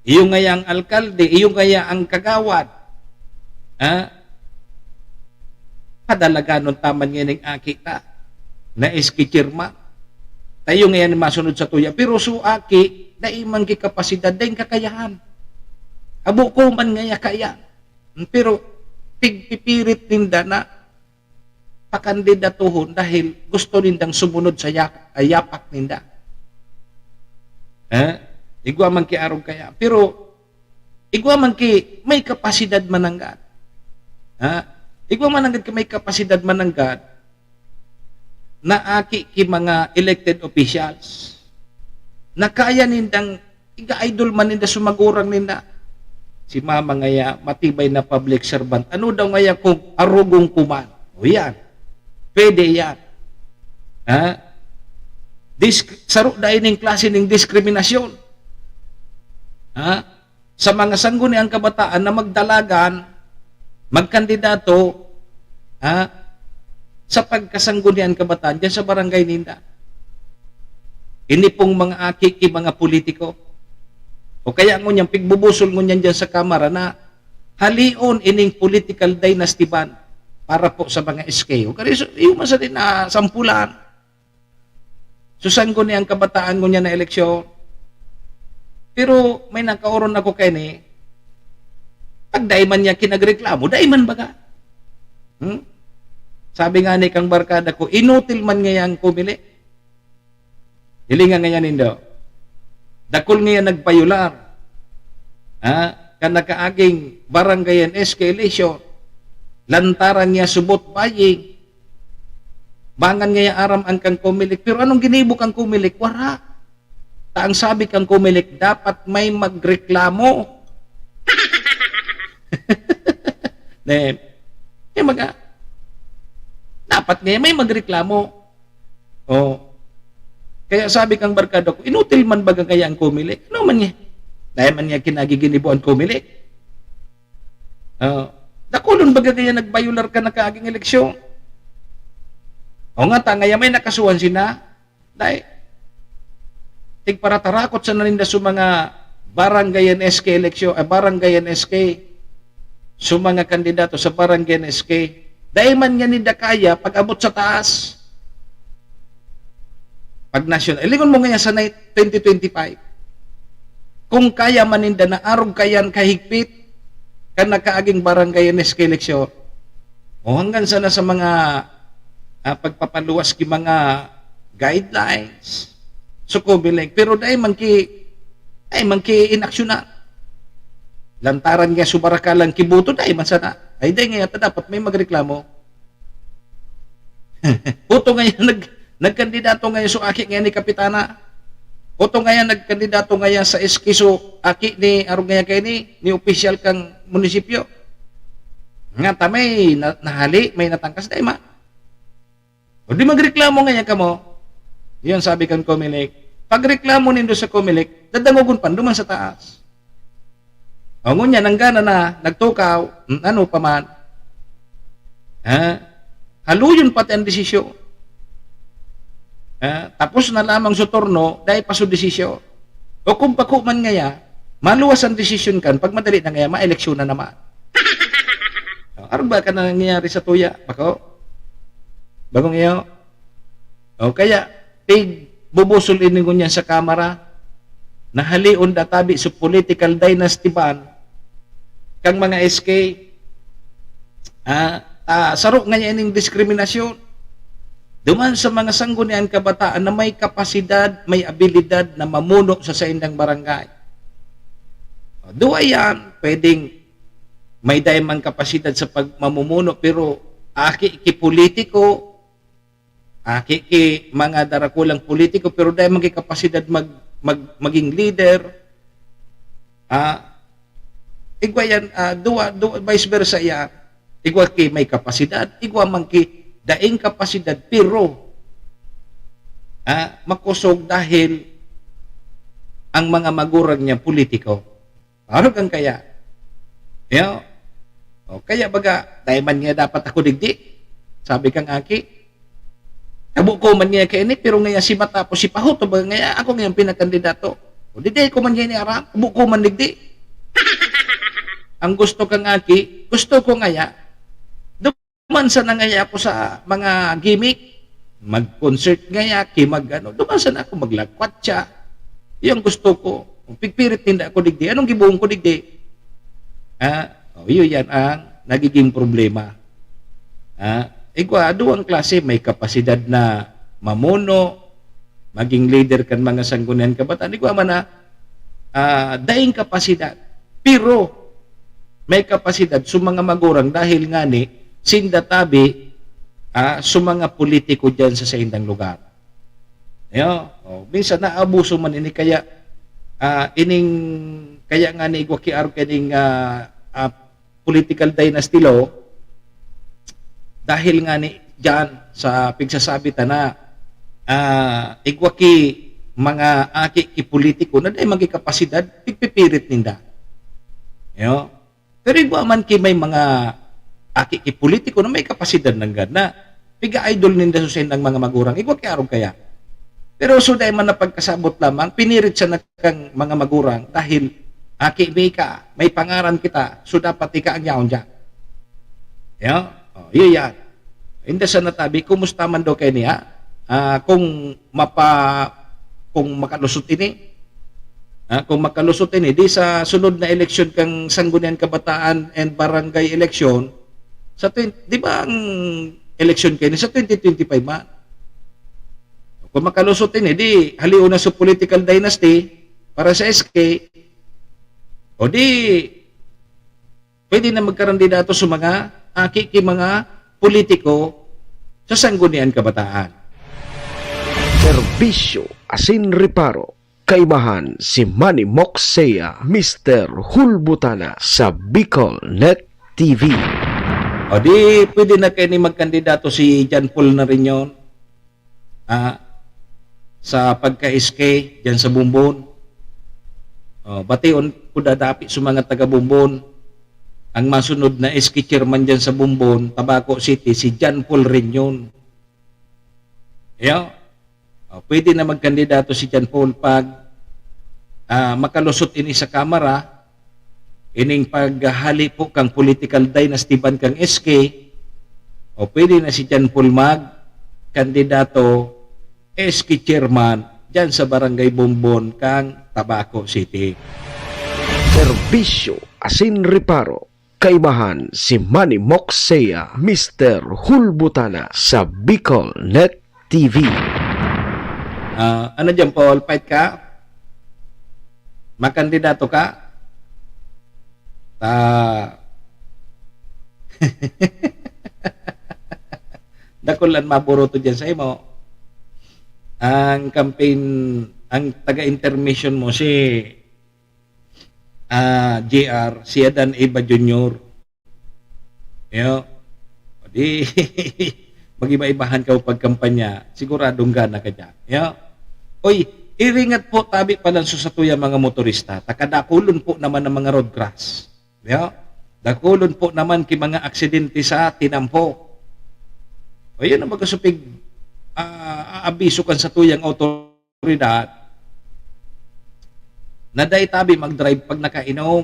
Iyo ngaya ang alkalde, iyo ngaya ang kagawad. Ha? Padalaganon ta man nganing aki ta na S K chairman. Ta iyo ngaya ni masunod sa tuya. Pero so aki, dai man ki kapasidad, dai kakayahan. Abo ko man ngaya kaya. Pero pigpipirit ninda na pakandidatuhon dahil gusto nindang sumunod sa yak-, ah, yapak ninda. Eh? Igwa man ki arog kaya. Pero igwa man ki may kapasidad mananggad. Ha? Igwa man nanggad ki may kapasidad mananggad na aki ki mga elected officials na kaya nindang iga-idol man ninda sa magurang ninda. Si mama ngaya, matibay na public servant. Ano daw ngaya kung arugong kuman? O yan. Pwede yan. Ha? Dis-, saro da ining klase ning diskriminasyon. Ha? Sa mga sangguniang kabataan na magdalagan, magkandidato, ha, sa pagkasangguniang kabataan diyan sa barangay ninda. Ini pong mga aki ki mga politiko. O kaya ngunyan, pigbubusol ngunyan diyan sa Kamara na halion ining political dynasty ban. para po sa mga S K. O kaya, iyo man sa din na sampulan. Susangon niya ang kabataan ngunyan na eleksyon. Pero may nakaoron ako kay ni, pag dai man niya kinagreklamo, dai man baga. Hmm? Sabi nga ni kang barkada ko, inutil man ngaya ang Comelec. Hilinga ngaya nindo. Dakul ngaya nagpayular. Ha? Kan nakaaging barangay and S K election. Lantaran niya subot buying. Bangan ngaya aram ang kang Comelec. Pero anong ginibo kang Comelec? Wara. Ta ang sabi kang Comelec, dapat may magreklamo. Ne, eh, maga-, dapat nga may magreklamo. Oh. Kaya sabi kang barkada ko, inutil man baga kaya ang Comelec? Ano man niya? Dahil man niya kinagiginibo ang Comelec. Oh. Dakulon baga kaya nagbayular ka na kaaging eleksyon? O nga, ta, ngaya may nakasuhan sina. Dai, tigparatarakot sana ninda sa mga barangay and S K eleksyon, ah, barangay and S K, sa mga kandidato sa barangay and S K. Dai man nga ninda kaya pag-abot sa taas. Pag national, ilingon mo ngayon sa nai-, twenty twenty-five. Kung kaya man ninda na arog kayan kahigpit, kan nakaaging barangay and S K eleksyon, o hanggang sana sa mga, ah, pagpapaluwas ki mga guidelines. So, Comelec, pero dai man ki, dai man ki inaksyonan. Lantaran nga subara ka lang kiboto, dai man sana. Ay, dai nga yata dapat may magreklamo. Boto ngayon, nag-, nagkandidato ngayon so aki ngayon ni Kapitana. Boto ngayon, nagkandidato ngayon sa S K so aki ni, arog ngayon kayo ni, ni opisyal kang munisipyo. Nga tamay, na, nahali, may natangkas, dai ma. O di magreklamo ngayon kamo. Yun, sabi kan Comelec. Pagreklamo nindo sa Comelec, dadangogon pa duman sa taas. O ngunyan, nanggana na, nagtukaw, mm, ano pa man. Ha? Haluyon pati ang desisyon. Ha? Tapos na lamang sa turno, dahil pa sa desisyon. O kung pako man ngaya, maluwas ang desisyon kan, pag madali na ngaya, maeleksyon na naman. O, ano ba ka nangyayari sa tuya? Bako? Bagong iyo? O kaya, tig bubusol ini ngunyan sa Kamara, nahalion da tabi sa political dynasty ban kang mga S K, ah, ah, saro nga niya ining diskriminasyon duman sa mga sanggunian kabataan na may kapasidad, may abilidad na mamuno sa saindang barangay. O, duwa yan, pwedeng may dai man kapasidad sa pagmamumuno, pero aki ki politiko, aki ki mga darakulang politiko, pero dai man ki kapasidad mag, mag, maging leader. Ah, igwa yan, ah, duwa, duwa, vice versa yan. Igwa ki may kapasidad, igwa man ki daing kapasidad, pero, ah, makosog dahil ang mga magurang niya politiko. Arog ang kaya. Yo. O, kaya baga, dai man nga dapat ako digdi. Sabi kang aki, "Kabo ko man nga kaini, pero ngaya si Mata po, si Pahuto, baga ngaya ako ngayon pinakandidato. O, di, di ko man nga ini aram, kabo ko man digdi." Ang gusto kang aki, gusto ko ngaya, duman sana ngaya ako sa mga gimmick, mag-concert ngaya, ki mag ano, duman sana ako, maglakwatsa. Yung gusto ko. Kung pigpirit ninda ako digdi, anong gibuhon ko digdi? Ah, o, yun yan ang nagiging problema. Ah, igwa, duwang klase, may kapasidad na mamuno, maging leader kan mga sanggunian kabataan. Igwa man na, ah, daing kapasidad. Pero, may kapasidad sa mga magurang dahil ngani, sinda tabi, ah, sa mga politiko dyan sa saindang lugar. Yo, o, minsan naabuso man ini kaya, ah, ining, kaya nga ni igwa ki arog kaning, ah, ah, political dynasty law, dahil nga ni diyan sa pigsasabi ta na, ah, igwa ki mga aki ki politiko na dai man ki kapasidad, pigpipirit ninda. Yo. Pero igwa man ki may mga aki ki politiko na may kapasidad nanggad na piga-idol ninda sa saindang mga magurang, igwa ki arog kaya. Pero so dai man na pagkasabot lamang, pinirit siya na kang mga magurang dahil aki mi ka, may pangaran kita, so dapat ika ang yaon diyan. Yo? Oh, iyo yan. Inda sana tabi, kumusta man daw kaini, ha? Ah, kung mapa-, kung makalusot ini, ha? Kung makalusot ini, di sa sunod na eleksyon kang Sangguniang Kabataan and Barangay Eleksyon, sa twen-, di ba ang eleksyon kaini sa twenty twenty-five man? Kung makalusot ini, di halion na sa political dynasty para sa S K, o di pwede na magkakandidato sa mga aki ki mga politiko sa Sangguniang Kabataan. Serbisyo asin reparo, kaibahan si Manny Moksea, Mister Hulbutana sa Bicol Net T V. O di, pwede na kaini magkandidato si John Paul Nariñon, ah, sa pagka-S K diyan sa Bombon. O, bation ko dadapi sa mga taga Bombon. Ang masunod na S K chairman diyan sa Bombon, Tabaco City, si John Paul Nariñon. Iyo. O, pwede na magkandidato si John Paul pag, ah, makalusot ini sa Kamara, ining paghahali po kang political dynasty ban kang S K, o pwede na si John Paul magkandidato S K chairman diyan sa Barangay Bombon kang Tabaco City. Serbisyo asin reparo, kaibahan si Manny Moksea, Mister Hulbutana sa Bicol Net T V. Ah, ano diyan, Paul? Fight ka? Makandidato ka? Ta Dakul an maburuto diyan sa imo. Ang campaign, ang taga-intermission mo si, ah, J R, si Adan Eva Junior. Yo. Di, mag-iba-ibahan ka o pagkampanya, siguradong gana ka diyan. Yo. Oy, iringat po tabi palan sa satuyang mga motorista, takadakulon po naman ang mga road crash. Yo. Dakulon po naman ki mga aksidente sa tinampo. O yun ang magasupig, ah, aabiso kan satuyang otoridad na dai tabi mag-drive pag nakainom.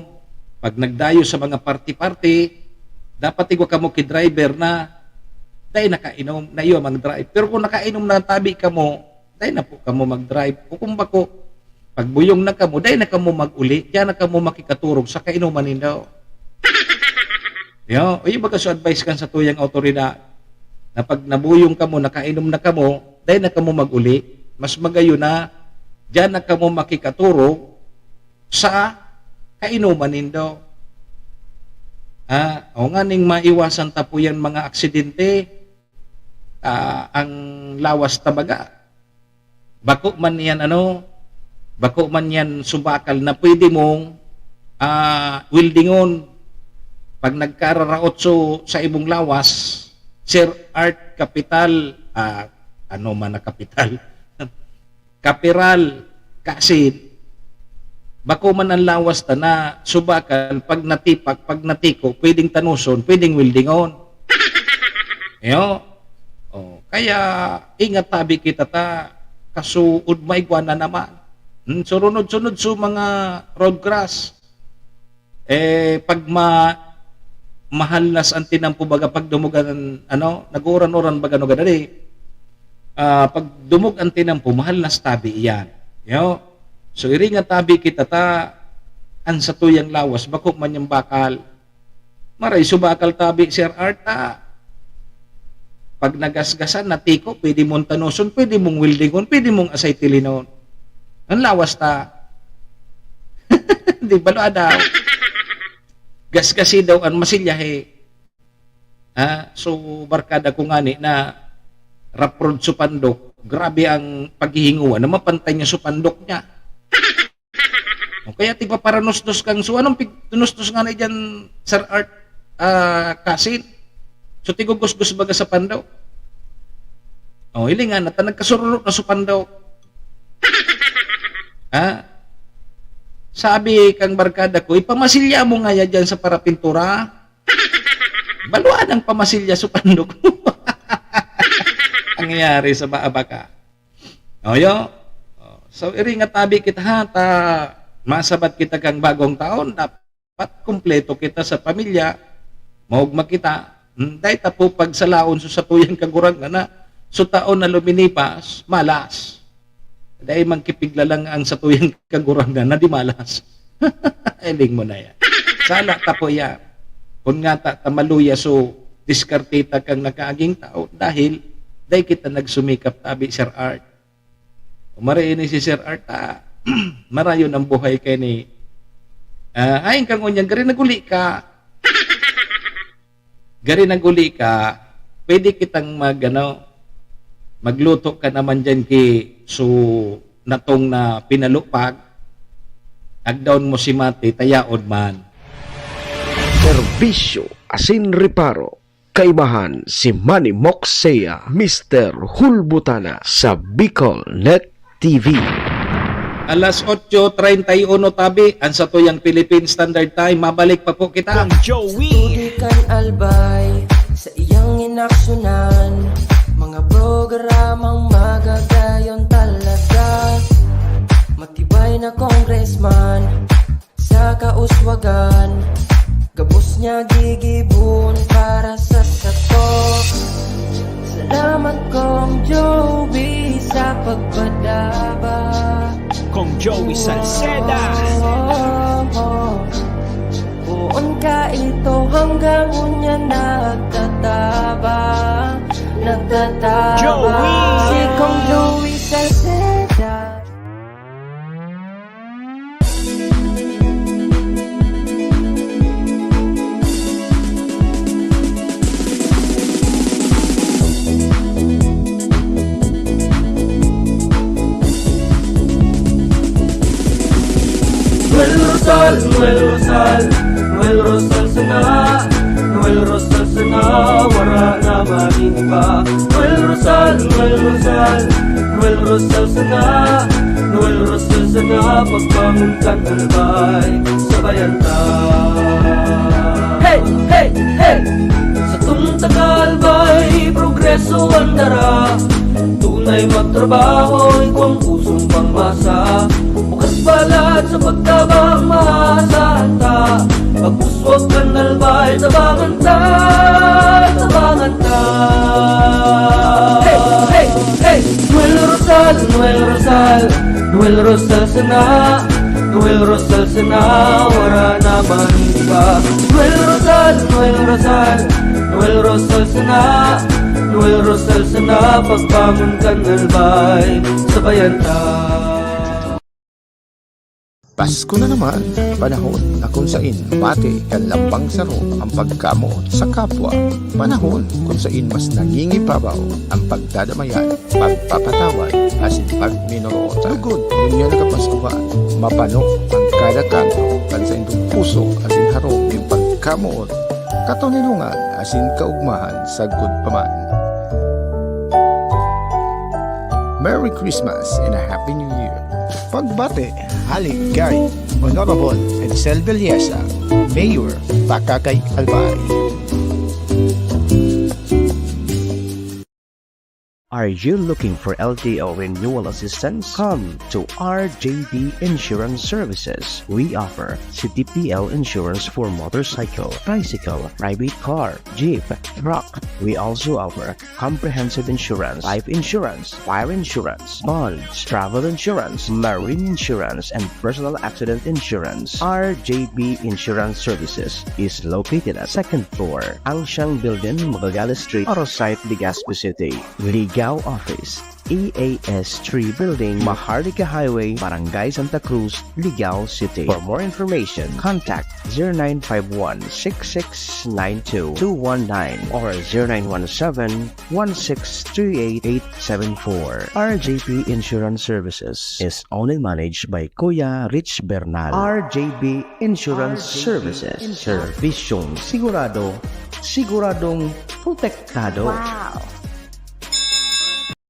Pag nagdayo sa mga party-party, dapat igwa kamo ki driver na dai nakainom, na iyo mag-drive. Pero kung nakainom na tabi kamo, dai na po kamo mag-drive. O kung bako, pagbuyong na kamo, dai na kamo mag-uli, diyan na kamo makikaturog sa kainuman nindo. Yo, iyo baga so advice kan satuyang otoridad na pag nabuyong kamo, nakainom na kamo, dai na kamo mag-uli. Mas magayon na diyan na kamo makikaturog sa kainuman nindo. Ah, o nganing maiwasan ta po yan mga aksidente, ah, ang lawas ta baga. Bako man yan, ano, bako man yan subakal na pwede mong, ah, weldingon. Pag nagkararaot so sa imong lawas, Sir Art Capital, ah, ano man na kapital? Kapiral, kasin, bako man ang lawas ta na subakal, pag natipak, pag natiko, pwedeng tanuson, pwedeng weldingon. Yo. Oh, kaya ingat tabi kita ta kasuod maigwa na naman. Hmm, surunod-sunod so mga road crash. Eh, pag ma-, mahalnas ang tinampo, baga pag dumog an, ano, nag-uuran-uran baga no gadali. Ah, pag dumog ang tinampo, mahalnas tabi iyan. Yo. So, iringa tabi kita ta, an satuyang lawas, bako man yang bakal. Maray subakal tabi, Sir Art, ah. Pag nagasgasan, natiko, pwede mong tanuson, pwede mong weldingon, pwede mong asaytilinon. Ang lawas ta. Di ba, lo, adaw? Gasgasi daw ang masilyahe. Ha? So, barkada ko ngani na raprod so pandok. Grabe ang paghihinguan na mapantay niya so pandok niya. O kaya tigpaparanusdos kang, so anong pig-, tunusdos nga na dyan, Sir Art, ah, Kasin? So tigugusgos baga sa pandok. O, hiling nga na, ta nagkasururot na sa pandok. Ha? Sabi kang barkada ko, "Ipamasilya mo nga ya dyan sa parapintura." Baluan ang pamasilya sa pandok. Ang nangyari sa Baabaka. O, yo. O, so, iri nga tabi kita, ha, ta masabat kita kang bagong taon, dapat kumpleto kita sa pamilya, maugma kita, Hmm, dai ta po pagsalaon sa satuyang Kagurangnan na sutaon na luminipas, malas. Dai magkipiglalang ang satuyang Kagurangnan na di malas. Eling mo na yan. Sala ta po yan. Kun nga ta, ta maluya, so, diskarte ta kang nakaaging tao dahil dai kita nagsumikap tabi, Sir Art. Umari ini si Sir Art, ah, marayon ang buhay kay ni, ah, ay, kang unyang, gari naguli ka. Gari naguli ka, pwede kitang mag, ano, magluto ka naman dyan ki su natong na pinalupag, agdaon mo si Mati, tayaon man. Serbisyo asin reparo. Kaibahan si Manny Moxea, Mister Hulbutana sa Bicol Net T V. Alas otso treinta y uno tabi, ang satuyang Philippine Standard Time. Mabalik pa po kita. Kong Joey. Sa tubig kan Albay, sa iyang inaksyonan, mga programang magagayon talaga. Matibay na congressman, sa kauswagan, gabos niya gigibon para sa sato. Salamat, Kong Joey, sa pagpadaba. Kong Joey Salceda. Oh, oh, oh. Poon ka ito hanggang unya nagtataba, nagtataba. Joey! Si Kong Joey Salceda. Noel Rosal, Noel Rosal, Noel Rosal sana, Noel Rosal sana, wara na manin pa. Noel Rosal, Noel Rosal, Noel Rosal sana, Noel Rosal sana, pagbangon kan Albay, sabayan ta. Hey, hey, hey! Satong taga Albay, progreso an dara. Tunay magtrabaho, igwang pusong pangmasa. Bukas balat sa pagtabang, maasahan ta. Pag-uswag kan Albay, tabangan ta, tabangan ta. Hey, hey, hey! Noel Rosal, Noel Rosal, Noel Rosal sana, Noel Rosal sana, wara na man iba. Noel Rosal, Noel Rosal, Noel Rosal sana, Noel Rosal sana, pagbangon kan Albay, sabayan ta. Pasko na naman, panahon na kung sain mati kan lambang saro ang pagkamoot sa kapwa. Panahon kung sain mas nangingibabaw ang pagdadamayan, pagpapatawad, asin pagminorotan. Lugod, ngunyan na kapaskuhan, mapano ang kada kanto kan saindong puso asin harong nin pagkamoot, katoninongan, asin kaugmahan sagkod pa man. Merry Christmas and a Happy New Year! Pagbati hale kay Honorable Edsel Villesa, Mayor, Pakakay, Albay. Are you looking for L T O renewal assistance? Come to R J B Insurance Services. We offer C T P L insurance for motorcycle, tricycle, private car, jeep, truck. We also offer comprehensive insurance, life insurance, fire insurance, bonds, travel insurance, marine insurance, and personal accident insurance. R J B Insurance Services is located at second floor, Angsiang Building, Magallanes Street, Oro Site, Legazpi City. Ligao Office, E A S three Building, Maharlika Highway, Barangay Santa Cruz, Ligao City. For more information, contact zero nine five one, six six nine two, two one nine or zero nine one seven, one six three eight, eight seven four. R J P Insurance Services is owned and managed by Kuya Rich Bernal. R J P Insurance Services. Serbisyong sigurado, siguradong protektado. Wow!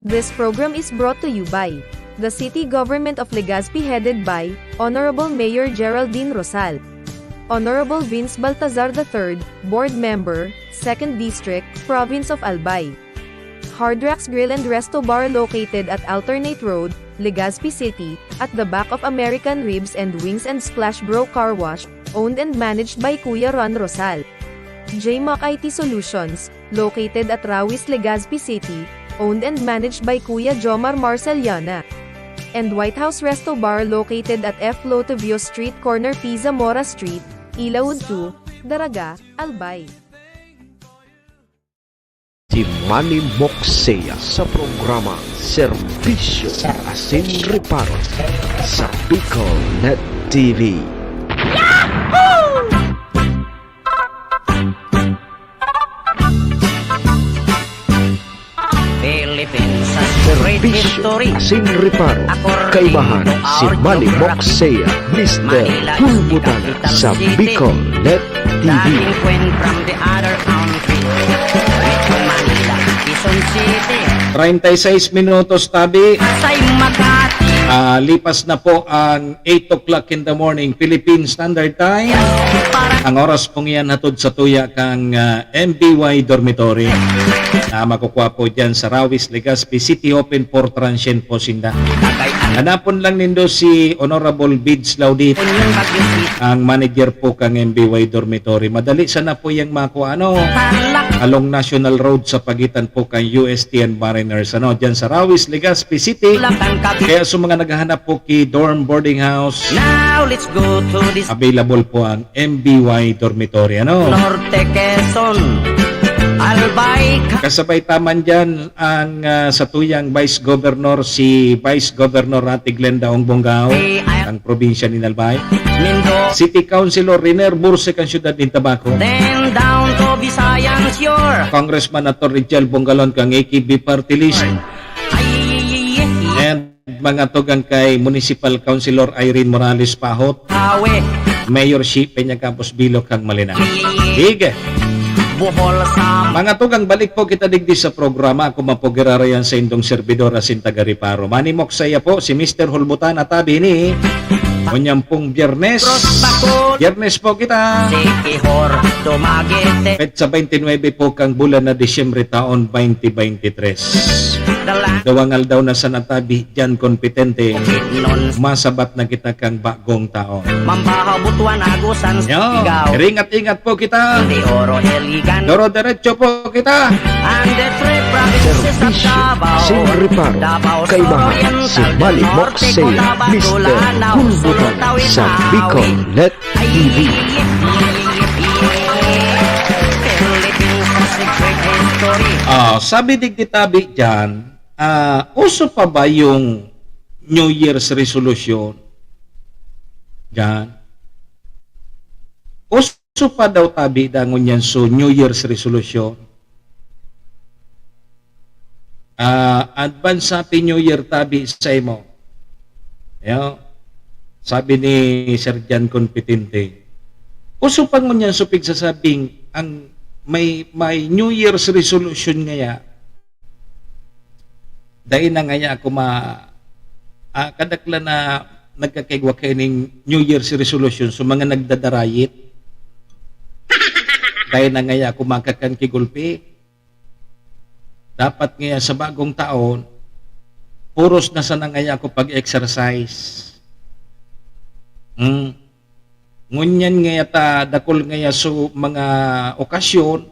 This program is brought to you by the City Government of Legazpi, headed by Honorable Mayor Geraldine Rosal, Honorable Vince Baltazar the third, Board Member, Second District, Province of Albay. Hard Rocks Grill and Resto Bar, located at Alternate Road, Legazpi City, at the back of American Ribs and Wings and Splash Bro Car Wash, owned and managed by Kuya Ron Rosal. J Mac I T Solutions, located at Rawis, Legazpi City, owned and managed by Kuya Jomar Marceliana. And White House Resto Bar, located at F Lotivio Street, corner P Zamora Street, Ilaud two, Daraga, Albay. Si Manny Moksea sa programa Serbisyo Asin Reparo sa Bicol Net T V. Philippines has great Serbisyo history. Asin Reparo. Kaibahan si Manny Moksea, Mister Hulbutan sa Bicol Net T V. Dating queen from the other country. Metro Manila, Quezon City. Treinta y seis minutos, tabi. Pasay Makati. Ah, lipas na po ang eight o'clock in the morning, Philippine Standard Time. Ang oras pong iyan hatod sa tuya kang ah, M B Y Dormitory na makukuha po dyan sa Rawis, Legazpi City. Open for transient po sinda. Hanapon lang nindo si Honorable Bids Laudit, Union Baguio City. Ang manager po kang M B Y Dormitory. Madali sana po yang makuha, ano? Tarlac. Along National Road sa pagitan po kang U S T and Mariners, ano? Dyan sa Rawis, Legazpi City. Bulacan, Cavite. Kaya sa mga naghahanap po ki dorm boarding house, Now let's go to this available po ang M B Y Dormitory, ano? Norte Quezon, Albay, Ca- Kasabay taman dyan ang ah, satuyang Vice Governor, si Vice Governor Ate Glenda Ong Bongao, Ay, ay- ang probinsya ni Albay. Mindoro. City Councilor Riner Bursek ang siyudad nin Tabaco. Then down to Visayan Shore. Congressman Attorney Jel Bongalon kang A K B Party List. Ay, And mga tugang kay Municipal Councilor Irene Morales Pahot, Hawe. Mayor Shi Peña Campos Bilog kang Malina. Sige. Bohol sa Mga tugang, balik po kita digdi sa programa. Ako man po girarayan sa indong servidor asin taga Reparo. Manimok saya po si Mister Hulbutan at abi ni. Ngunyan pong Biyernes. Biyernes po kita. Siquijor, Dumaguete. Petsa twenty-nine po kang bulan na Disyembre taon twenty twenty-three. Dalang Dawang aldaw na sana tabi diyan kompetente. Bukidnon. Masabat na kita kang bagong taon. Mambahaw, Butuan, Agusan, Yo, Sigaw. Ingat-ingat po kita. De Oro, Iligan. Doro-derecho po kita. And the three provinces of Serbisyo Davao. Asin Reparo. Davao Sur, Kaibahan Oriental si del Manimok Norte, Sea, Cotabato, Mister Lanao, Hulbutan Surigao, sa Tawi. Bicol Net T V. Philippines has a great history. Ah, sabi digdi tabi diyan, ah, uso pa ba yung New Year's resolution? Diyan. Uso pa daw tabi dangon yan so New Year's resolution. Ah, advance Happy New Year tabi sa imo. Yo. Sabi ni Sir John Competente, uso pa ngunyan so pigsasabing ang may, may New Year's resolution ngaya. Dai na ngaya ako ma-, ah, kadaklan na nagkakaigwa kaining New Year's resolution. So, mga nagdadarayit, dai na ngaya ako makakan ki gulpi. Dapat ngaya sa bagong taon, puros na sana ngaya ako pag-exercise. Hmm. Ngunyan ngaya ta, dakul ngaya so mga okasyon,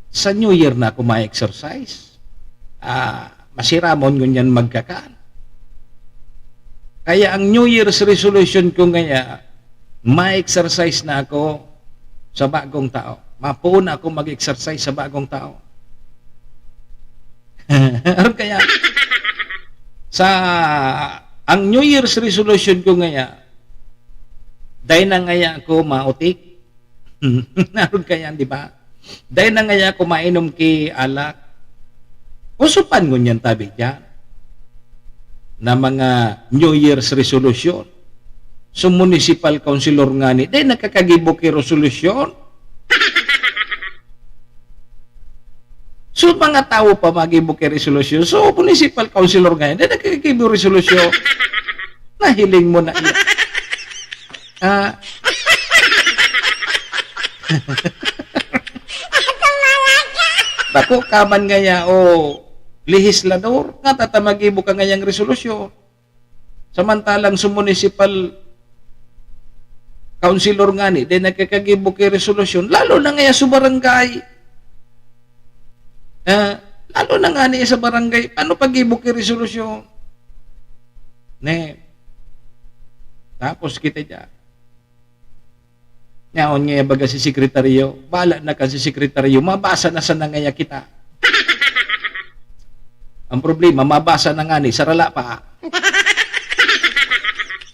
sa New Year na ako ma-exercise. Ah, masiramon ngunyan magkakan. Kaya ang New Year's resolution ko ngaya, ma-exercise na ako sa bagong taon. Mapuon na ako mag-exercise sa bagong taon. Aron kaya, sa, ang New Year's resolution ko ngaya, dai na ngaya ako mautik. Aron kaya, di ba? Dai na ngaya ako mainom ki alak. Uso pa ngunyan tabi diyan na mga New Year's resolution. So, municipal councilor ngani, dai nakakagibo ki resolution. So, mga tawo pa magibo ki resolution. So, municipal councilor ngani, dai nakakagibo resolution. Nahiling mo na iya. Ah. Bako ka man ngaya o lehislador, nga tata magibo ka ngayang resolusyon. Samantalang sa municipal Councilor ngani, dai nakakagibo ki resolusyon, lalo na ngaya sa barangay. Ah, lalo na ngani sa barangay, paano pagibo ki resolusyon? Ne? Tapos kita dyan. Yaon nga baga si sekretaryo, bala na kan si sekretaryo, mabasa na sana ngaya kita. Ang problema, mabasa na ngani, sarala pa.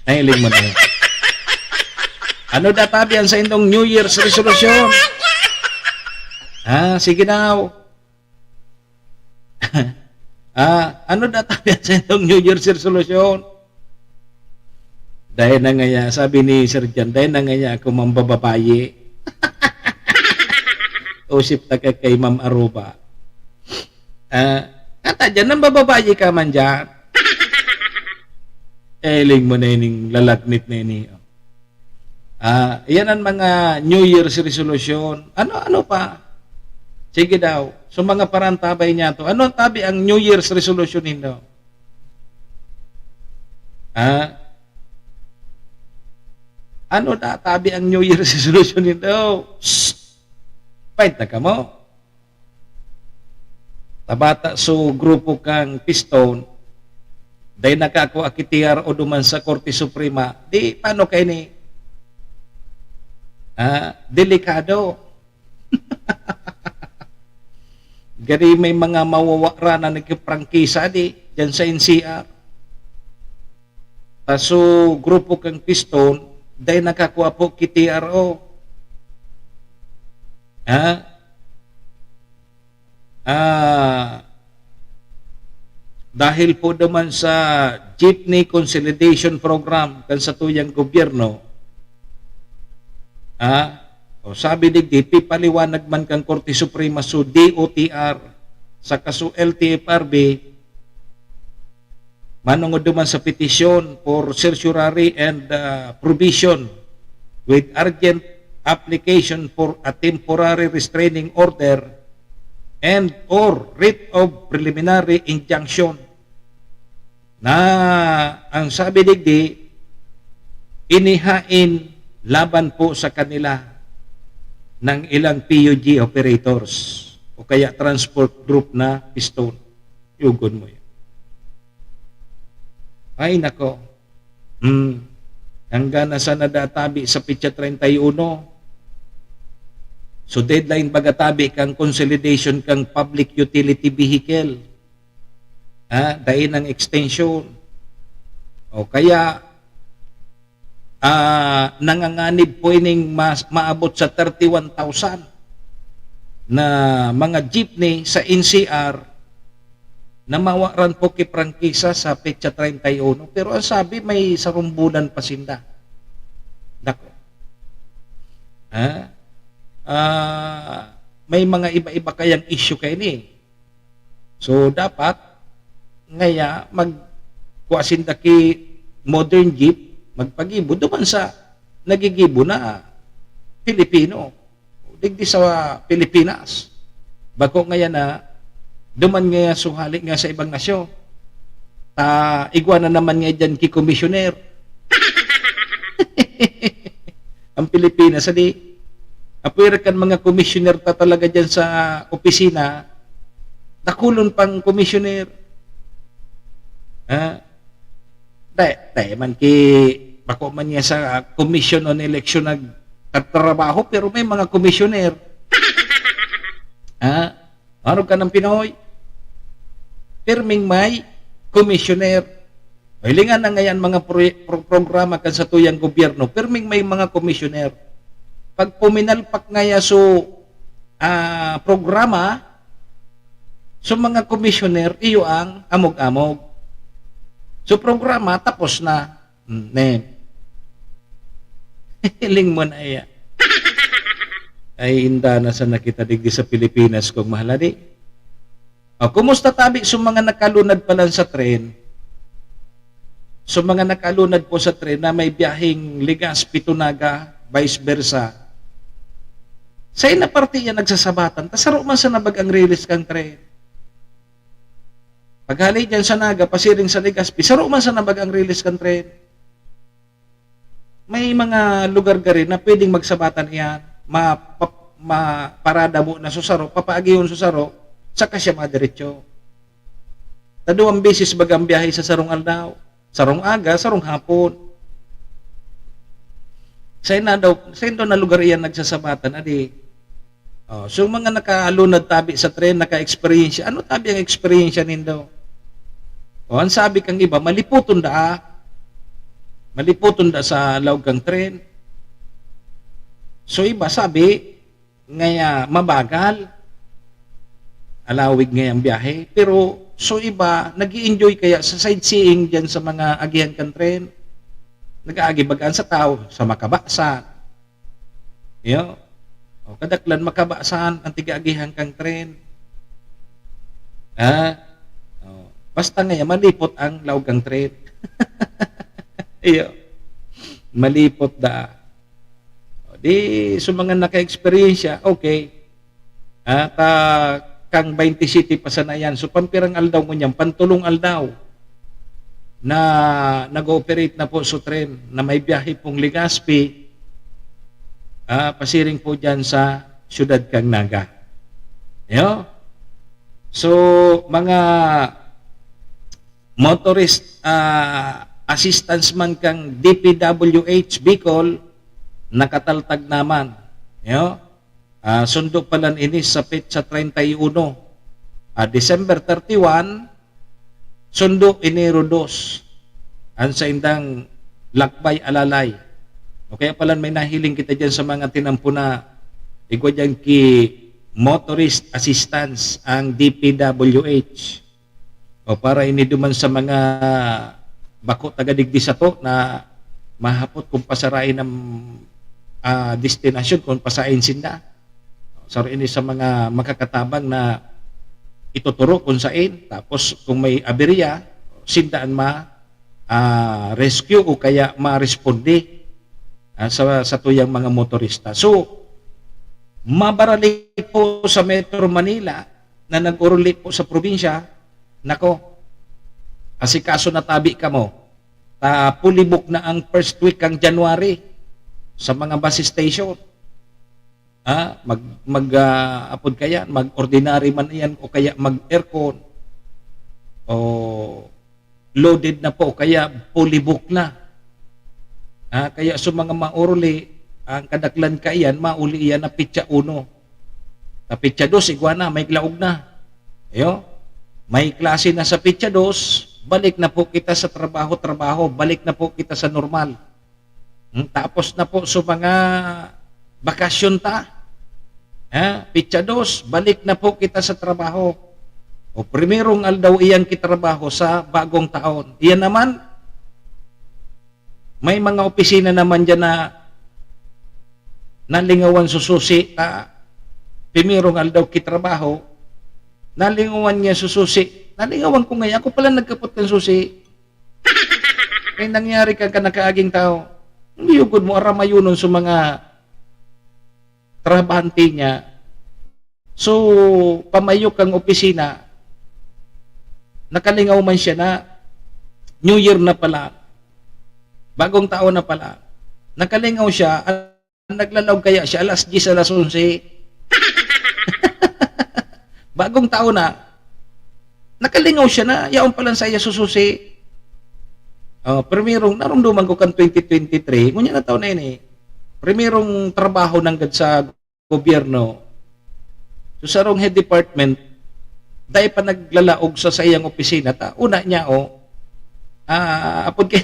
Nahiling mo na yun. Ano databi ang sa indong New Year's resolution? Ah, sige daw. Ah, ano databi ang sa indong New Year's resolution? Dai na ngaya, sabi ni Sir John, dai na ngaya ako mambababayi. Usip ta ka kay Ma'am Aruba. Ah, ata dyan, nambababayi ka man dyan. Eling mo na ining lalagnit na ini. Ah, iyan ang mga New Year's resolution. Ano, ano pa? Sige daw. So, mga parantabay niya to. Ano ang tabi ang New Year's resolution nindo? Ah? Ano na tabi ang New Year's resolution nindo? Shh! Fight na kamo? Tabata so grupo kang Piston, dai nakakua ki T R O duman sa Korte Suprema, di paano kaini? Ah, delikado. Gari may mga mawawara na nagkiprangkisa di, dyan sa N C R. Ta so grupo kang Piston, dai nakakua po ki T R O. Ha? Ah, dahil po naman sa Jeepney Consolidation Program kan satuyang gobyerno, ah, o sabi digdi, pipaliwanag man kan Korte Suprema so D O T R, saka so L T F R B, manongod duman sa petition for certiorari and, ah, provision with urgent application for a temporary restraining order and or writ of preliminary injunction na ang sabi digdi, inihain laban po sa kanila ng ilang P U G operators o kaya transport group na Piston. Yugon mo yan. Ay, nako. Hmm. Hanggang na sana databi sa petsa treinta y uno. So, deadline baga tabi kang consolidation kang public utility vehicle. Ah, dai nang extension. O kaya, ah, nanganganib po ining mas, maabot sa thirty-one thousand na mga jeepney sa N C R na mawaran po ki prangkisa sa petsa treinta y uno. Pero ang sabi, may sarong bulan pa sinda. Dako. Ha? Ah, may mga iba-iba kayang issue kaini. So, dapat, ngaya, magkua sinda ki modern jeep, magpagibo, duman sa nagigibo na Pilipino. Digdi sa Pilipinas. Bako ngaya na, duman ngaya suhali nga sa ibang nasyon. Ta, igwa na naman nga dyan ki komisyoner. Ang Pilipinas, adi, apwera kan mga komisyoner ta talaga dyan sa opisina, dakulon pang komisyoner. Ha? Dai, dai man ki, bako man niya sa Commission on Election nagtatrabaho, pero may mga komisyoner. Ha? Marog ka ng Pinoy? Pirming may komisyoner. Hilingan na ngayan mga proye-, pro-, programa kan satuyang gobyerno, pirming may mga komisyoner. Pag puminalpak ngaya so, ah, programa, so mga komisyoner, iyo ang amog-amog. So programa, tapos na. Hmm, ne. Hiling mo na iya. Ay, inda na sana kita digdi sa Pilipinas, kung mahaladi. O, kumusta tabi sa mga nakalunad pa lang sa tren? Sa mga nakalunad po sa tren na may biyaheng Legazpi to Naga, vice versa. Sa ina parte yan nagsasabatan, ta saro man sa nabag ang release kang tren. Paghali dyan sa Naga, pasiring sa Legazpi, saro man sa nabag ang release kang tren. may mga lugar gari na pwedeng magsabatan iyan, ma-, pa-, ma-, parada mo na sa saro, papaagihon sa saro, saka siya madiretso. Taduwang beses baga ang biyahe sa sarong aldaw, sarong aga, sarong hapon. Sa ina daw, sa indo na lugar iyan nagsasabatan, adi. Oh, so mga nakaalunad tabi sa tren, naka-eksperyensya. Ano tabi ang eksperyensya nindo? O, ang sabi kang iba, maliputon daa. Maliputon da sa laog kang tren. So iba sabi, ngaya mabagal. Alawig ngaya ang biyahe. Pero so iba, nag enjoy kaya sa sightseeing diyan sa mga agihan kan tren. Nag-aagi bagaan sa tao, sa makabasan. Yo. O, kadaklan makabasan ang tig-aagihan kang tren. Ha? O, basta ngaya malipot ang laog kang tren. Iyo. Malipot da. O, di, so mga naka-eksperyensya, okay. At, ah, kang twenty-seven pa sana yan. So, pampirang aldaw mo niyan? Pantulong aldaw na nag-ooperate na po sa tren na may biyahe pong Legazpi, ah, pasiring po dyan sa siyudad kang Naga. Yo? So, mga motorist, ah, assistance man kang D P W H Bicol, nakataltag naman. Yo? Ah, sundo palan ini sa petsa treinta y uno, ah, December thirty-one, sundo Enero dos, ang saindang lakbay alalay. O kaya palan may nahiling kita diyan sa mga tinampo na igwa diyan ki motorist assistance ang D P W H. O para ini duman sa mga bako taga digdi sato na mahapot kung pasarain ang, ah, destinasyon, kung pasain sinda. Saro ini sa mga makakatabang na ituturo kung sain. Tapos kung may aberya, sinda an ma, ah, rescue o kaya maresponde, ah, sa, sa tuyang mga motorista. So, mabarali po sa Metro Manila na nag-oruli po sa probinsya, nako, asikaso na tabi kamo. Ta, fully book na ang first week kang January sa mga bus station. Ah, mag, mag, ah, apod kaya, mag-ordinary man iyan o kaya mag-aircon. O loaded na po, kaya fully book na. Ah, kaya sa mga maoruli, ang kadaklan kaiyan, mauli iyan na pitsa uno. Sa pitsa dos, igwa na, may laog na. Ayo, may klase na sa pitsa dos, balik na po kita sa trabaho-trabaho, balik na po kita sa normal. Hmm, tapos na po sa mga bakasyon ta. Ha? Pitsa dos, balik na po kita sa trabaho. O primerong aldaw iyang kitrabaho sa bagong taon. Iyan naman, may mga opisina naman diyan na nalingawan sususi ta. Primerong aldaw kitrabaho, nalingawan niya sususi. Nalingawan ko ngayon, ako pala nagkapot kan susi. May nangyari kan kanakaaging tao. Hindi yugod mo aramayonon sa mga trabahante niya. So, pamayok ang opisina, nakalingaw man siya na New Year na pala, bagong taon na pala. Nakalingaw siya, ang naglalaog kaya siya, alas diyes, alas onse. Bagong taon na, nakalingaw siya na, yaon pa lang sa iya sususi. Oh, primerong, narumduman ko kan twenty twenty-three, ngunyan na taon na ini. Primerong trabaho nanggad sa gobyerno. So, sarong head department, dai pa naglalaog sa saiyang opisina ta. Una niya, oh, ah, apod kay,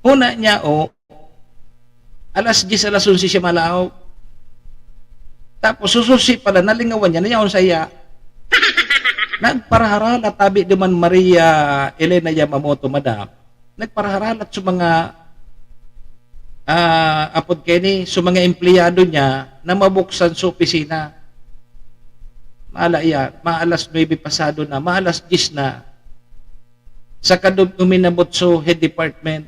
una niya, oh, alas diyes, alas onse siya malaog. Tapos, sususi pala, nalingawan niya, nayaon sa iya. Nagparaharalat, tabi duman Maria Elena Yamamoto, madam. Nagparaharalat sa mga, ah, apod kini, sa mga empleyado niya na mabuksan sa opisina. Maala iyan, maalas nuebe pasado na, maalas diyes na. Saka dun uminabot sa head department.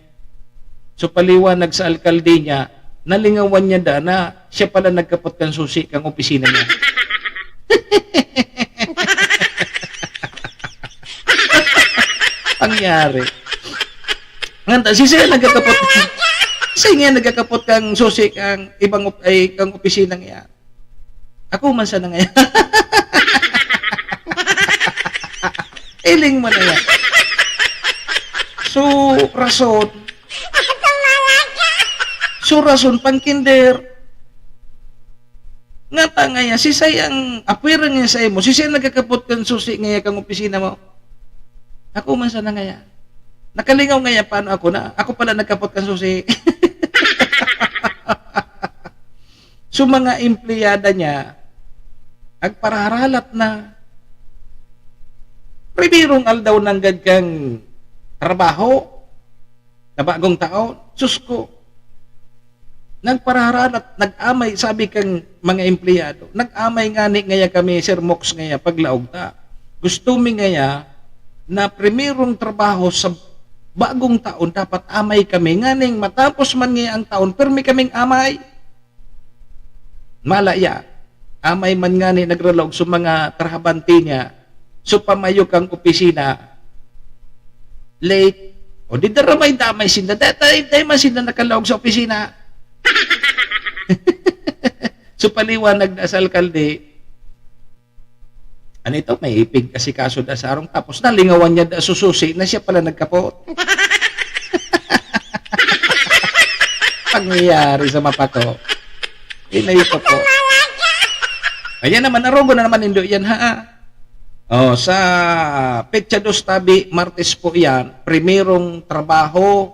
So, paliwanag sa alkalde niya, nalingawan niya da na siya pala nagkapot kan susi kang opisina niya. Pangyari. Nganta, si siya nagkakapot. Kasi nga nagkakapot kang susi kang ibang op-, ay, kang opisina nga yan. Ako man sana ngayon. Iling mo na yan. So, rason. So, rason, pang kinder. Nga ta ngaya, si sayang, apwera nga sa imo, si sayang nagkakapot kan susi ngaya kang opisina mo. Ako man sana ngaya. Nakalingaw ngaya, paano ako na? Ako pala nagkapot kan susi. So, mga empleyada niya, nagparaharalat na. Primerong aldaw nanggad kang trabaho, na bagong taon, sus ko. Nagparaharalat, nag-amay, sabi kang mga empleyado, "Nag-amay ngani ngaya kami, Sir Mox, ngaya paglaog ta. Gusto mi ngaya na primerong trabaho sa bagong taon, dapat amay kami. Nganing matapos man ngaya ang taon, pirmi kaming amay." Mala ya, amay man ngani nagralaog sa mga trabahante niya, so pamayo kang opisina, late. O di daramay-damay sinda. Dai, dai, dai man sinda nakalaog sa opisina. So paliwanag na sa alkalde, ano ito, may ipig-asikaso da sa arong, tapos nalingawan niya da sususi na siya pala nagkapot. Pangyayari sa mapako. Inay ko po. Ayan naman, arogo na naman nindo yan, ha? Oh, sa petsa dos tabi, Martes po yan, primerong trabaho,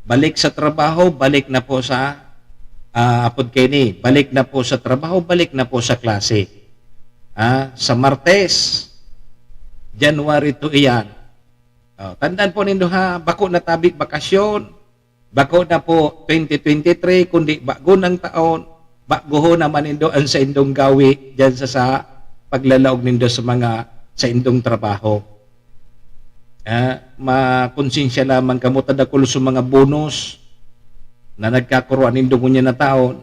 balik sa trabaho, balik na po sa, ah, apod kaini, balik na po sa trabaho, balik na po sa klase. Ah, sa Martes, January two iyan. Oh, tandaan po nindo ha, bako na tabi bakasyon, bako na po twenty twenty-three, kundi bago ng taon, baguho naman nindo ang saindong gawi diyan sa, sa paglalaog nindo sa mga saindong trabaho. Ah, makonsensya lamang kamo ta dakul sa mga bonus na nagkakuro nindo ngunyan na taon.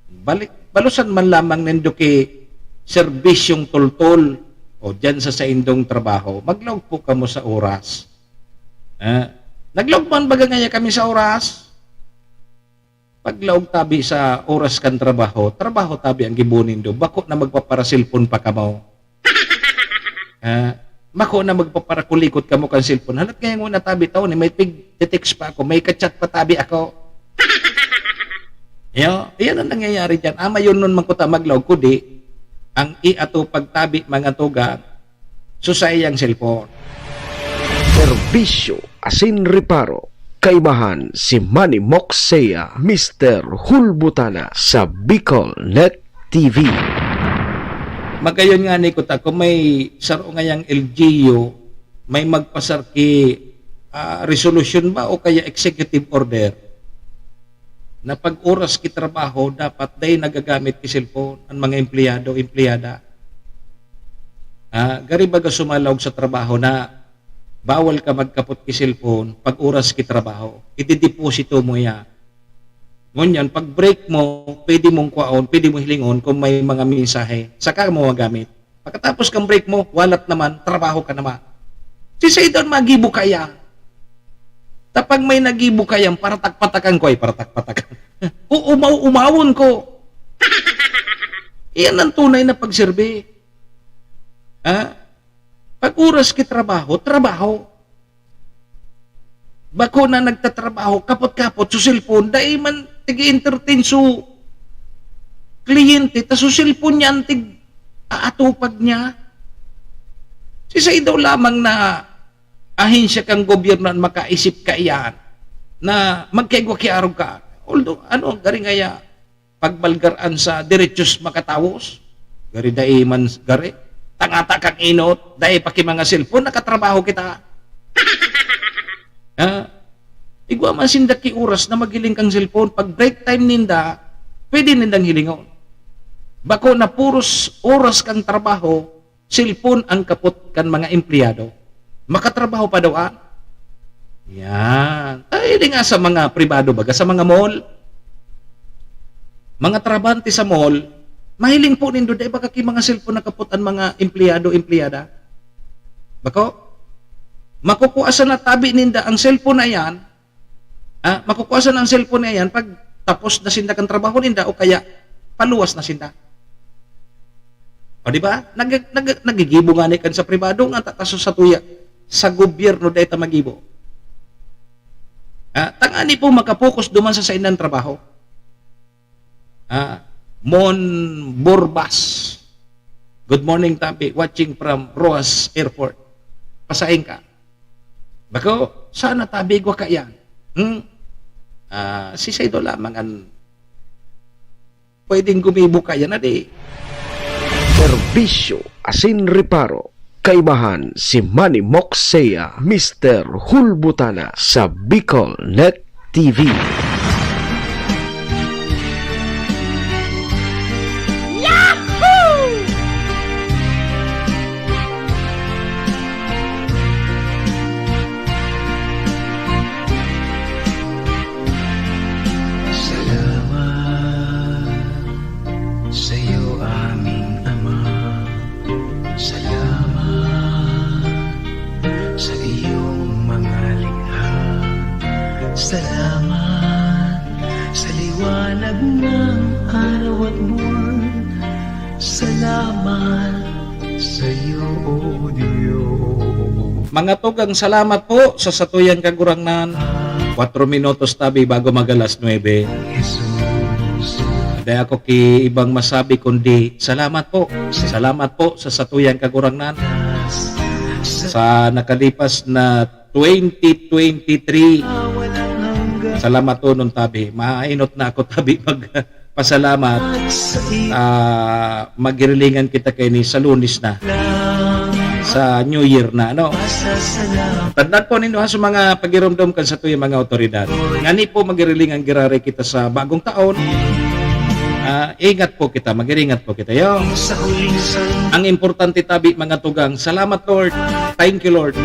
Balik, balusan man lamang nindo ki serbisyong tultol o diyan sa saindong trabaho. Maglaog po kamo sa oras. Ah, naglaog man baga ngaya kami sa oras? Paglaog tabi sa oras kan trabaho, trabaho tabi ang gibo nindo, bako na magpapara-cellphone pa kamo. Ah, bako na magpaparakulikot kamo kan cellphone. Halat ngaya nguna tabi taon, eh, may pig-text pa ako, may ka-chat pa tabi ako. Yo, iyan ang nangyayari diyan. Ama, yun nun man kuta maglaog, kudi ang iatupag tabi, mga tugang, so sa iyang cellphone. Serbisyo asin reparo, kaibahan si Manny Moxea, Mister Hulbutana sa Bicol Net T V. Magayon nga ni kuta, kung may saro ngayang L G U, may magpasar ki, ah, resolution ba o kaya executive order na pag oras ki trabaho, dapat dai nagagamit ki cellphone ang mga empleyado, empleyada. Ah, gari baga sumalaog sa trabaho na bawal ka magkapot ki cellphone pag oras ki trabaho. Idedeposito mo ya. Ngunyan, pag break mo, pwede mong kwaon, pwede mo hilingon kung may mga mensahe. Saka mo magamit. Pagkatapos kang break mo, walat naman, trabaho ka naman. Si Saidan magibo kaya. Tapag may nagibo kayang paratak-patakan ko, ay paratak-patakan. O umaw-umawon ko. Iyan ang tunay na pagserbi. Ha? Pag oras ki trabaho, trabaho. Bako na nagtatrabaho, kapot-kapot, so cellphone, dai man tig-entertain so kliyente, ta so cellphone niya ang tig-aatupag niya. Si Saidaw lamang na ahensya kan gobyerno an makaisip kaiyan na magkaigwa ki arog ka. Although, ano, gari ngaya, pagbalgaran sa derechos makatawos. Gari dai man, gari. Tangata kang inot, dai pa ki mga cellphone, nakatrabaho kita. Ha? Igwa man sinda ki oras na maghiling kang cellphone. Pag break time ninda, pwede nindang hilingon. Bako na puros oras kang trabaho, cellphone ang kapot kan mga empleyado. Makatrabaho pa daw an? Yan. Ay, di nga sa mga pribado, baga sa mga mall. Mga trabahante sa mall, mahiling po nindo, dai baga ki mga cellphone nakapot an mga empleyado, empleyada? Bako? Makukua sa natabi ninda ang cellphone na yan, Ah, makukuha sana ang cellphone niya yan pag tapos na sinda kan trabaho ninda o kaya paluwas na sinda. O, di ba? Nag-, nag-, nagigibo nga ni kan sa pribado nga ta-, taso sa tuya, sa gobyerno dahil ta magibo. Ah, tangani po makapokus duman sa saindang trabaho. Ah, Mon Borbas. Good morning, Tabi. Watching from Roxas Airport. Pasain ka. Bako, sana Tabi igwa ka yan. Hmm? Ah, si Saido lamang an pwedeng gumibo ka yan, adi. Serbisyo asin reparo. Kaibahan si Manny Moxea, Mister Hulbutana sa Bicol Net T V. Salamat sa'yo, aming Ama. Salamat sa iyong mga likha. Salamat sa liwanag ng araw at buwan. Salamat sa iyo, O Diyos. Mga tugang, salamat po sa satuyang Kagurangnan. Kwatro minutos tabi bago mag-alas nuebe. Jesus. Dai ako ki ibang masabi kundi salamat po. Salamat po sa satuyang Kagurangnan. Sa nakalipas na twenty twenty-three, salamaton tabi. Mahainot na ako tabi magpasalamat. Ah, magirilingan kita kaini sa Lunes na. Sa New Year na, ano? Tandaan po ninyo, ha, sa mga pagiromdom kan satuyang mga otoridad. Ngani po magiriling ang giraray kita sa bagong taon. Ah, ingat po kita, mag-iringat po kita, yo. Ang importante tabi, mga tugang. Salamat, Lord. Thank you, Lord.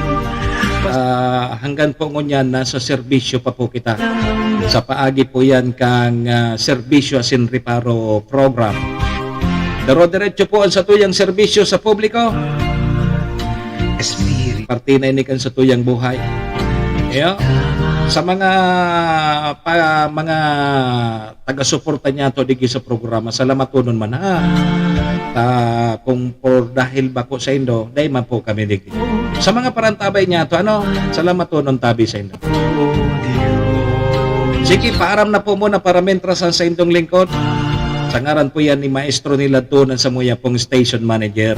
Ah, hanggang po ngunyan, nasa serbisyo pa po kita. Sa paagi po yan kang, ah, serbisyo asin reparo program. Daro-diretso po ang satuyang serbisyo sa publiko. Parte na ini kan satuyang buhay. Iyo. Sa mga pa, mga taga-suporta niyato digdi sa programa, salamatonon man, ha. Ta, kung por dahil bako saindo, dai man po kami digdi. Sa mga parantabay niyato, ano, salamatonon tabi saindo. Sige, paaram na po muna para mentras ang saindong lingkod. Sa ngaran po yan ni Maestro Nilad Tunan, samuya pong station manager.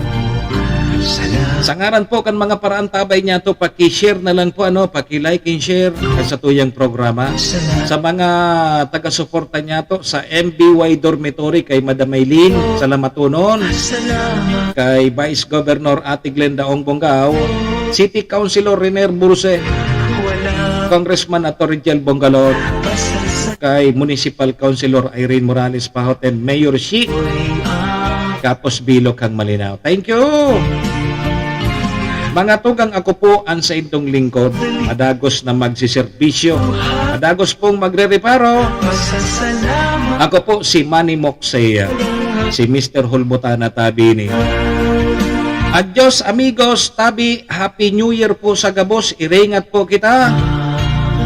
Sa ngaran po kan mga paraantabay niyato, paki-share na lang po, ano, paki-like and share kan satuyang programa. Sa mga taga-suporta niyato sa M B Y Dormitory kay Madam Maylin, salamatonon. Kay Vice Governor Ate Glenda Ong Bongao, City Councilor Renier Burse, Congressman Attorney Jel Bongalon, kay Municipal Councilor Irene Morales Pahot and Mayor Shi Kapos Bilog kang Malinao. Thank you! Mga tugang, ako po ang saindong lingkod. Madagos na magsiserbisyo. Madagos pong magrereparo. Ako po si Manny Moxea, si Mister Hulbutana Tabi ni. Adios, amigos, tabi, Happy New Year po sa gabos. Iringat po kita.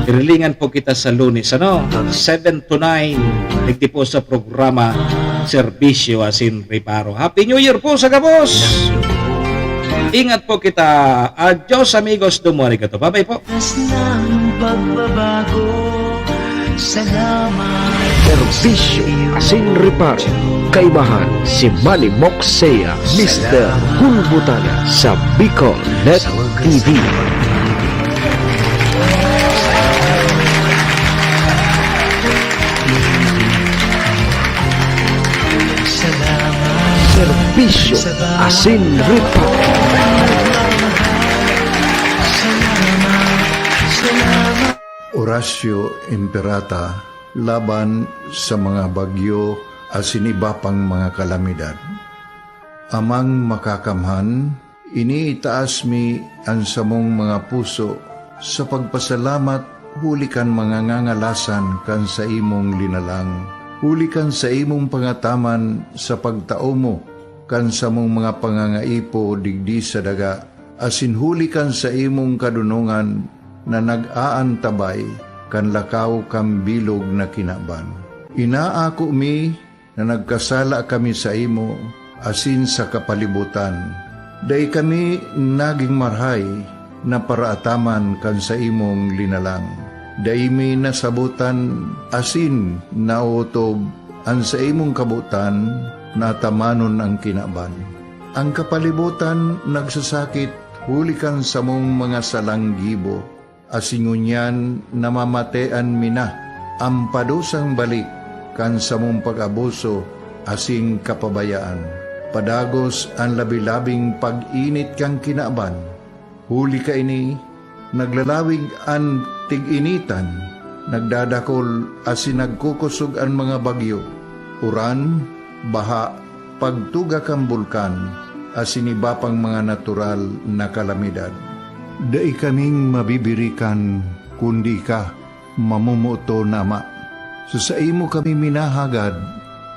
Irilingan po kita sa Lunes, ano? Seven to nine. Digdi po sa programa, Serbisyo asin Reparo. Happy New Year po sa gabos. Ingat po kita. Adios, amigos. Domo arigato. Bye-bye po. Oras ng pagbabago. Salamat. Serbisyo asin reparo. Kaibahan si Manny Moxea, Mister Hulbutana sa Bicol Net T V. Serbisyo asin reparo. Horacio Imperata laban sa mga bagyo asin iba pang mga kalamidad. Amang Makakamhan, iniitaas mi an samong mga puso sa pagpasalamat huli kan mga ngangalasan kan saimong linalang, huli kan saimong pangataman sa pagtao mo kan samong mga pangangaipo digdi sa daga, asin huli kan saimong kadonongan na nag-aantabay kan lakaw kan bilog na kinaban. Inaako mi na nagkasala kami saimo asin sa kapalibotan. Dai kami nagin marahay na paraataman kan saimong linalang. Dai mi nasabotan asin naotob an saimong kabotan na atamanon an kinaban. An kapalibotan nagsasakit huli kan samong mga salang gibo, asin ngunyan namamatean mi na an padusang balik kan samong pag-abuso asin kapabayaan. Padagos an labi-labing pag-init kan kinaban. Huli kaini, naglalawig an tig-initan, nagdadakol asin nagkukosog an mga bagyo, uran, baha, pagtuga kan bulkan, asin iba pang mga natural na kalamidad. Dai kaming mabibirikan, kundi ika, mamomoton na Ama. Sa saimo kami minahagad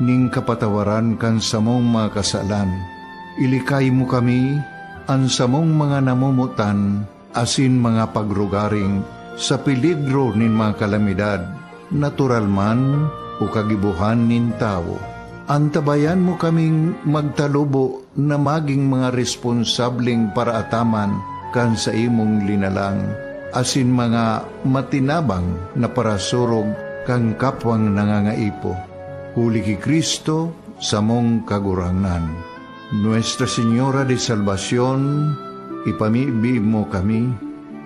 ning kapatawaran kan samong mga kasalan. Ilikay mo kami, an samong mga namomotan, asin mga pagrugaring sa peligro nin mga kalamidad, natural man o kagibohan nin tawo. Antabayan mo kaming magtalubo na magin mga responsableng paraataman kan saimong linalang, asin mga matinabang na parasurog kan kapwang nangangaipo. Huli ki Cristo, samong Kagurangnan. Nuestra Señora de Salvacion, ipamibi mo kami.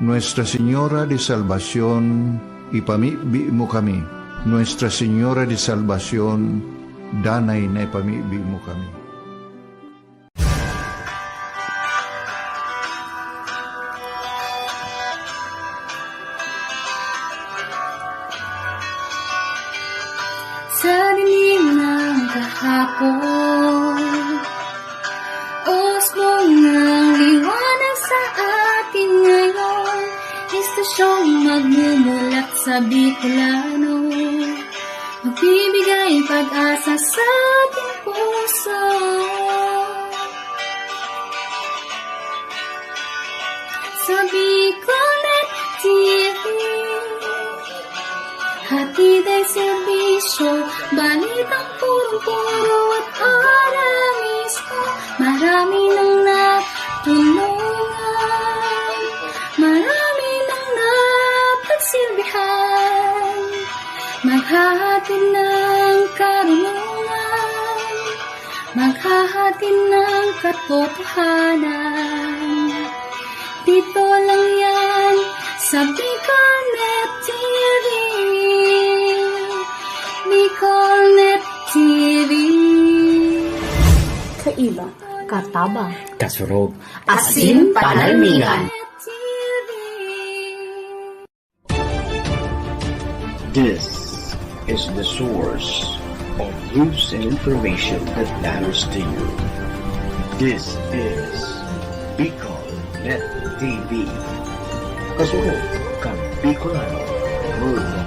Nuestra Señora de Salvacion, ipamibi mo kami. Nuestra Señora de Salvacion, danay na ipamibi mo kami. Sa dilim ng kahapon, usbong ng liwanag sa atin ngayon, estasyong magmumulat sa Bicolano, magbibigay pag-asa sa ating puso. Sa Bicolnet T V, hatid ay serbisyo, balitang purong-puro at para mismo. Marami nang natulungan, marami nang napagsilbihan, maghahatid ng karunungan, maghahatid ng katotohanan. Dito lang yan sa Bicolnet T V. Bicolnet T V. Kaiba, katabang, kasurog, asin panalmingan. This is the source of news and information that matters to you. This is Bicol Net T V. Kasurog kan Bicolano, heard